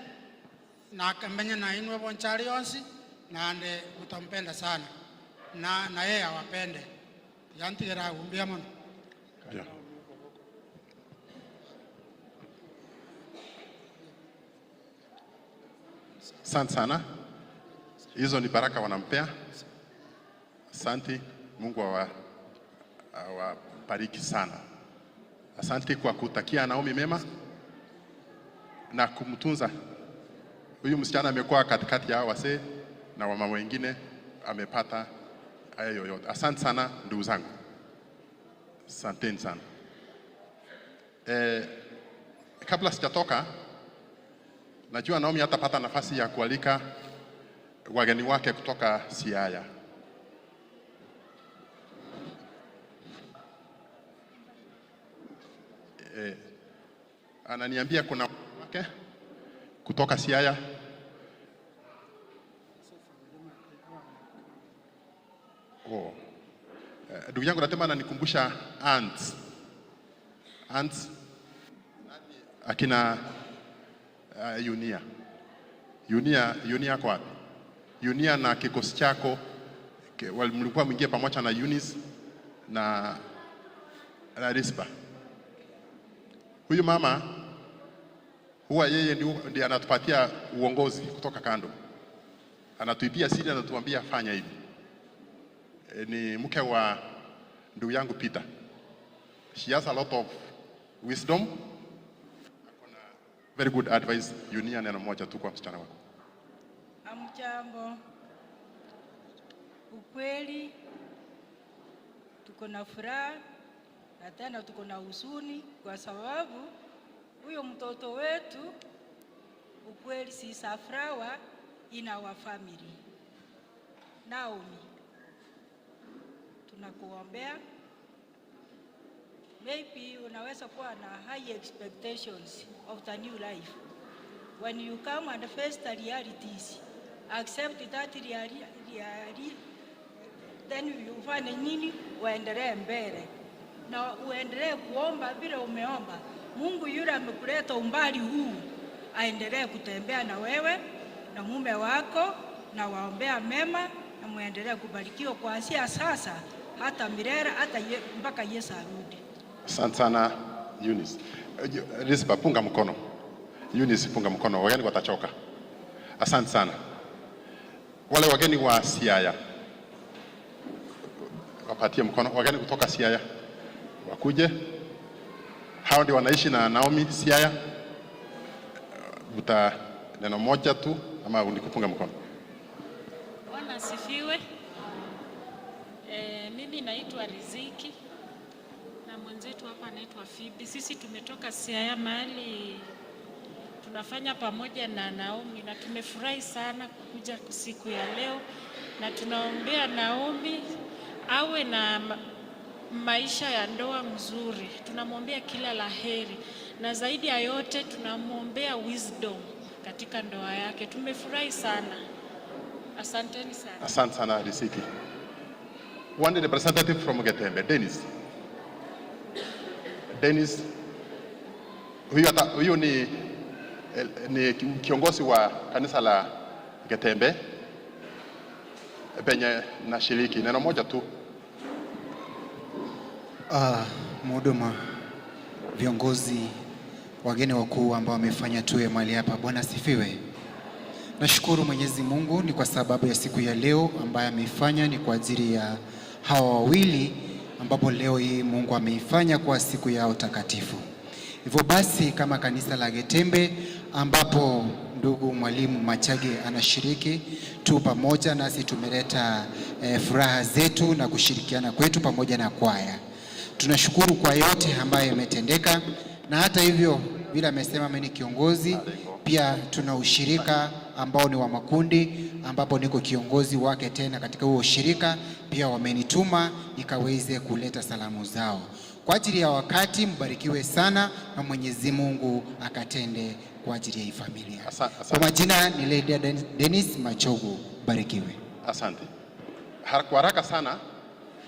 nakamenya na inwe bonchari yonsi nande utampenda sana na yeye awapende yantigera umbia mono. Yeah. Asante sana, hizo ni baraka wanampea. Asante, Mungu awabariki sana. Asante kwa kutakia Naomi mema na kumtunza. Huyu msichana amekuwa katikati ya wasee na wamama wengine, amepata haya yoyote. Asante sana ndugu zangu, asanteni sana. Kabla sijatoka, najua Naomi hatapata nafasi ya kualika wageni wake kutoka Siaya. Ananiambia kuna wake kutoka Siaya. Oh. Ndugu yangu Ratema ananikumbusha aunts. Aunts akina Yunia. Yunia kwa wapi? Yunia na kikosi chako mlikuwa mwingie pamoja na Eunice na Rispa. Huyu mama huwa yeye ndiye anatupatia uongozi kutoka kando, anatuibia siri, anatuambia fanya hivi. Ni mke wa ndugu yangu Peter. She has a lot of wisdom, very good advice. Yunia, neno moja tu kwa msichana wako. Amjambo. Ukweli tuko na furaha na tena tuko na huzuni kwa sababu huyo mtoto wetu ukweli si safflower in our family. Naomi, tunakuombea. Maybe unaweza kuwa na high expectations of the new life. When you come and face the realities, accept that reality, then ufanye nini? Uendelee mbele na uendelee kuomba vile umeomba. Mungu yule amekuleta umbali huu aendelee kutembea na wewe na mume wako, na waombea mema na muendelee kubarikiwa kuanzia sasa hata milele, hata mpaka Yesu arudi. Asante sana Eunice. Rispa, punga mkono. Eunice, punga mkono, wageni watachoka. Asante sana. Wale wageni wa Siaya wapatie mkono. Wageni kutoka Siaya wakuje. Hao ndio wanaishi na Naomi Siaya. Uta neno moja tu ama nikupunga mkono. Bwana asifiwe. Mimi naitwa Riziki na mwenzetu hapa anaitwa Phoebe. Sisi tumetoka Siaya mahali tunafanya pamoja na Naomi, na tumefurahi sana kukuja siku ya leo, na tunaombea Naomi awe na maisha ya ndoa mzuri. Tunamwombea kila la heri, na zaidi ya yote tunamwombea wisdom katika ndoa yake. Tumefurahi sana, asanteni sana. Asante sana Riziki. One representative from Getembe, Dennis. Dennis, huyu ni kiongozi wa kanisa la Getembe penye nashiriki. Neno moja tu. Mhuduma, viongozi, wageni wakuu ambao wamefanya tuwe mahali hapa, Bwana asifiwe. Nashukuru Mwenyezi Mungu ni kwa sababu ya siku ya leo ambayo ameifanya ni kwa ajili ya hawa wawili, ambapo leo hii Mungu ameifanya kwa siku yao takatifu. Hivyo basi kama kanisa la Getembe ambapo ndugu mwalimu Machage anashiriki tu pamoja nasi, tumeleta furaha zetu na kushirikiana kwetu pamoja na kwaya. Tunashukuru kwa yote ambayo yametendeka, na hata hivyo vile amesema mimi ni kiongozi pia, tuna ushirika ambao ni wa makundi ambapo niko kiongozi wake tena katika huo ushirika pia, wamenituma nikaweze kuleta salamu zao. Kwa ajili ya wakati, mbarikiwe sana na Mwenyezi Mungu akatende kwa ajili ya hii familia. Kwa majina ni Lady Dennis Machogu, barikiwe. Asante. Kwa haraka sana,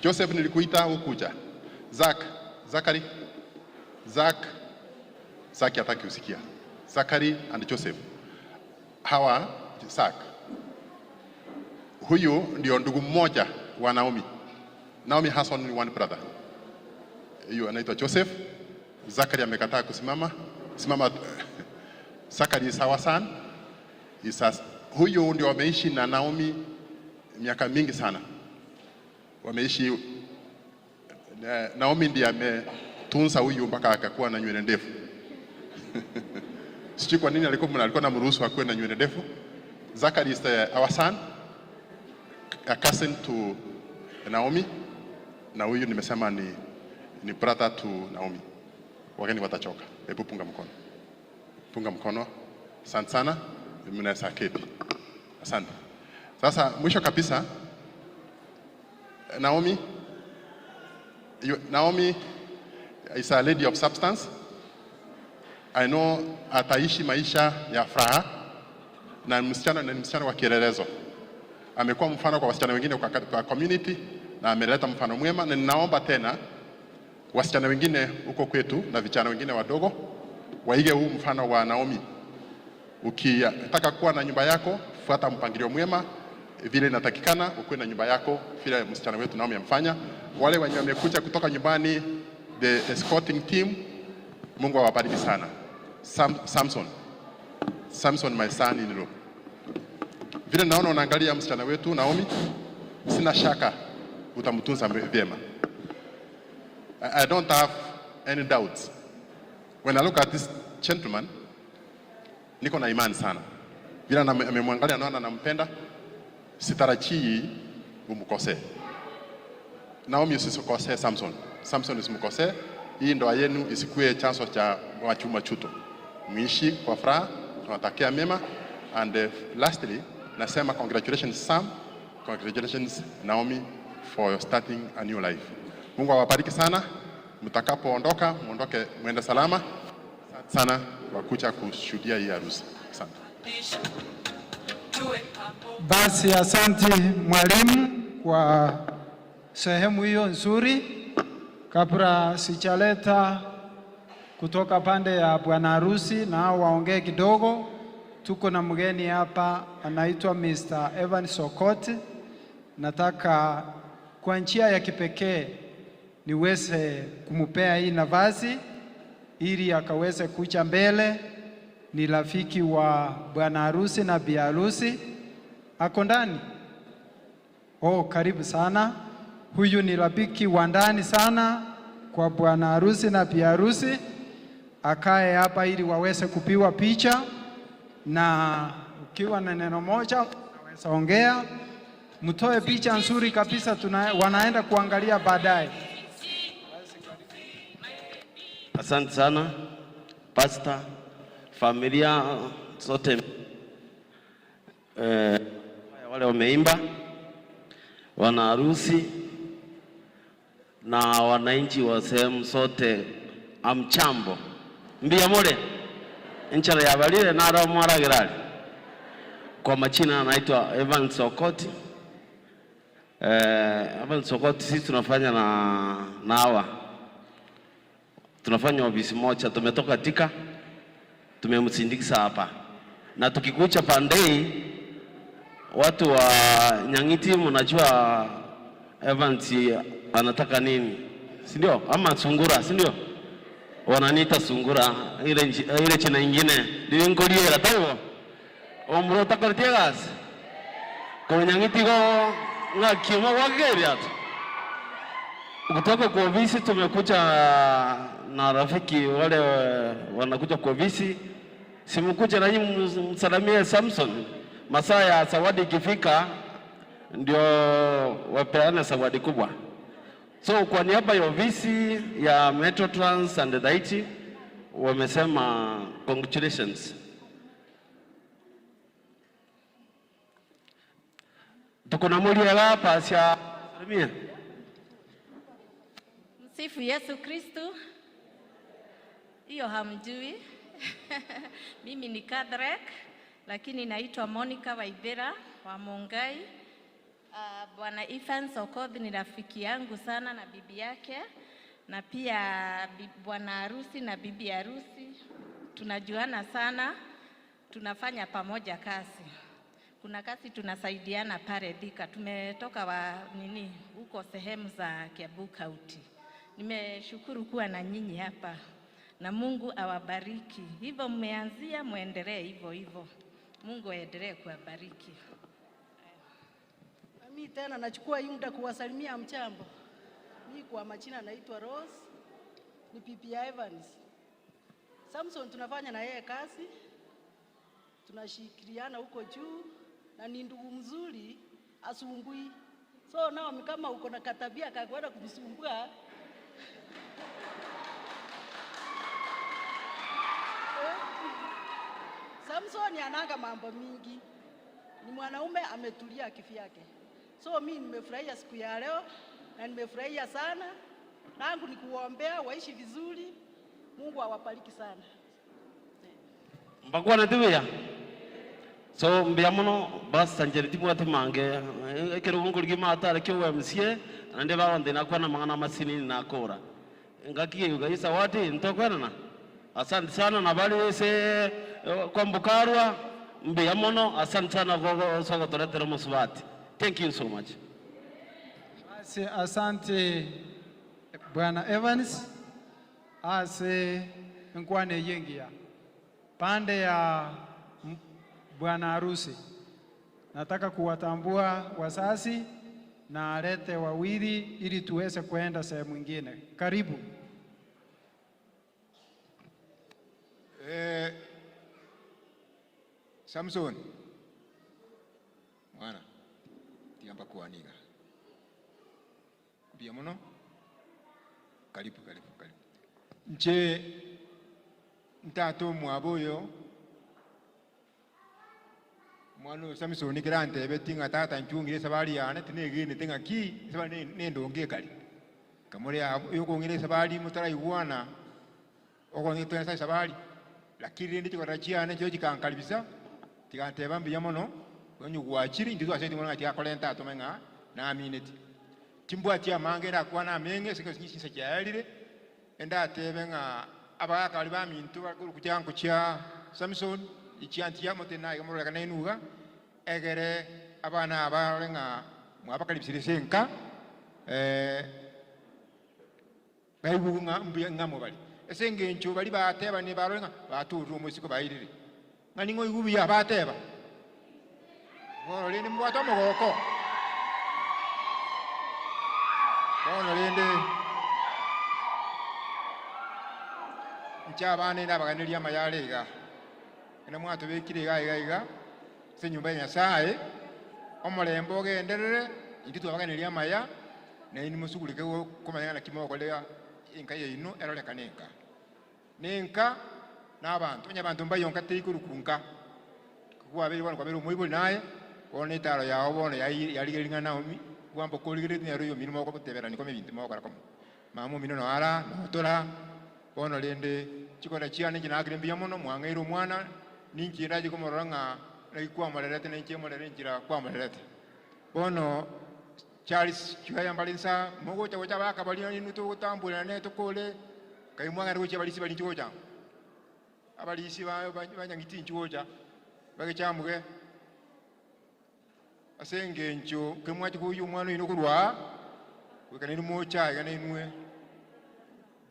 Joseph nilikuita hukuja. Zachary hataki kusikia. Zachary and Joseph. Hawa Zach. Huyu ndio ndugu mmoja wa Naomi. Naomi has only one brother. Huyu anaitwa Joseph. Zachary amekataa kusimama. Simama. Zachary is our son. Huyu ndio wameishi na Naomi miaka mingi sana. Wameishi, Naomi ndiye ametunza huyu mpaka akakuwa na nywele ndefu. Sijui kwa nini alikuwa anamruhusu akuwe na nywele ndefu. Zachary is our son, a cousin to Naomi, na huyu nimesema ni brother to Naomi. Wageni watachoka. Hebu punga mkono. Punga mkono. Asante sana. Mnaweza keti. Asante. Sasa mwisho kabisa, Naomi is a lady of substance. I know ataishi maisha ya furaha na msichana wa kielelezo. Amekuwa mfano kwa wasichana wengine kwa community na ameleta mfano mwema, na ninaomba tena wasichana wengine huko kwetu na vijana wengine wadogo waige huu mfano wa Naomi. Ukitaka kuwa na nyumba yako, fuata mpangilio mwema, vile inatakikana, ukuwe na nyumba yako vile msichana wetu Naomi amefanya. Wale wenye wamekuja kutoka nyumbani, the escorting team, Mungu awabariki sana. Samson my son in law. Vile naona unaangalia msichana wetu Naomi, sina shaka utamtunza vyema. I don't have any doubts. When I look at this gentleman, niko na imani sana. Vile amemwangalia naona anampenda, sitarajii umkosee. Naomi usikosee Samson. Samson usimkosee. Hii ndoa yenu isikue chanzo cha machuto. Muishi kwa furaha, tunatakia mema. And lastly, nasema congratulations Sam, congratulations Naomi for starting a new life. Mungu awabariki sana. Mtakapoondoka, muondoke mwende salama. Asante sana kwa kuja kushuhudia hii harusi. Asante. Basi asante mwalimu kwa sehemu hiyo nzuri. Kabla sichaleta kutoka pande ya bwana harusi na hao waongee kidogo, tuko na mgeni hapa anaitwa Mr. Evan Sokot. Nataka kwa njia ya kipekee niweze kumupea hii nafasi ili akaweze kuja mbele. Ni rafiki wa bwana harusi na bi harusi. Ako ndani? Oh, karibu sana. Huyu ni rafiki wa ndani sana kwa bwana harusi na bi harusi. Akae hapa ili waweze kupiwa picha, na ukiwa na neno moja unaweza ongea. Mtoe picha nzuri kabisa, wanaenda kuangalia baadaye. Asante sana Pastor, familia zote, wale wameimba, wana harusi na wananchi wa sehemu zote, amchambo mbia mole nchara ya balile na ro mwaragirali. Kwa machina anaitwa Evan Sokoti. Evan Sokoti, sisi tunafanya na hawa tunafanya ofisi moja, tumetoka Thika, tumemsindikiza hapa, na tukikucha pandei watu wa Nyang'iti mnajua Evans anataka nini, si ndio? Ama sungura, si ndio? Wananiita sungura ile china ingine ndio tawo omro takortiegas kwa Nyang'iti go ngakimo wageria kutoka kwa ofisi. Tumekuja na rafiki wale wanakuja kwa ofisi, simkuja na nyinyi msalamie Samson. Masaa ya zawadi ikifika ndio wapeane zawadi kubwa. So kwa niaba ya ofisi ya Metro Trans and Daiti wamesema congratulations. Tuko na muli hapa sia salimia. Msifu Yesu Kristu. Hiyo hamjui. Mimi ni Kadrek, lakini naitwa Monica Waithera wa Mungai. Bwana Evans Okoth ni rafiki yangu sana na bibi yake, na pia bwana harusi na bibi harusi tunajuana sana, tunafanya pamoja kazi. Kuna kazi tunasaidiana pale Thika. Tumetoka wa nini huko sehemu za Kiambu County. Nimeshukuru kuwa na nyinyi hapa na Mungu awabariki. Hivyo mmeanzia, muendelee hivyo hivyo. Mungu aendelee kuwabariki. Mimi tena nachukua hii muda kuwasalimia mchambo. Mimi kwa majina naitwa Rose, ni bibi ya Evans. Samson tunafanya na yeye kazi, tunashikiliana huko juu, na ni ndugu mzuri, asumbui. So nao kama uko na katabia kakwenda kumsumbua, Samson ananga mambo mingi. Ni mwanaume ametulia kivyake. So mimi nimefurahia siku ya leo na nimefurahia sana. Nangu ni kuombea waishi vizuri. Mungu awabariki sana. Mbakwa na tibuya. So mbia muno bas sanjeri timu ati mange ekero nguligi matare kyo MCA nande baronde nakwa na mangana masini na kora. Ngaki yugaisa wati ntokwerana. Asante sana na bali se kwa mbukarwa Mbeya mono, asante sana gogo soko toretera musubati. Thank you so much. Basi asante Bwana Evans ase nkwane yengia pande ya bwana harusi. Nataka kuwatambua wazazi na alete wawili ili tuweze kuenda sehemu nyingine. Karibu. Samson mwana tiamba kuaniga mbia muno. Karibu karibu karibu nche ntato mwaboyo mwana Samson kirante betinga tata nchungire sabari yane tinegine tinga ki sabari nendonge kali kamore yokongire sabari mutaraiguana okonye tena sabari lakini ndi chikorachia ne cho chikankaribisa tikanteba mbiya mono onyu gwachiri ndi twaseti mono ngati ntato menga na minute timbwati amange ndakwana amenge siko sinisa kyalire endatebe nga abakali ba mintu bakuru kuchanko cha Samson ichianti ya motena ikamoreka nenuga egere abana abarenga mwabakalibisire senka baibu mbuya ngamo bali esenge ncho bali bateba ne baronga baturu omusiko bayirire ngani ngo igubiya bateba bono lindi mbwata omogoko bono lindi nchabane ndabaganiria amayale iga ena mwatubikire iga iga iga se nyumba ya Nyasaye omulembe ogenderere indi twabaganiria amaya naye nimusugulike kumanya na kimokolea inka yeino eroreka nenka nenka n'abantu onye abantu mbayonka teikurukunka kwabere bwana kwabere omuibuli naye bona etaro yawo bona yaligeringana Naomi kwamba koligerete nero yo mirimo okotebera niko mibintu mokora komo mama mino no ara notora bono lende chikora chiane chinakire mbiya mono mwangaire omwana ninki ndaje komorora ng'a naikwamorerete nenchemorere nchira kwamorerete bono Charles chayambalinsa mogocha gocha bakabalina ninu togotambula ne tokole kaimwanga gocha balisi bali nchocha abalisi banyangiti nchocha bagechamuge asenge ncho kemwachi kuyu mwana ino kurwa kwekana mocha igana inwe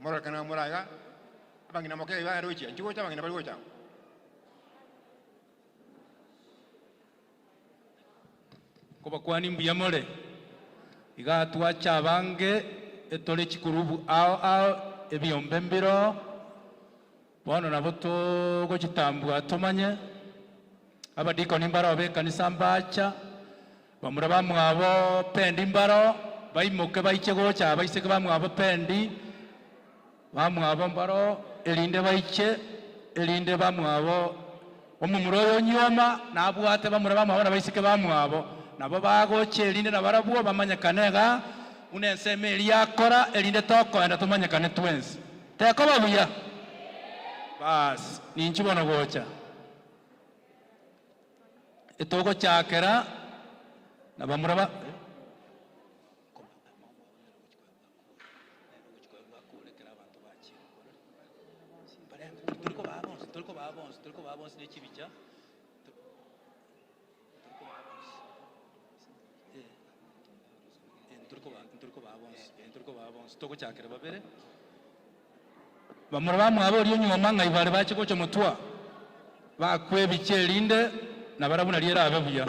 mora kana moraga abangina moke ba rochi nchocha abangina bali gocha kobakwani mbuya more iga twacha abange etore chikurubu ao ao ebyombe mbiro bono nabo togochitambua tomanye abadikoni mbaro bekanisa mbacha bamura bamwabo pendi mbaro baimoke baiche gocha baiseke bamwabo pendi bamwabo mbaro erinde baiche erinde bamwabo omumuro oyo nyoma nabwate bamura bamwabo nabaiseke bamwabo nabo bagoche erinde nabarabwo bamanyekane unenseme eriakora erinde tokoenda tumanyekane twensi teko babuya basi ninchibono gocha etogochakera nabamuraba bamura bamwabo ori onyuma ng'ai bare bache gocha mutwa bakwebiche erinde nabarabuna riera abe buya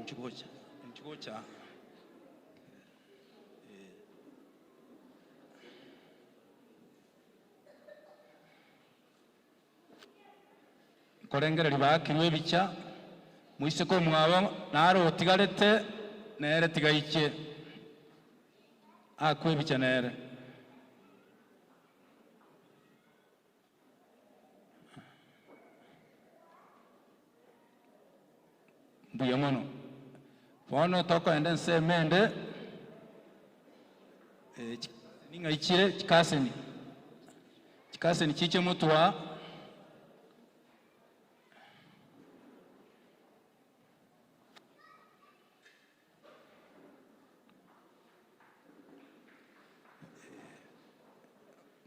nchigocha nchigocha korengereri bakirwe ebicha muiseko mwabo naro otigarete nere tigaiche akwebicha nere mbuya mono bono tokoenda ensemende ning'aichire chikaseni chikaseni chiche mutwa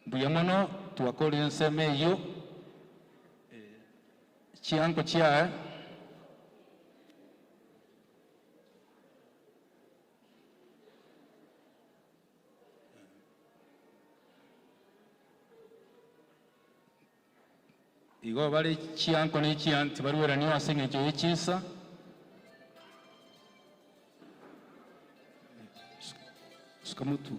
mbuya mono twakorire ensemo eyo Chianko chiae igo bari chianko ni chianti baruweraniwa ase eng'encho ya chinsa. Sukamutu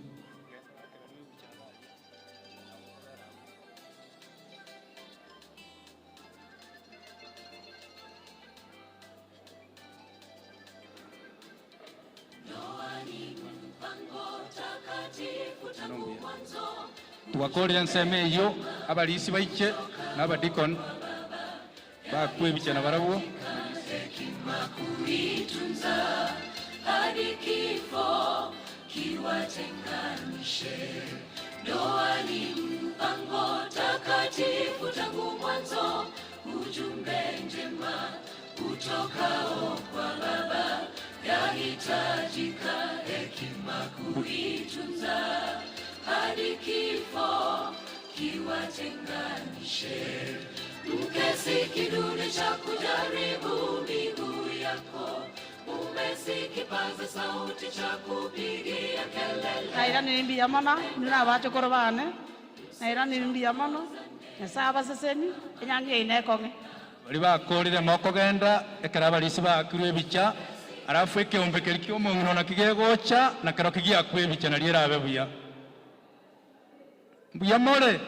tubakorera nseme eyo abalisi baiche n'abadikon bakwebichana barabwo kuitunza hadi kifo kiwatenganishe. Ndoa ni mpango takatifu tangu mwanzo, ujumbe njema utokao kwa Baba, yahitajika hekima kuitunza hadi kifo kiwatenganishe. Mke si kidude cha kujaribu miguu yako, mume si kipaza sauti cha kupigia kelele. Naira nimbia mono nina bane naira nimbia mono nyasaye abaseseni enyangi yaine ekong'e bari bakorire mokogenda ekero abarisi bakirwe ebicha alafu ekeombe keri kia omong'ina naki gegocha na kero kigiakwa ebicha nario erabe buya mbuya more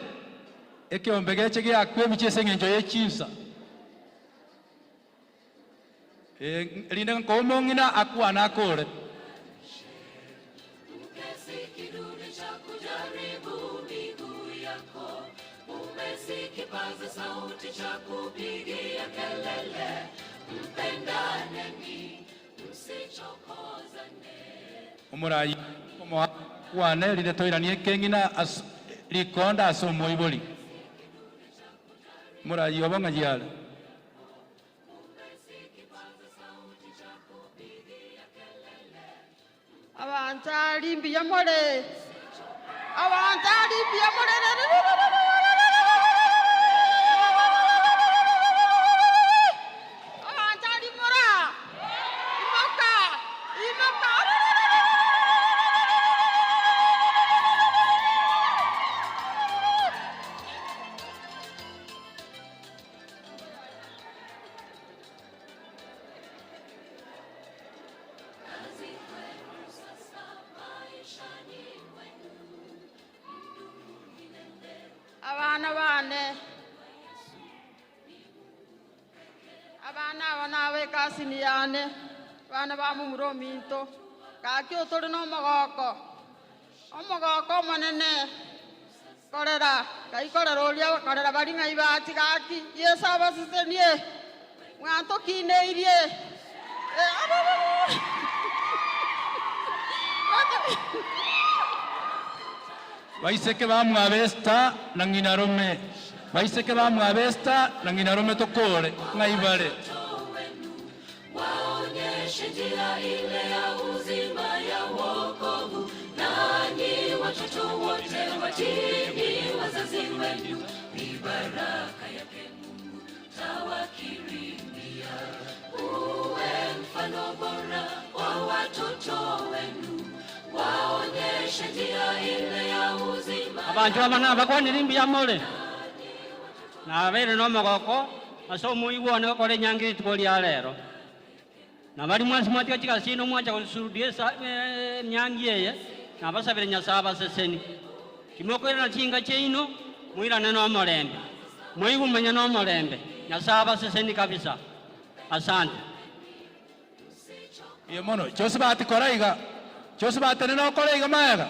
ekeombe geche giakwa ebicha ase eng'encho ya echinsa erinde nka omong'ina akwana akore. Mke si kidude cha kujaribu miguu yako, mume si kipaza sauti cha kupigia kelele. Mpendaneni, msichokozane. Omorai omoakwane rinde toiranie ekeng'ina rikonda ase omoibori morai obo ng'a jiare Abantari mbiya more abantari mbiya more abantari mora imoka imoka. Kazi kwenu sasa maishani mwenu, mdumu milele. Abana bane abana aba nabe ekasini yane abana ba mumura ominto gaki otore na omogoko omogoko omonene korera kaikorera oria korera bari ng'ai bachi gaki Yesu abasesenie mwanto kineirie. Baiseke bamwabesta na ng'ina rome baiseke bamwabesta na ng'ina rome tokore ng'ai bare Waonyeshe njia ile ya uzima ya wokovu, nanyi watoto wote watiini wazazi wenu, ni baraka yake Mungu tawakirimia. Uwe mfano bora wa watoto wenu, waonyeshe njia ile ya uzima. Abantu abana bakwanire mbuya more nabere nomogoko ase omoigwane gokora enyangi rituko ria rero na bari mwansi mwatika chikasino mwacha gosurudia emyangi eye nabasabire Nyasaye abaseseni kimokoirana chinga chiaino mwirane nomorembe mwigumenya nomorembe Nyasaye abaseseni kabisa. Asante. Mbuya mono chosi batikora iga chosi batene nokora iga maega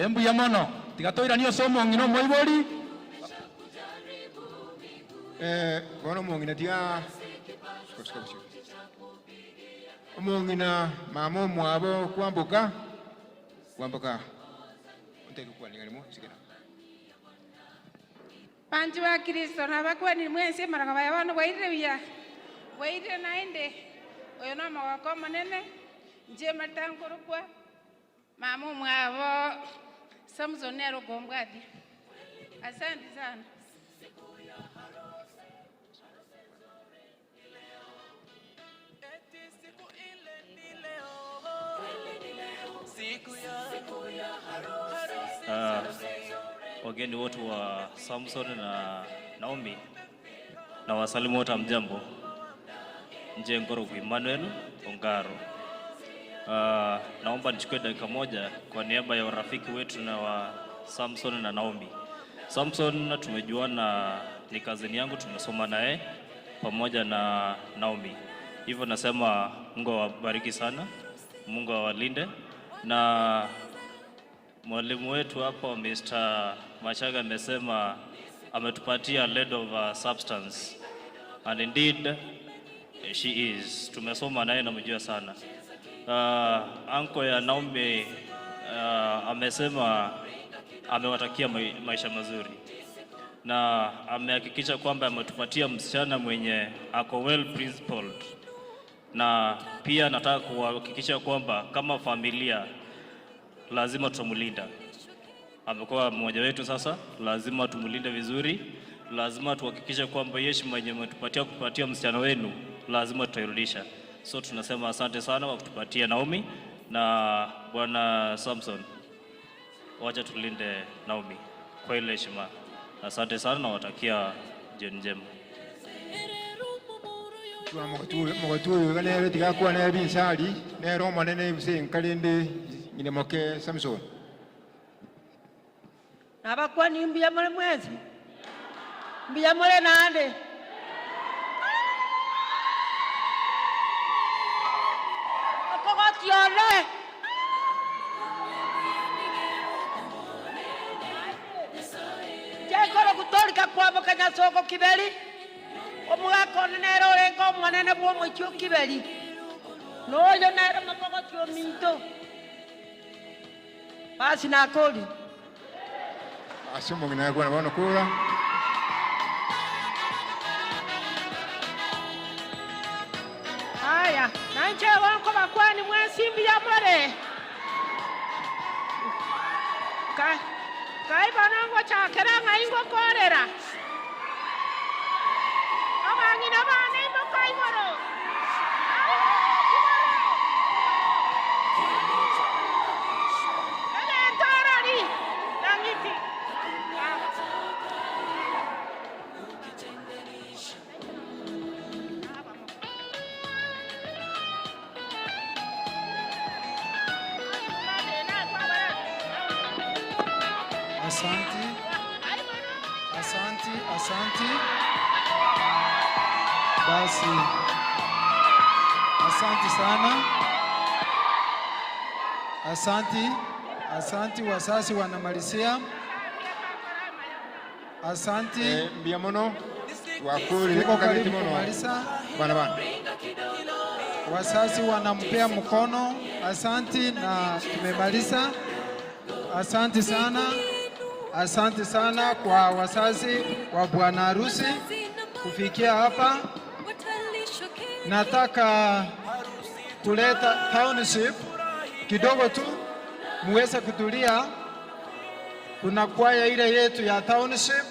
mbuya mono tigatoirania ase omong'ina omoibori. Bono omong'ina tiga omong'ina mama omwabo kwamboka kwamboka onterukwanigarimo sigena Bantu ba Kristo nabakwanire mwensi emaranga baya bono bwairire buya bwairire naende oyo no omogoko omonene nche matankorokwa mama omwabo Samson nero okombwatia. Asante sana. Wageni wote wa Samson na Naomi na wasalimu wote, mjambo. Nje Ngoro kwa Emmanuel Ongaro. Naomba nichukue dakika moja kwa niaba ya urafiki wetu na wa Samson na Naomi. Samson tumejuana, ni kazini yangu, tumesoma naye pamoja na Naomi. Hivyo nasema Mungu awabariki sana, Mungu awalinde. Na mwalimu wetu hapa Mr. Machaga amesema ametupatia lead of substance and indeed she is. Tumesoma naye, namjua sana. Anko ya Naomi amesema amewatakia maisha mazuri na amehakikisha kwamba ametupatia msichana mwenye ako well principled, na pia nataka kuhakikisha kwamba kama familia lazima tutamlinda. Amekuwa mmoja wetu sasa, lazima tumlinde vizuri, lazima tuhakikishe kwamba heshima yenye umetupatia kupatia msichana wenu lazima tutairudisha. So tunasema asante sana kwa kutupatia Naomi na Bwana Samson, wacha tulinde Naomi kwa ile heshima. Asante sana, nawatakia jioni njema. Mugatu nere tigakwa nere binsari nere omonene buse nkalinde nyine moke Samson. Nabakwani mbuya mule mwezi mbuya mule nande okogotione jekoro kutolika kwabo kanyasoko kibeli omugako nero orengo omwanene bwo omochio kibeli noyo nero makogotio minto basi nakoli Asumo ngina kwa na kura. Haya, nanje wanko bakwani mwensimbi ya more. Kai banango chakera ngaingo korera. Abangina bane imboka igoro. Ele nangiti. Asanti, asanti, asanti. Basi, asanti sana, asanti, asanti. Wasasi wanamalizia. Asanti. Mbia mono wakuri Tuko karibu mono kumaliza. Bana bana. Wasasi wanampea mkono. Asanti, na tumemaliza. Asanti sana, asante sana kwa wazazi wa bwana harusi kufikia hapa. Nataka kuleta township kidogo tu muweze kutulia. Kuna kwaya ile yetu ya township,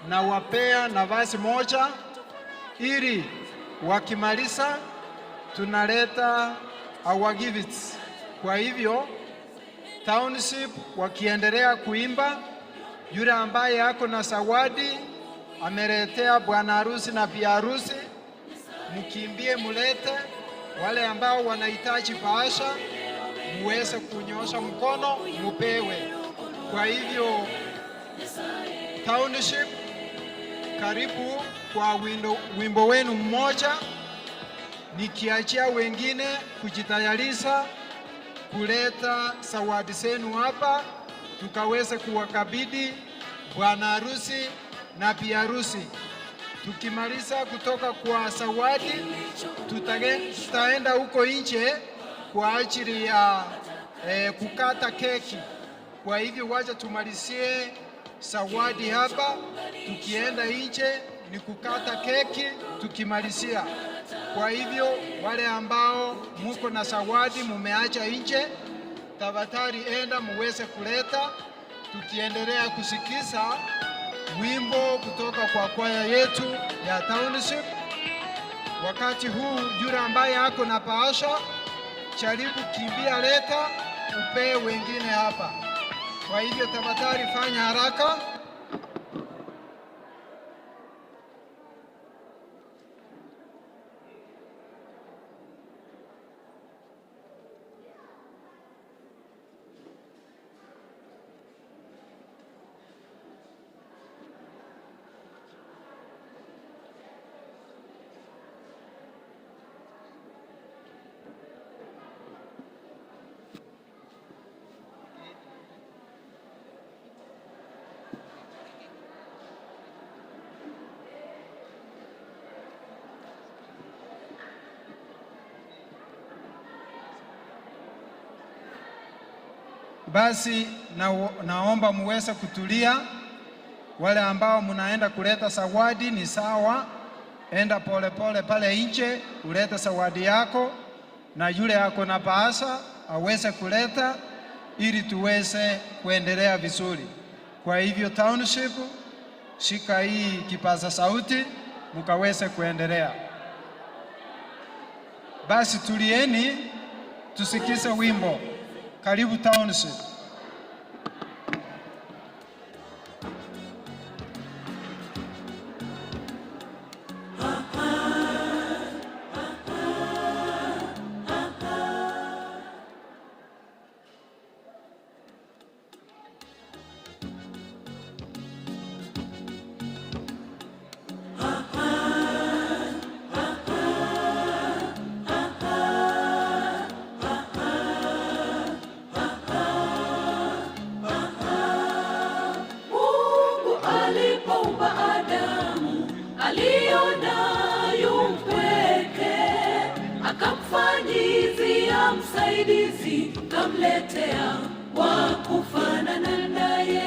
na wapea nafasi moja ili wakimaliza tunaleta our gifts. Kwa hivyo township wakiendelea kuimba, yule ambaye ako na zawadi ameletea bwana harusi na bi harusi, mkimbie mulete. Wale ambao wanahitaji bahasha muweze kunyosha mkono mupewe. Kwa hivyo township, karibu kwa wimbo wenu mmoja, nikiachia wengine kujitayarisha kuleta zawadi zenu hapa, tukaweze kuwakabidhi bwana harusi na bi harusi. Tukimaliza kutoka kwa zawadi, tutaenda huko nje kwa ajili ya kukata keki. Kwa hivyo wacha tumalizie zawadi hapa, tukienda nje ni kukata keki tukimalizia. Kwa hivyo wale ambao muko na zawadi mumeacha nje, tafadhali enda muweze kuleta, tukiendelea kusikiza wimbo kutoka kwa kwaya yetu ya township. Wakati huu yule ambaye ako na bahasha, jaribu kimbia leta. upee wengine hapa. Kwa hivyo tafadhali fanya haraka. Basi naomba muweze kutulia. Wale ambao mnaenda kuleta zawadi ni sawa, enda polepole pale nje ulete zawadi yako, na yule ako na bahasha aweze kuleta ili tuweze kuendelea vizuri. Kwa hivyo township, shika hii kipaza sauti mkaweze kuendelea. Basi tulieni tusikize wimbo. Karibu township. Mungu alipoumba Adamu aliona yu mpweke, akamfanyizia msaidizi, kamletea wa kufanana naye.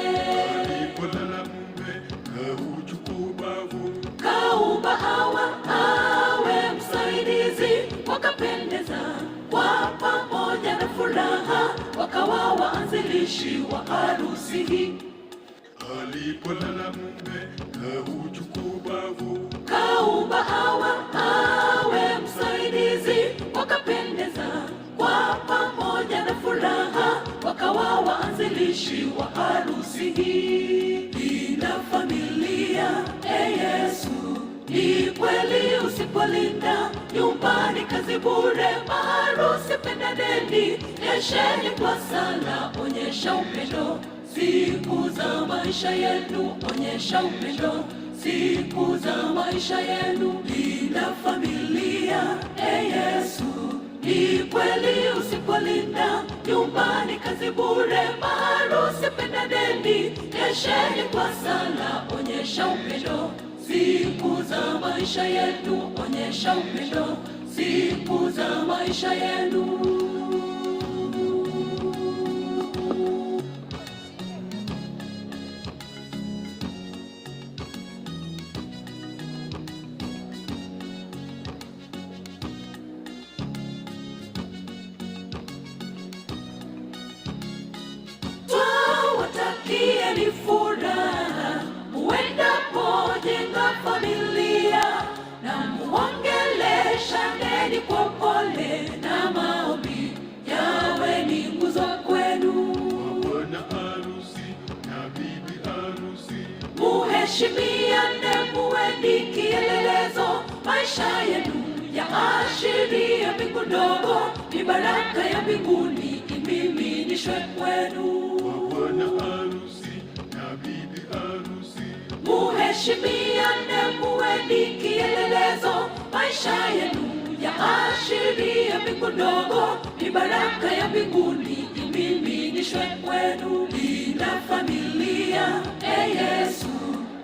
Alipolala mume kauchukua ubavu, Kaumba Hawa awe msaidizi, wakapendeza kwa pamoja na furaha, wakawa waanzilishi wa harusi hii. Alipolala mume kauchukua ubavu, Kaumba Hawa awe msaidizi, wakapendeza kwa pamoja na furaha, wakawa waanzilishi wa harusi hii. Linda familia, e Yesu, ni kweli usipolinda nyumbani kazi bure. Maharusi pendaneni, kesheni kwa sala, onyesha upendo siku za maisha yenu, onyesha upendo siku za maisha yenu. Linda familia, e Yesu, ni kweli usipolinda nyumbani kazi bure. Maharusi pendaneni, kesheni kwa sala, onyesha upendo siku za maisha yenu, onyesha upendo siku za maisha yenu. Twawatakieni furaha muendapojenga familia, na muongeleshaneni kwa upole na maombi yawe ni nguzo kwenu. Bwana harusi na bibi harusi, Muheshimiane, muweni kielelezo, maisha yenu yaashirie mbingu ndogo, ni baraka ya mbinguni imiminishwe kwenu. Bwana harusi na bibi harusi, Muheshimiane, muweni kielelezo, maisha yenu yaashirie mbingu ndogo, ni baraka ya mbinguni imiminishwe kwenu. Linda familia, e Yesu,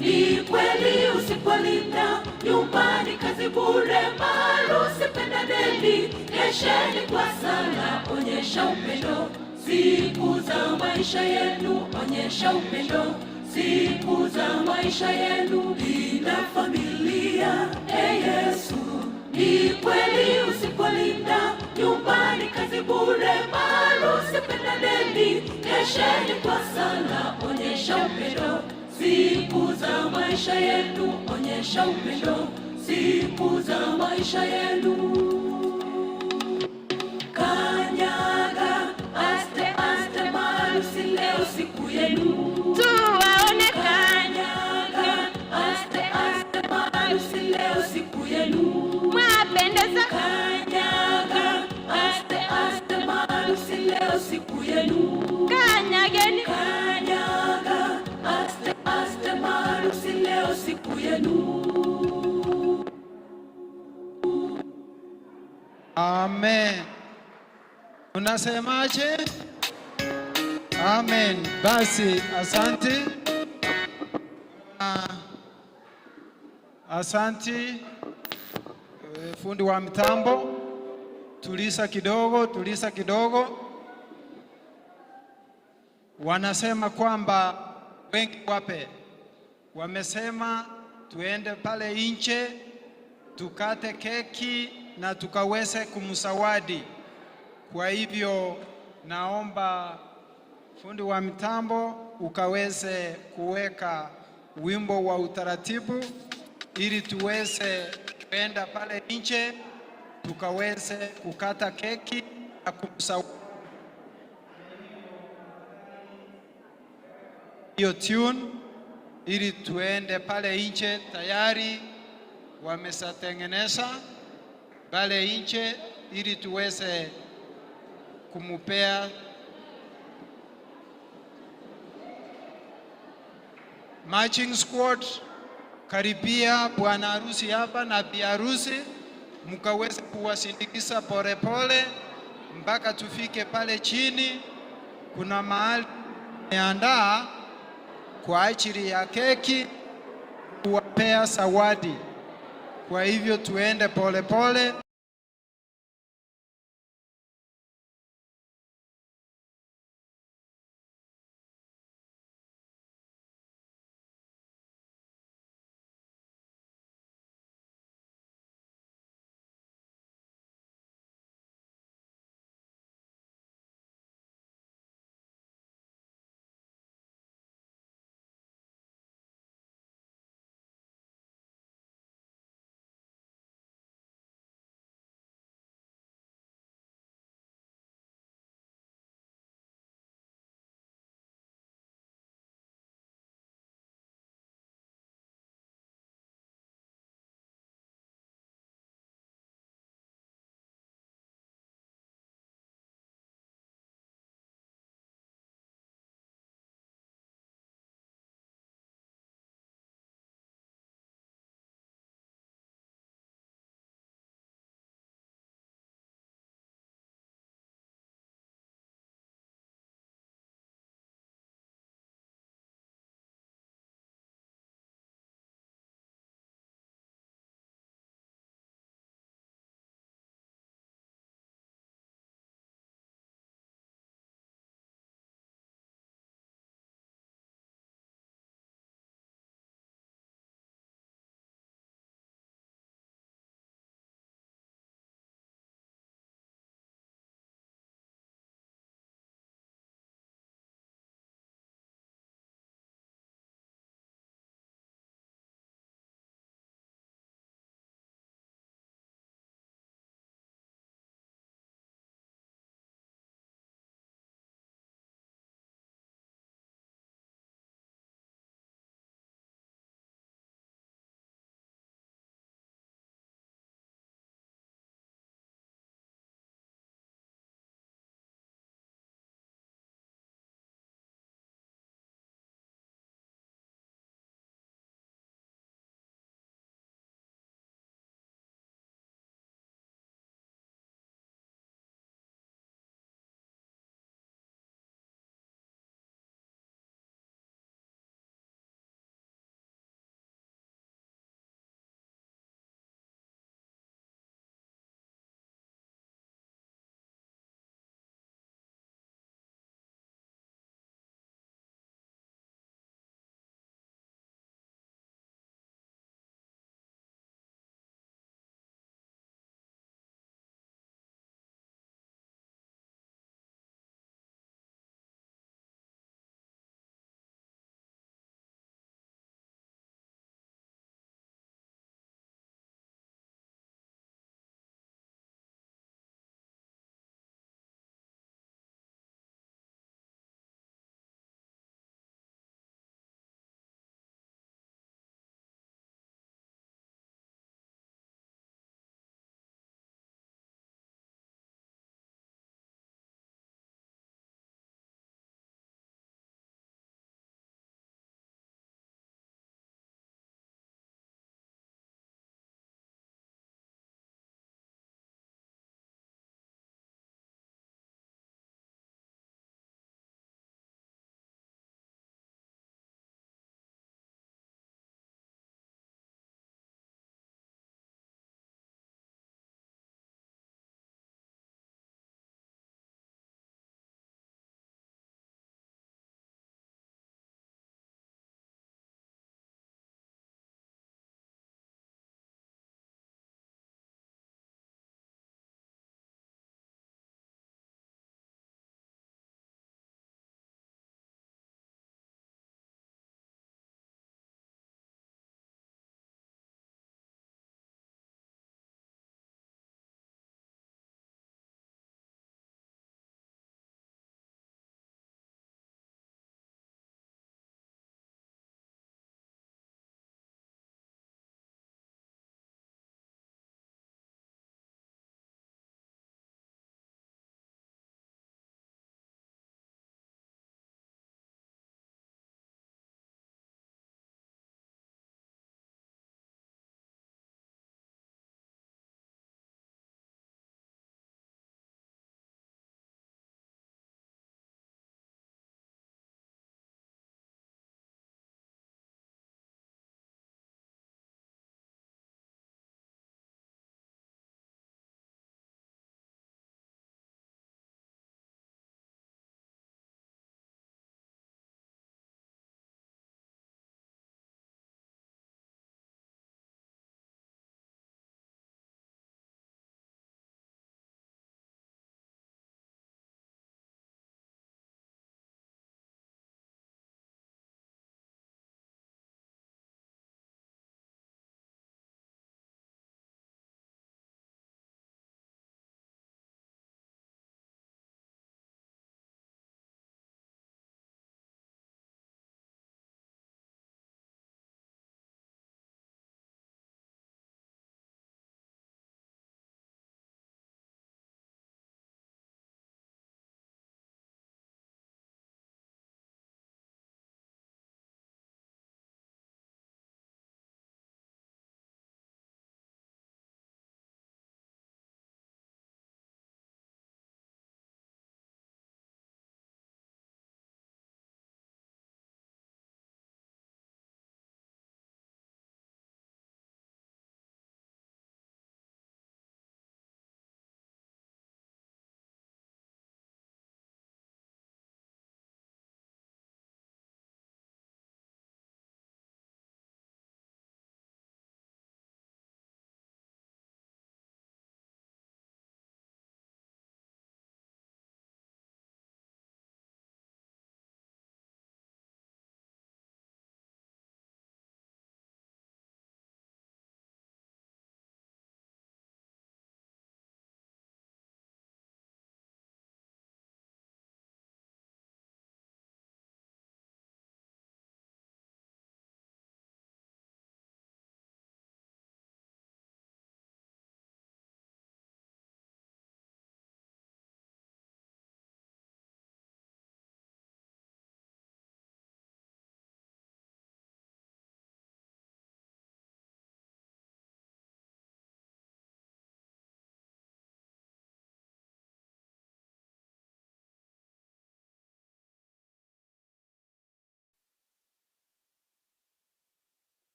ni kweli usipolinda nyumbani kazi bure. Maharusi pendaneni, kesheni kwa sala, onyesha upendo siku za maisha yenu, onyesha upendo siku za maisha yenu. Linda familia, e Yesu, ni kweli usipolinda nyumbani kazi bure. Maharusi pendaneni, kesheni kwa sala, onyesha upendo siku za maisha yenu, onyesha upendo siku za maisha yenu. Kanyaga aste siku yenu. Mwapendeza. Kanyaga aste aste maharusi leo siku yenu. Kanyageni. Kanyaga aste aste maharusi leo siku yenu. Amen. Unasemaje? Amen. Basi asante. Asante fundi wa mitambo. Tulisa kidogo, tulisa kidogo. Wanasema kwamba wengi wape wamesema tuende pale nje tukate keki na tukaweze kumsawadi. Kwa hivyo naomba fundi wa mitambo ukaweze kuweka wimbo wa utaratibu ili tuweze kwenda pale nje tukaweze kukata keki na kumsawadi. Hiyo tune ili tuende pale nje. Tayari wameshatengeneza pale nje ili tuweze kumupea marching squad. Karibia bwana harusi hapa na bi harusi, mkaweze kuwasindikiza polepole mpaka tufike pale chini. Kuna mahali tumeandaa kwa ajili ya keki kuwapea zawadi. Kwa hivyo tuende polepole.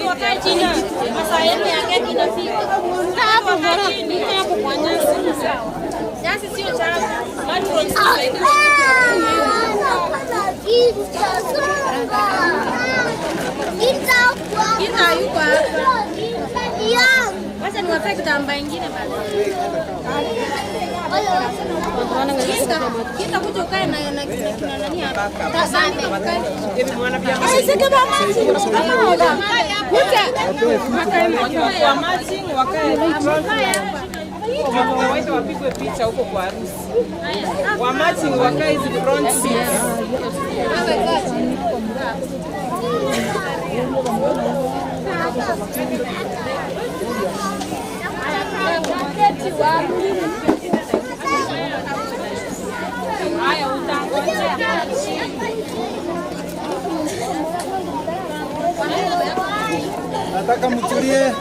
Watu wakae chini. Masaa yenu ya keki inafika. Hapo bora hapo kwa nyasi. Sawa. Nyasi sio chafu. Watu wanasaidia. Kita yuko hapa. Wacha niwape kitambaa ingine basi. Kita kuja ukae na kina nani hapa. Tasante ukae. Wa matching wakae waite wapigwe picha huko kwa harusi. Wa matching wakae hizi front seats. Haya utangojea. Nataka mtulie.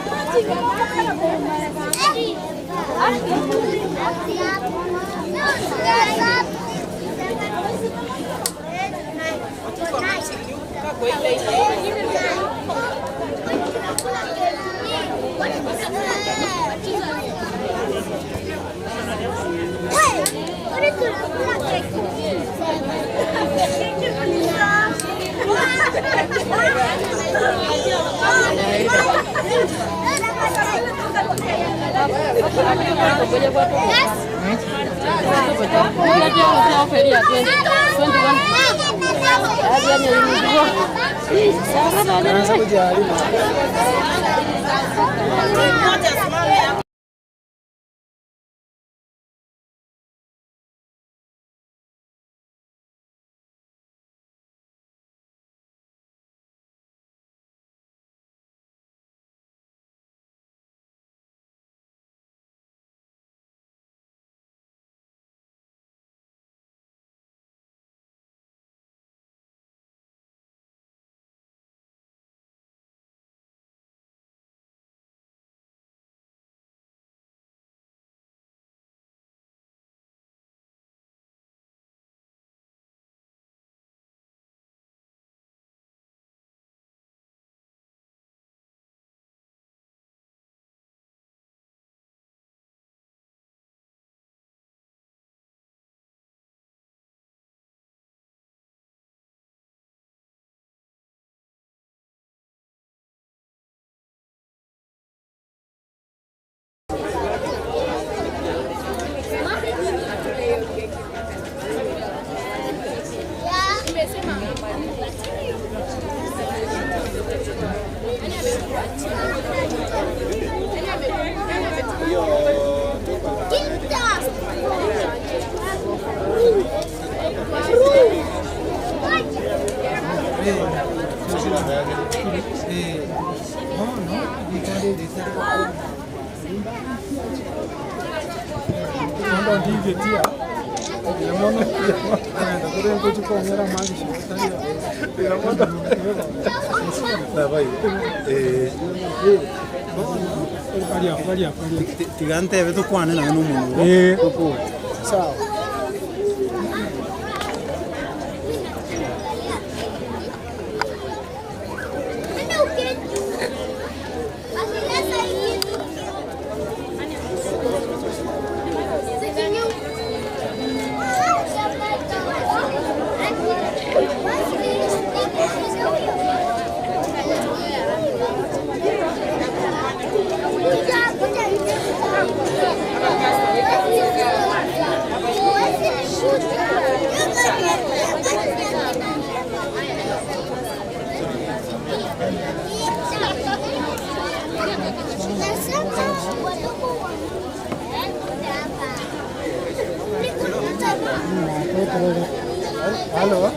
Tigante tukwane na n'umuntu. Sawa. Halo.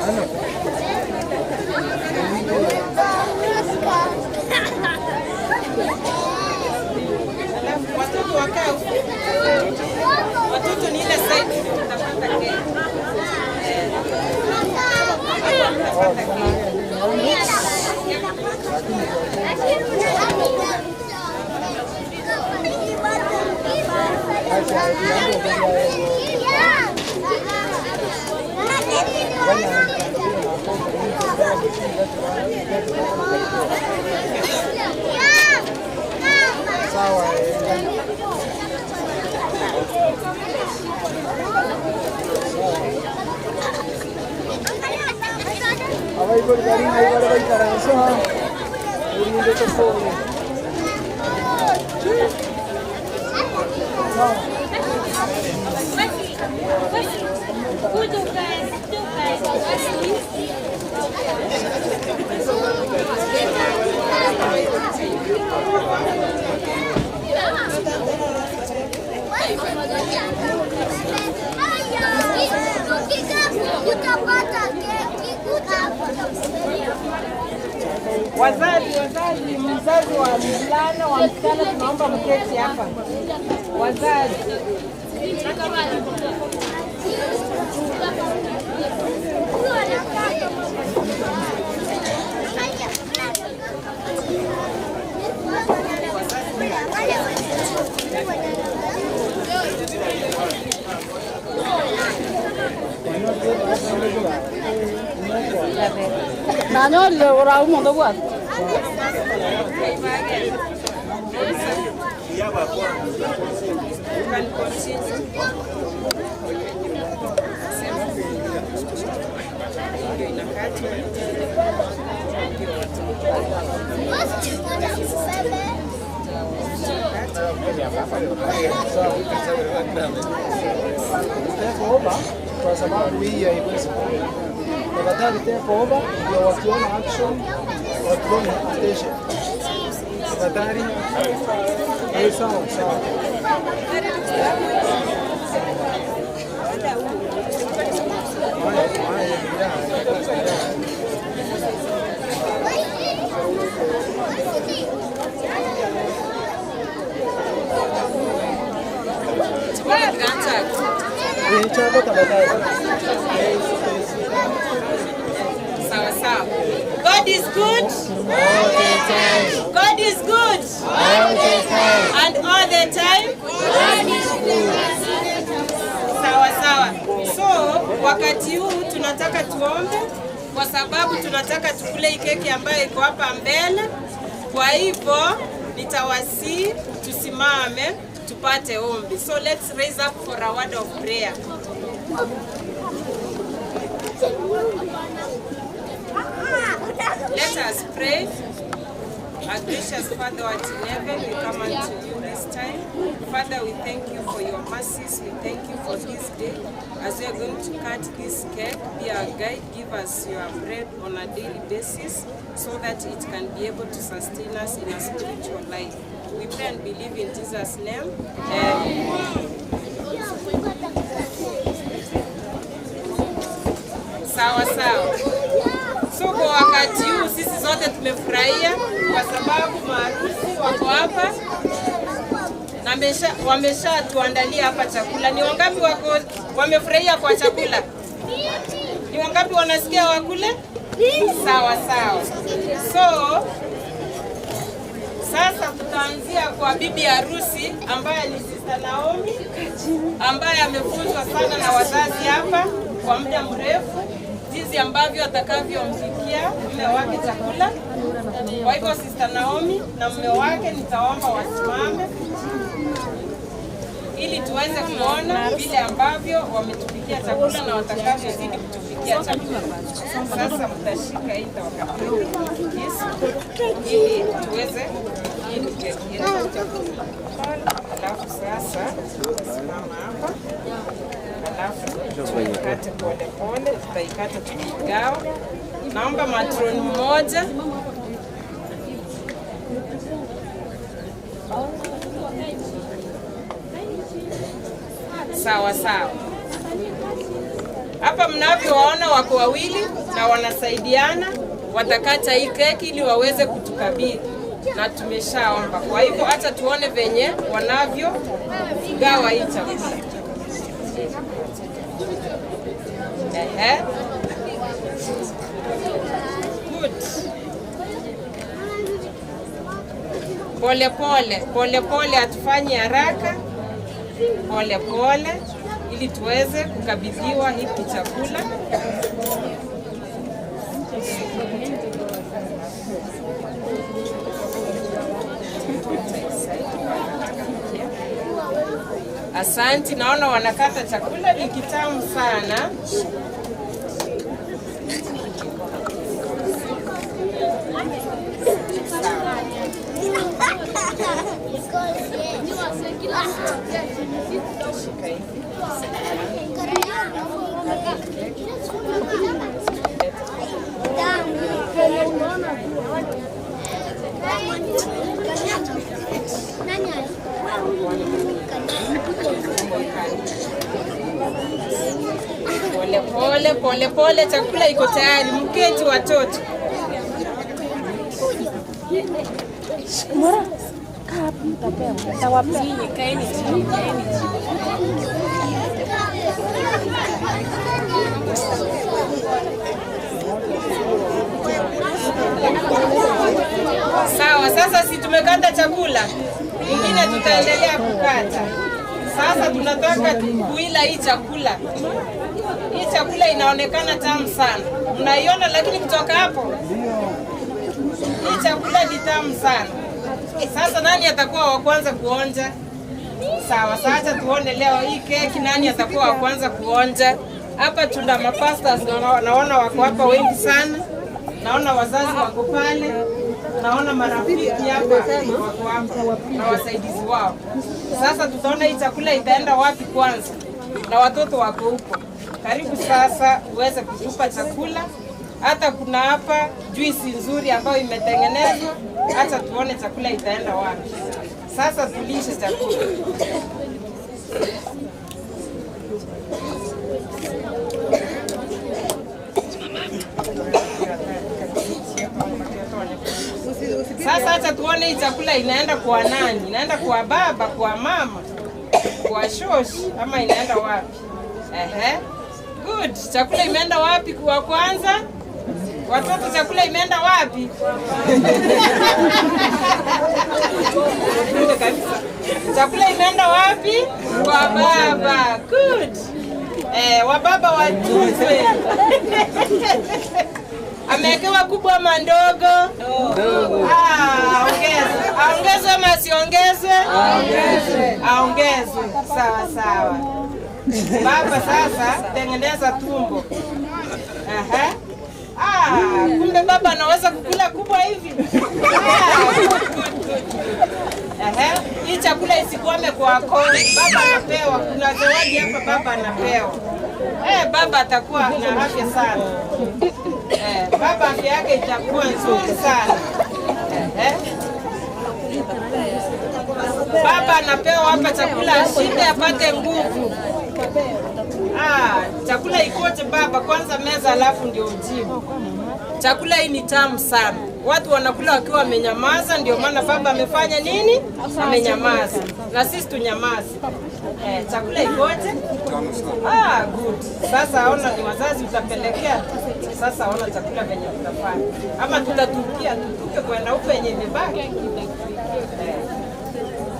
Halo. Watoto wakae huko. Watoto ni ile side ndio mtapata keki. Hapo mtapata keki. Sawa. Wazazi, mzazi wa mvulana wa msichana, tunaomba mketi hapa. Wazazi. Nanyorire ora umondo bwa. Kwa sababu hii haiwezi. Tafadhali take over ndio wakiona action wakiona attention. Tafadhali. Sawa sawa. Sawa sawa. God is good. All the time. God is good. All the time. And all the time. God is good. Sawa sawa. So wakati huu tunataka tuombe kwa sababu tunataka tukule hii keki ambayo iko hapa mbele. Kwa hivyo nitawasihi tusimame tupate ombi. So let's raise up for a word of prayer. Let us pray. Our gracious Father art in heaven, we come unto you this time. Father, we thank you for your mercies. We thank you for this day. As we are going to cut this cake, be our guide. Give us your bread on a daily basis so that it can be able to sustain us in a spiritual life. We pray and believe in Jesus' name. Amen. Sawa sawa. So kwa wakati huu sisi zote tumefurahia kwa sababu maharusi wako hapa na wamesha tuandalia hapa chakula. Ni wangapi wako wamefurahia kwa chakula? Ni wangapi wanasikia wakule? Sawa sawa. So sasa tutaanzia kwa bibi harusi ambaye ni Sister Naomi, ambaye amefunzwa sana na wazazi hapa kwa muda mrefu jinsi ambavyo atakavyompikia mume wake chakula. Kwa hivyo Sister Naomi na mume wake nitaomba wasimame ili tuweze kuona vile ambavyo wametupikia chakula na watakavyozidi kutupikia chakula. Sasa mtashika hii kisu ili tuweze keki yetu chakula. Alafu sasa tutasimama hapa. Alafu tuikate pole pole, tutaikata tukigawa. Naomba matroni mmoja. Sawa sawa. Hapa mnavyowaona wako wawili na wanasaidiana, watakata hii keki ili waweze kutukabidhi, na tumeshaomba. Kwa hivyo hata tuone venye wanavyo gawa hii chakula. Ehe. Good. Pole pole, pole pole, hatufanyi haraka. Pole pole ili tuweze kukabidhiwa hiki chakula. Asanti, naona wanakata chakula ni kitamu sana. Pole pole pole pole, chakula iko tayari. Mketi watoto. Kaeni chini, kaeni chini. Sawa, sasa si tumekata chakula, ingine tutaendelea kukata. Sasa tunataka kuila hii chakula. Hii chakula inaonekana tamu sana, mnaiona, lakini kutoka hapo hii chakula ni tamu sana. Sasa nani atakuwa wa kwanza kuonja? Sawa, sasa tuone leo hii keki nani atakuwa wa kwanza kuonja. Hapa tuna mapastors, naona wako hapa wengi sana. Naona wazazi wako pale, naona marafiki hapa wako hapa na wasaidizi wao. Sasa tutaona hii chakula itaenda wapi kwanza, na watoto wako huko. Karibu sasa uweze kutupa chakula. Hata kuna hapa juisi nzuri ambayo imetengenezwa. Hata tuone chakula itaenda wapi. Sasa tulishe chakula. Sasa acha tuone hii chakula inaenda kwa nani? Inaenda kwa baba, kwa mama, kwa shosh, ama inaenda wapi? Ehe. Good. Chakula imeenda wapi kwa kwanza? Watoto, chakula imeenda wapi? Chakula imeenda wapi? Kwa baba. Good. Wababa watunzwe. Amewekewa kubwa ama ndogo? Aongeze. Aongeze ama asiongeze? Aongeze. Aongeze. Sawa sawa. Baba sasa tengeneza tumbo. Aha. Kumbe baba anaweza kukula kubwa hivi. Good, good, good. Aha. Hii chakula isikwame kwa koni. Baba anapewa. Kuna zawadi hapa baba anapewa. Baba atakuwa na afya sana. Baba afya yake itakuwa nzuri sana. Baba anapewa hapa chakula ashibe apate nguvu. Chakula ikoje baba? Kwanza meza alafu ndio ujibu. Chakula hii ni tamu sana. Watu wanakula wakiwa wamenyamaza, ndio maana baba amefanya nini? Amenyamaza. Na sisi tunyamaze. Chakula ikoje? Good. Sasa ona ni wazazi utapelekea. Sasa ona chakula venye tutafanya. Ama tutatukia, tutuke kwenda huko yenye imebaki.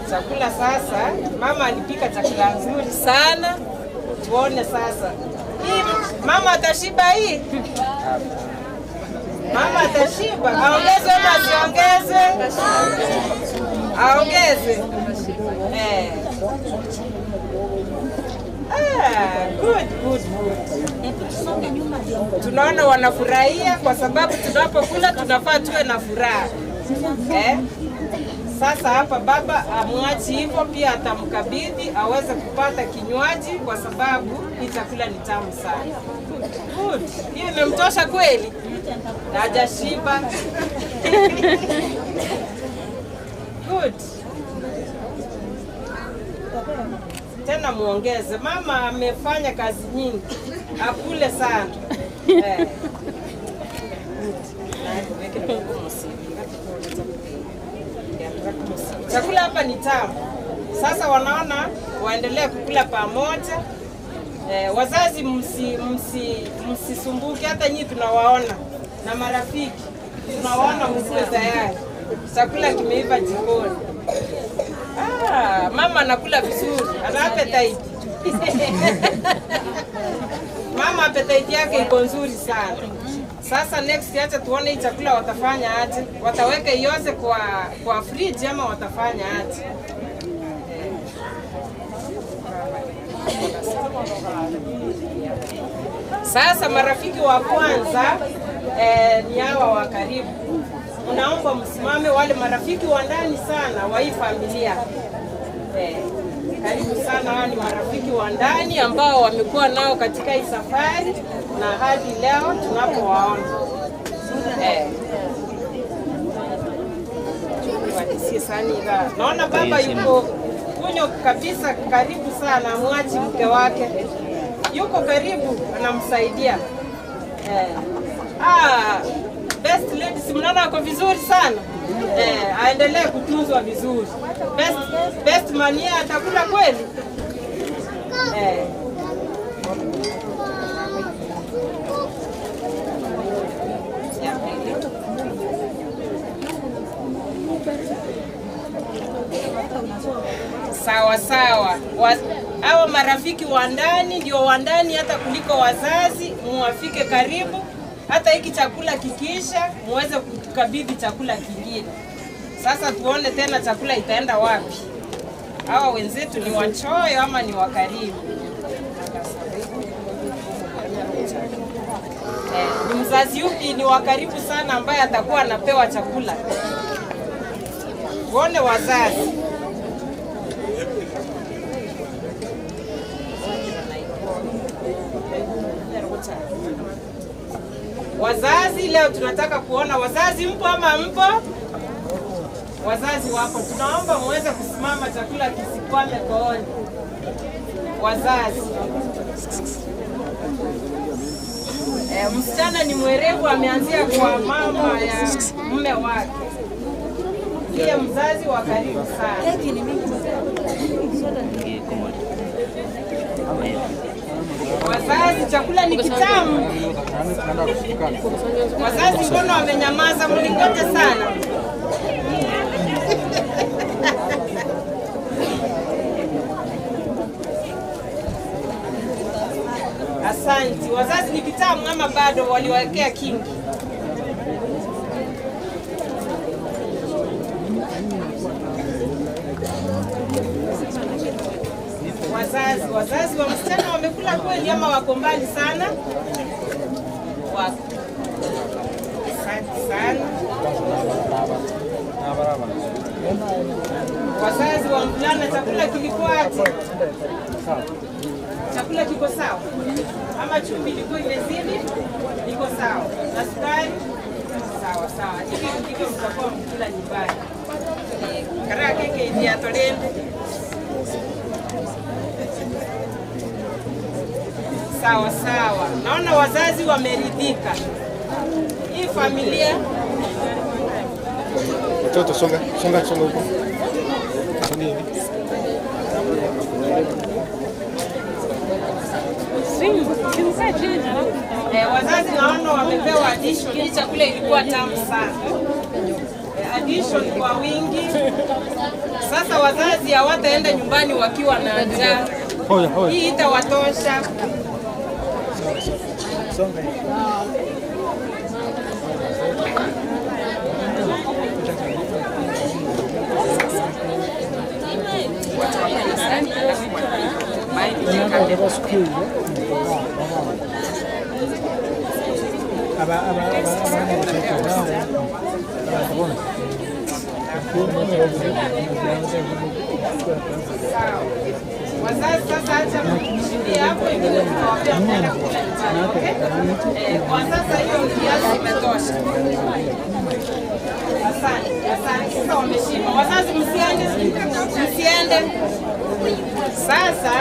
Chakula sasa, mama alipika chakula nzuri sana. Tuone sasa. Hii mama atashiba hii? Mama atashiba. Aongeze ama asiongeze? Aongeze. Good, good, good. Tunaona wanafurahia kwa sababu tunapokula tunafaa tuwe na furaha. Sasa hapa baba amwachi hivyo, pia atamkabidhi aweze kupata kinywaji kwa sababu hii chakula ni tamu sana. Good. Hiyo imemtosha kweli? Na hajashiba. Good. Tena muongeze. Mama amefanya kazi nyingi. Akule sana. Chakula hapa ni tamu. Sasa wanaona waendelee kukula pamoja. Wazazi msisumbuke, hata nyinyi tunawaona na marafiki tunawaona, msiwe tayari. Chakula kimeiva jikoni. Mama anakula vizuri, ana appetite. Mama appetite yake iko nzuri sana. Sasa next acha tuone hii chakula watafanya aje. Wataweka ioze kwa fridge ama watafanya aje? Sasa marafiki wa kwanza ni hawa wa karibu. Unaomba msimame, wale marafiki wa ndani sana wa hii familia. Karibu sana, hawa ni marafiki wa ndani ambao wamekuwa nao katika hii safari na hadi leo tunapowaona. Naona baba yuko kunyo kabisa, karibu sana, mwachi mke wake. Yuko karibu, anamsaidia. Best ladies, mnaona ako vizuri sana. Aendelee kutunzwa vizuri. Best man yeye atakula kweli? Sawa sawa. Hawa marafiki wa ndani ndio wa ndani hata kuliko wazazi, muwafike karibu. Hata hiki chakula kikiisha, muweze kutukabidhi chakula kingine. Sasa tuone tena chakula itaenda wapi. Hawa wenzetu ni wachoyo ama ni wakarimu? Ni mzazi yupi ni wakaribu sana ambaye atakuwa anapewa chakula? Tuone wazazi. Wazazi leo tunataka kuona wazazi mpo ama mpo? Wazazi wapo. Tunaomba muweze kusimama, chakula kisikwame kooni. Wazazi. Msichana ni mwerevu, ameanzia kwa mama ya mume wake. Ndiye mzazi wa karibu sana. Wazazi, chakula ni kitamu. Wazazi mbona wamenyamaza? Mlingoje sana. Asante. Wazazi ni kitamu ama bado waliwekea kingi? Wazazi wa msichana wamekula kweli ama wako mbali sana? Wako. Asante sana. Wazazi wa mvulana, chakula kilikuwa aje? Chakula kiko sawa? Ama chumvi ilikuwa imezidi? Iko sawa. Na sukari? Sawa sawa. Hiki ndivyo mtakuwa mkula nyumbani. Karaa keke iliatolende. Sawa sawa. Naona wazazi wameridhika. Hii familia. Mtoto songa, songa, songa huko. Songa hivi. Wazazi naona wamepewa addition. Hii chakula ilikuwa tamu sana. Addition kwa wingi. Sasa wazazi hawataenda nyumbani wakiwa na njaa. Hii itawatosha. Wazazi sasa acha mshindie hapo, ingine tutawapea mnaenda kula nyumbani, okay? Kwa sasa hiyo kiasi imetosha. Asante, asante. Sasa wameshiba. Wazazi msiende, msiende. Sasa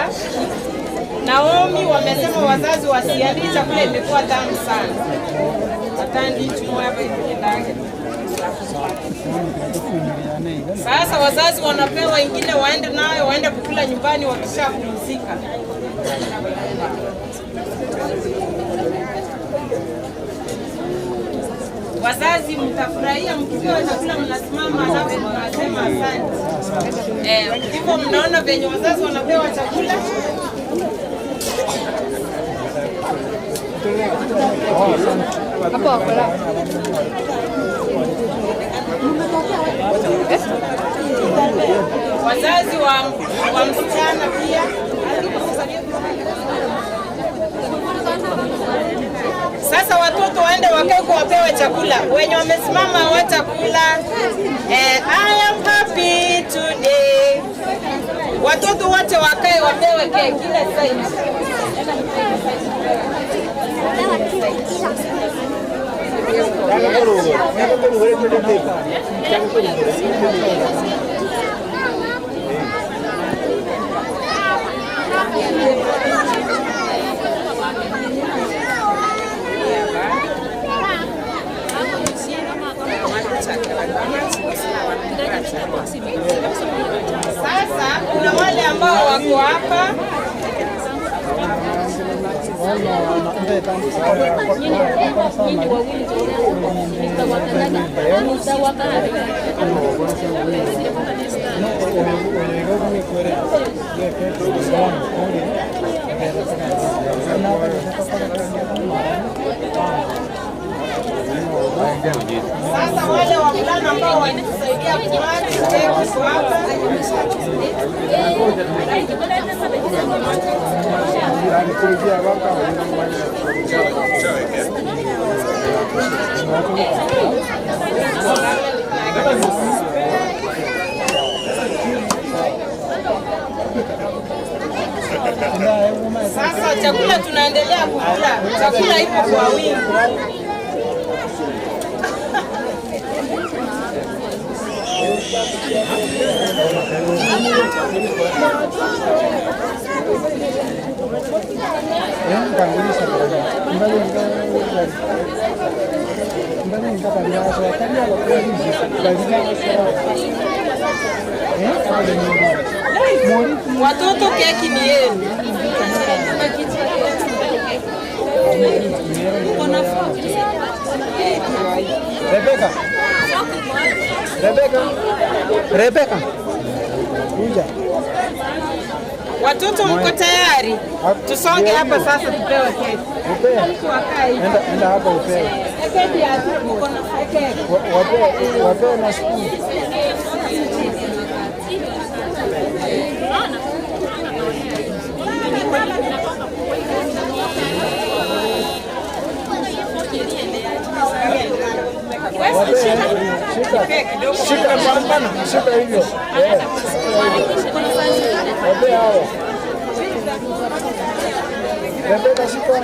Naomi wamesema wazazi wasiende, chakula imekuwa tamu sana. Atandi chumwa hapa ikiendake. Sasa wazazi wanapewa ingine waende nayo, waende kukula nyumbani wakishapumzika. Wazazi mtafurahia mkipewa chakula, mnasimama alafu mnasema asante. Hivyo mnaona venye wazazi wanapewa chakula. Hapo wako la. Wazazi wa msichana pia. Sasa watoto waende wakae kwa wapewe chakula. Wenye wamesimama hawatakula. I am happy today. Watoto wote wakae wapewe keki kila side. Sasa kuna wale ambao wako hapa. Sasa wale wavulana ambao walitusaidia kumati keki hapa. Sasa chakula tunaendelea kukula. Chakula ipo kwa wingi. Watoto keki ni yenu. Rebecca. Rebecca. Rebecca. Kuja. Watoto mko tayari? Tusonge hapa sasa tupewe keki. Upewe. Enda hapa upewe. Wapewe na spoon. Shika pambana, shika hivyo. Wape hao. Rebecca shika.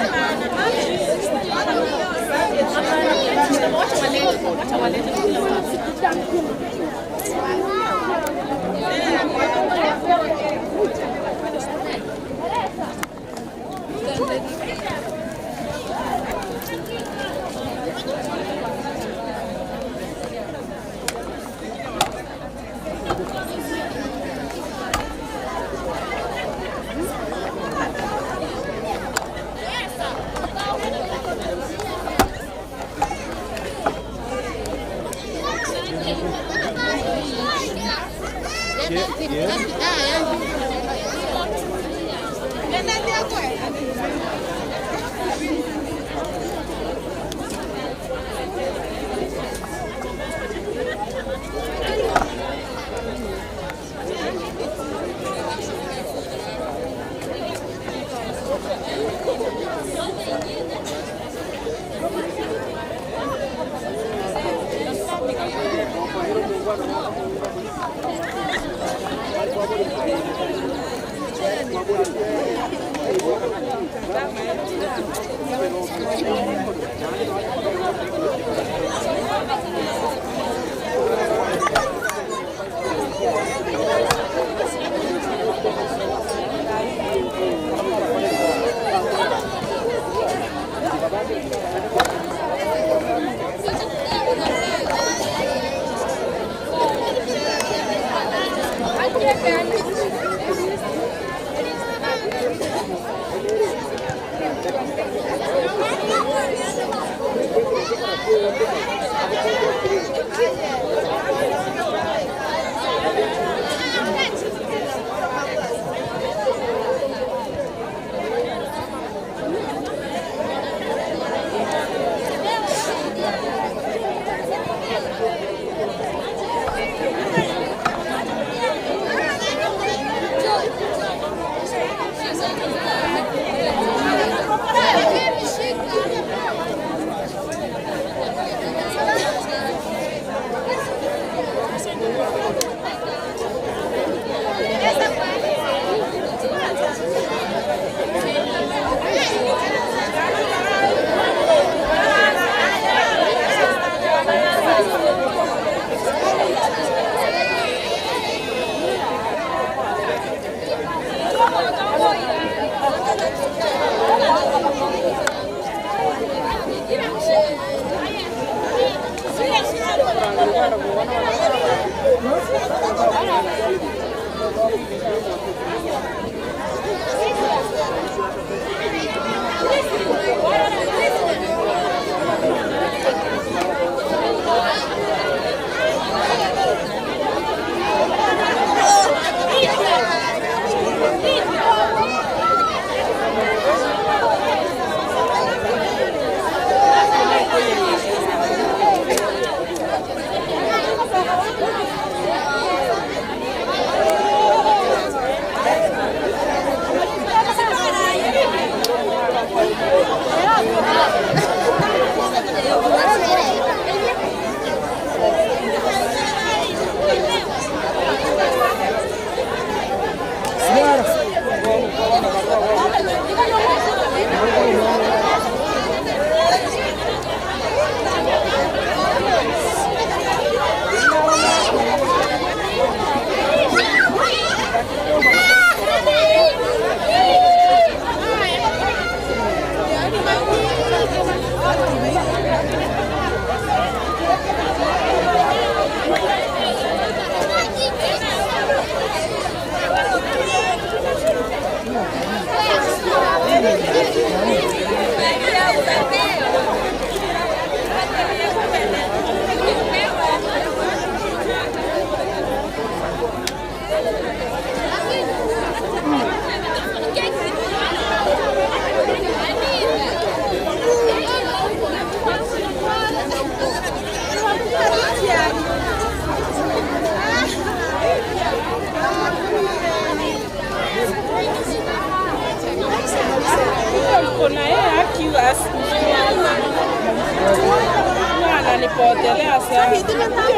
Nimekupotelea sana.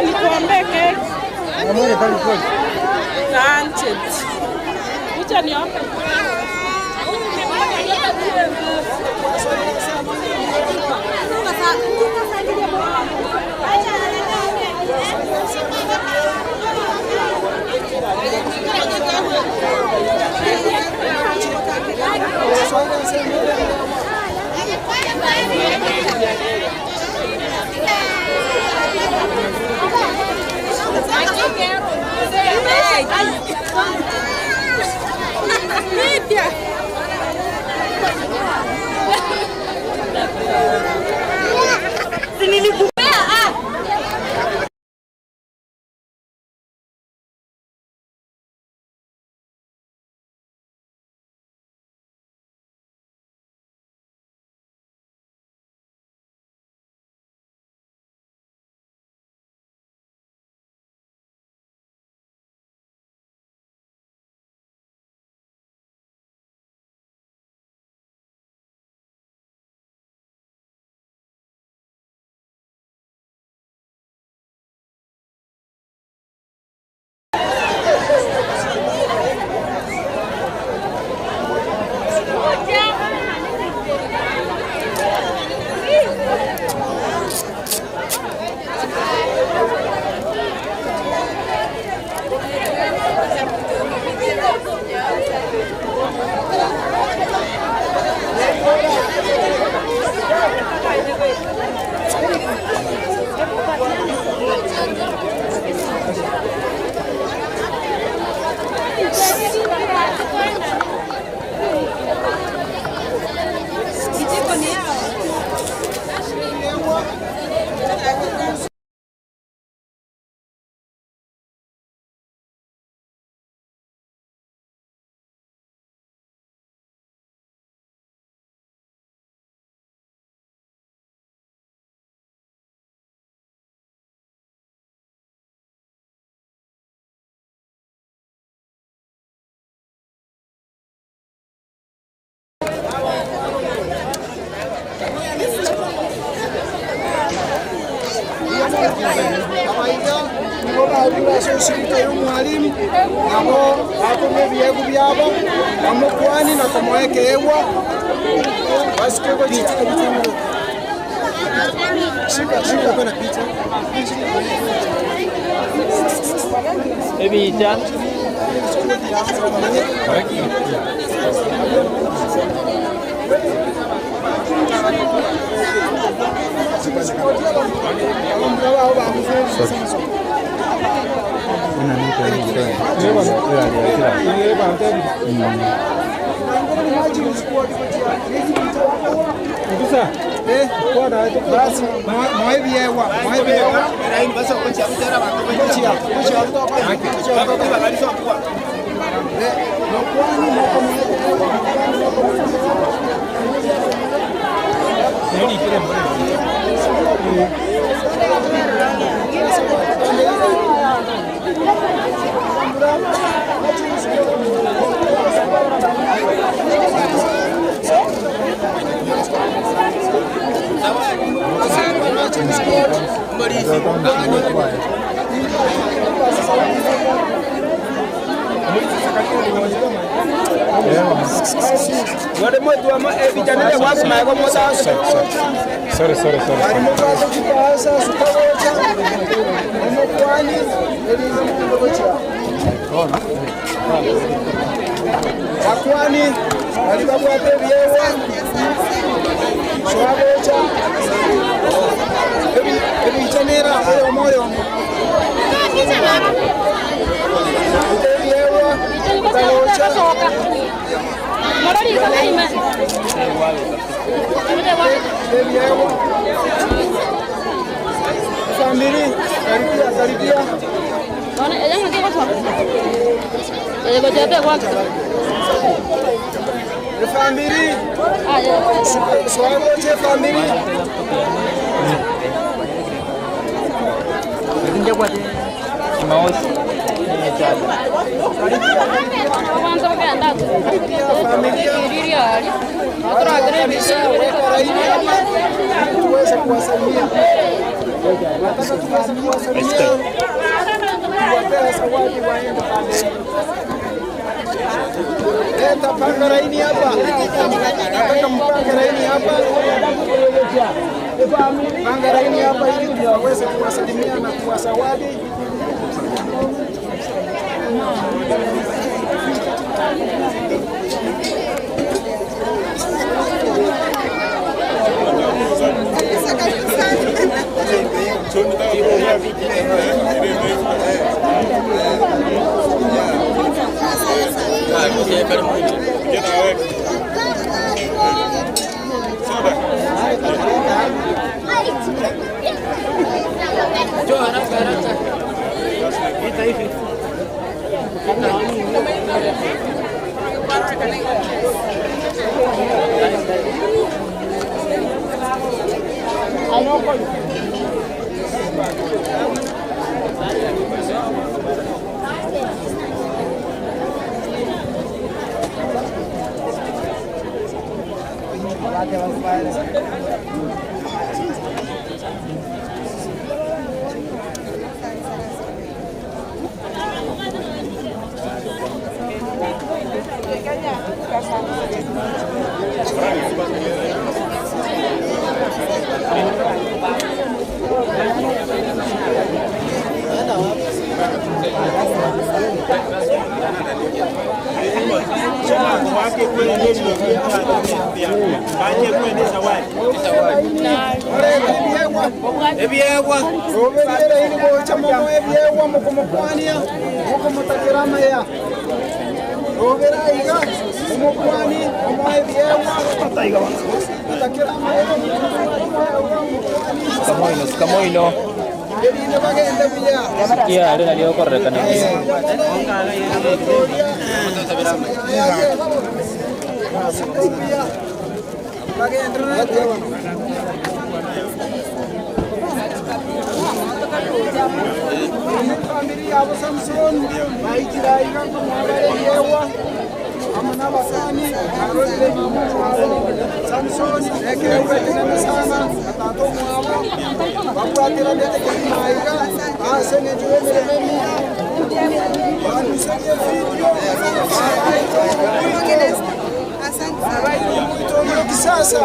Nikuombee keki. Asante. Kuja niombe. Mwalimu nabo bakome ebyegu byabo bamukwani nakomoeka ewa basike shika shika kwa picha ebicha Sorry, sorry, sorry. Akwani alibabwate byewa swabocha ebichanera oyo moyo byewa talocha Family, karibia karibia. Family, swabocha family. Tuweze kuwasalimia. tuweze kuwasalimia, kuwapea zawadi waende pale. Leta panga laini hapa. Nataka mpange laini hapa. Panga laini hapa ili tuweze kuwasalimia na kuwazawadi. Ebyegwa obeera ili bocha momo ebyegwa mukumukwania mukumutakiramaya obera iga umukwani omo ebyegwa mutakiramaya. Kamoino, kamoino. Sikia ale naliokorekana. Familia abo Samson baikira iga kumwabare yewa amana basani arole mamu wabo Samson ekewe tena sana atato mwabo bakwatira ndete kimaiga asenge juwe mirememia banusenye video asante kisasa.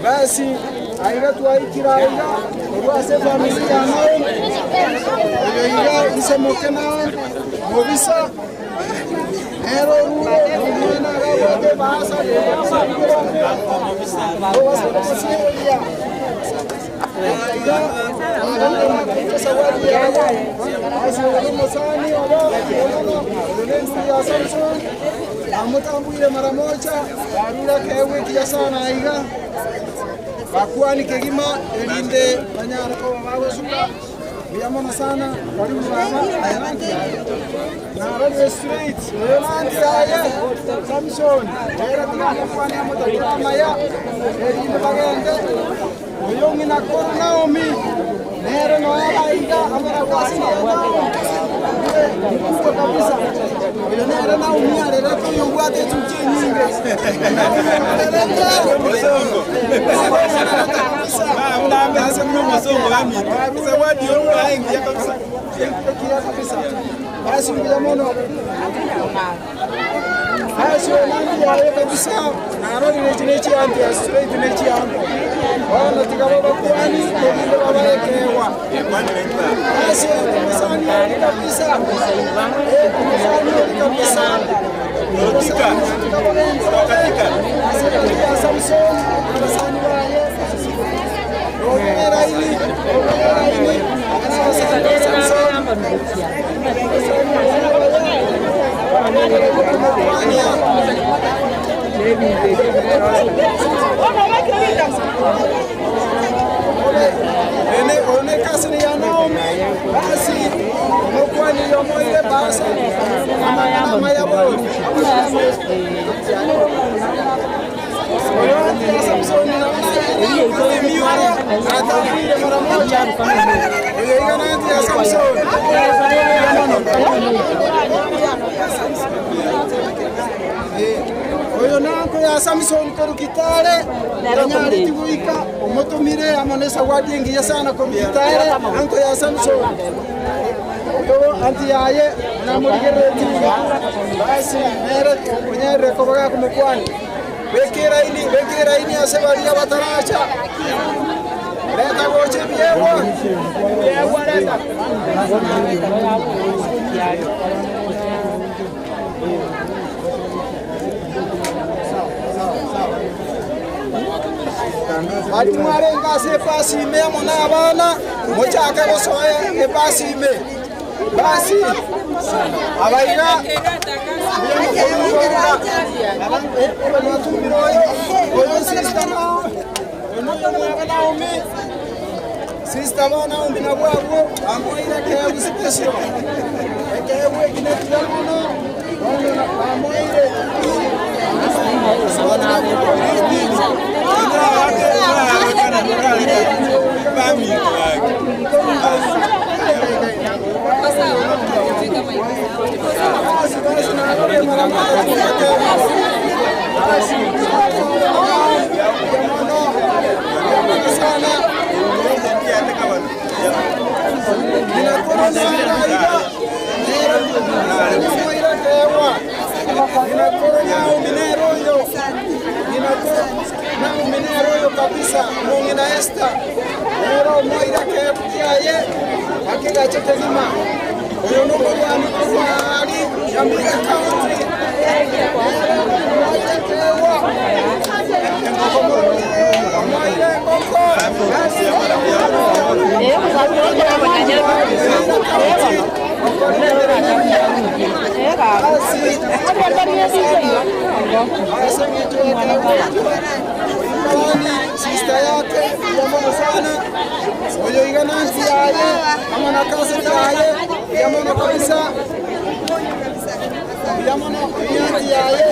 Basi aiga twaikiraiga orwase family ya nao oyoiga isemoke nao mobisa ero ruo omwana gabwate baasa amutambwire mara moja barura kewe kiasana aiga bakwani kegima elinde banyara ko bagosuka biyamona sana karibu baba ayanti na radio street ayanti aya Samson era kwani amutakira maya elinde bagende oyongi na koro Naomi nero no aiga amara kasi na kabisa oyo nero Naomi arere ko yobwate chuchi nyinge basi mbiamono basi onandi yaye kabisa narori nechi anti straight nechi anti wana tikaba bakwani koginde babarekewa basi musani kabisa musani kabisa katika Samson musani waye. One kasi ni ya Naomi basi omukwani yomoire basi amagana yabo Oyo nanko ya Samson korukitare kanyari tiguika omutumire amonesa wadi sana korukitare anko ya Samson oyo anti yaye namurigerere tiga basi mere onyere kobaga kumukwani bekera ini asebaria bataracha leta goche biewa biewa leta Bali mwarenga se pasi me amona abana mochaka gosoya e pasi me basi abaiga Sister Naomi na bwabo amoira ke special ke we kinetano amoire Kabisa mungina esta ero moira ke kiaye akiga chetegima oyo nuko rwani kwali Nyamira County Sister yake yamono sana oyo igananti yaye amona kazi yaye yamono kabisa yamono yanti yaye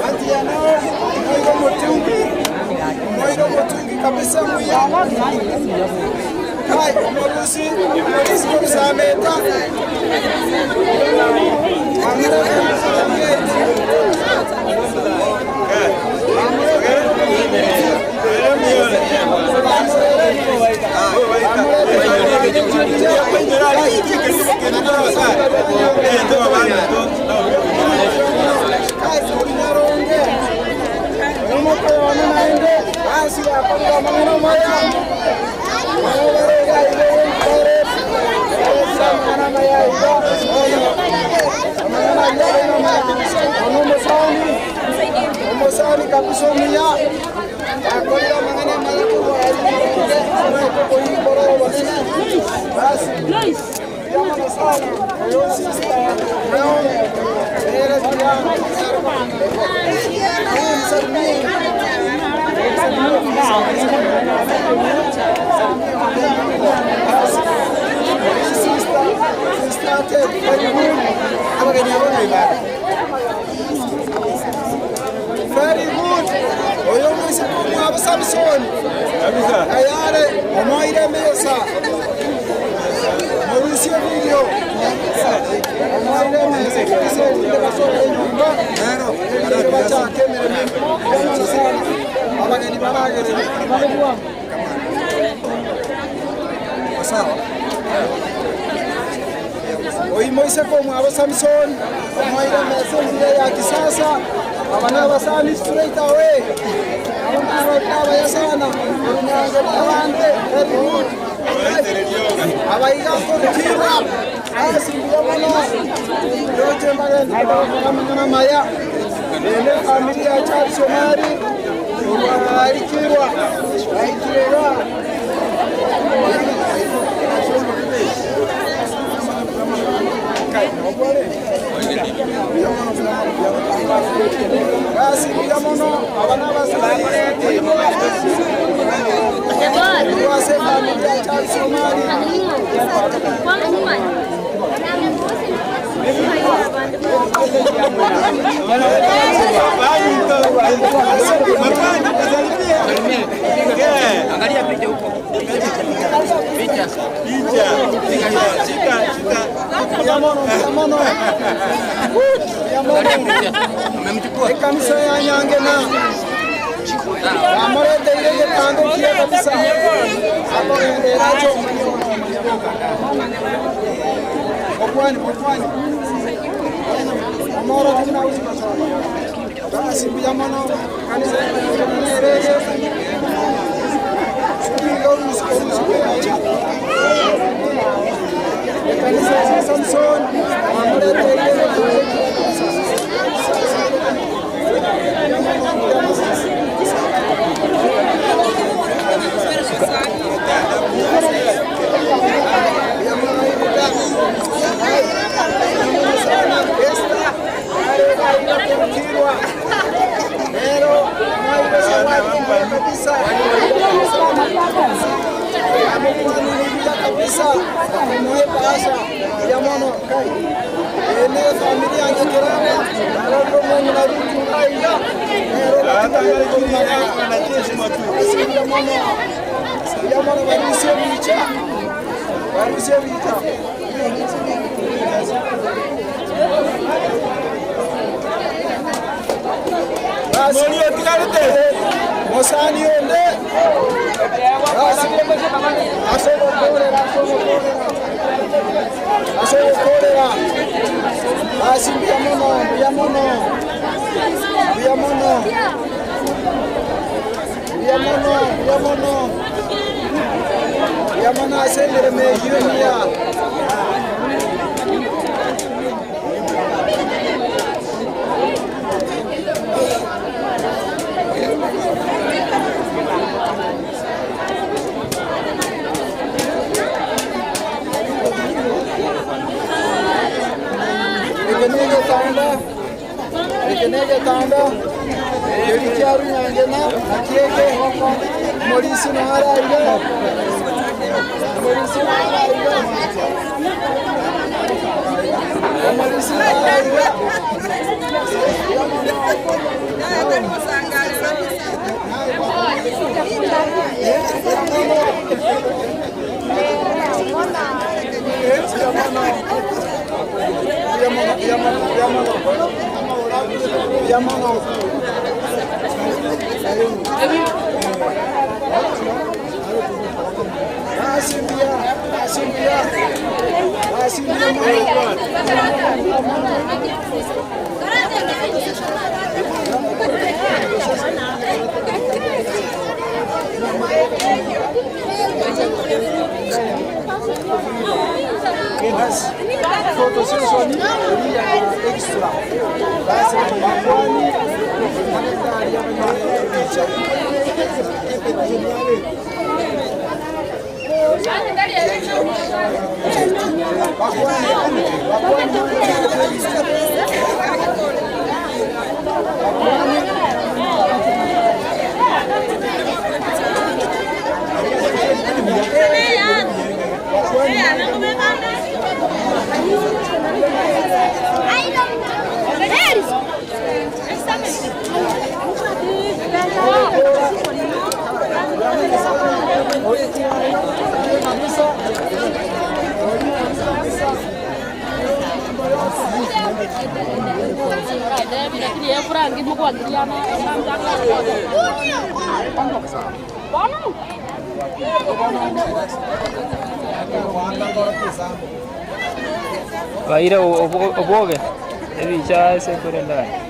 anti yanao moiro mutungi kabisa muya kai morusi kusameta Very good. Oyo mwisi kumwa Samson. Ayare omoire mesa. Mauricio video. Omoire mesa kabisa ile basoka nyumba. Nero bacha kemere mimi. Sana. Abageni baragere. Sawa. Oyi Moise kumwa Samson. Omoire mesa ndio ya kisasa. Abana basani straight away. Abana sana. Abande very good. Abaiga korkira. Asi ndiyabona. Yote magendo kama maya. Ile familia cha Somali. Walikirwa. Walikirwa. Basi yamono Mono. Ekanisa ya Nyangena. Amoreteire tango kia kabisa. Amoreteire Okwani, okwani. Amoro tuna uzima sana. Basi mbiamano kanisa ya Nyangena. Kanisa ya Samson. Amoreteire Baira oboge ebicha se kurenda.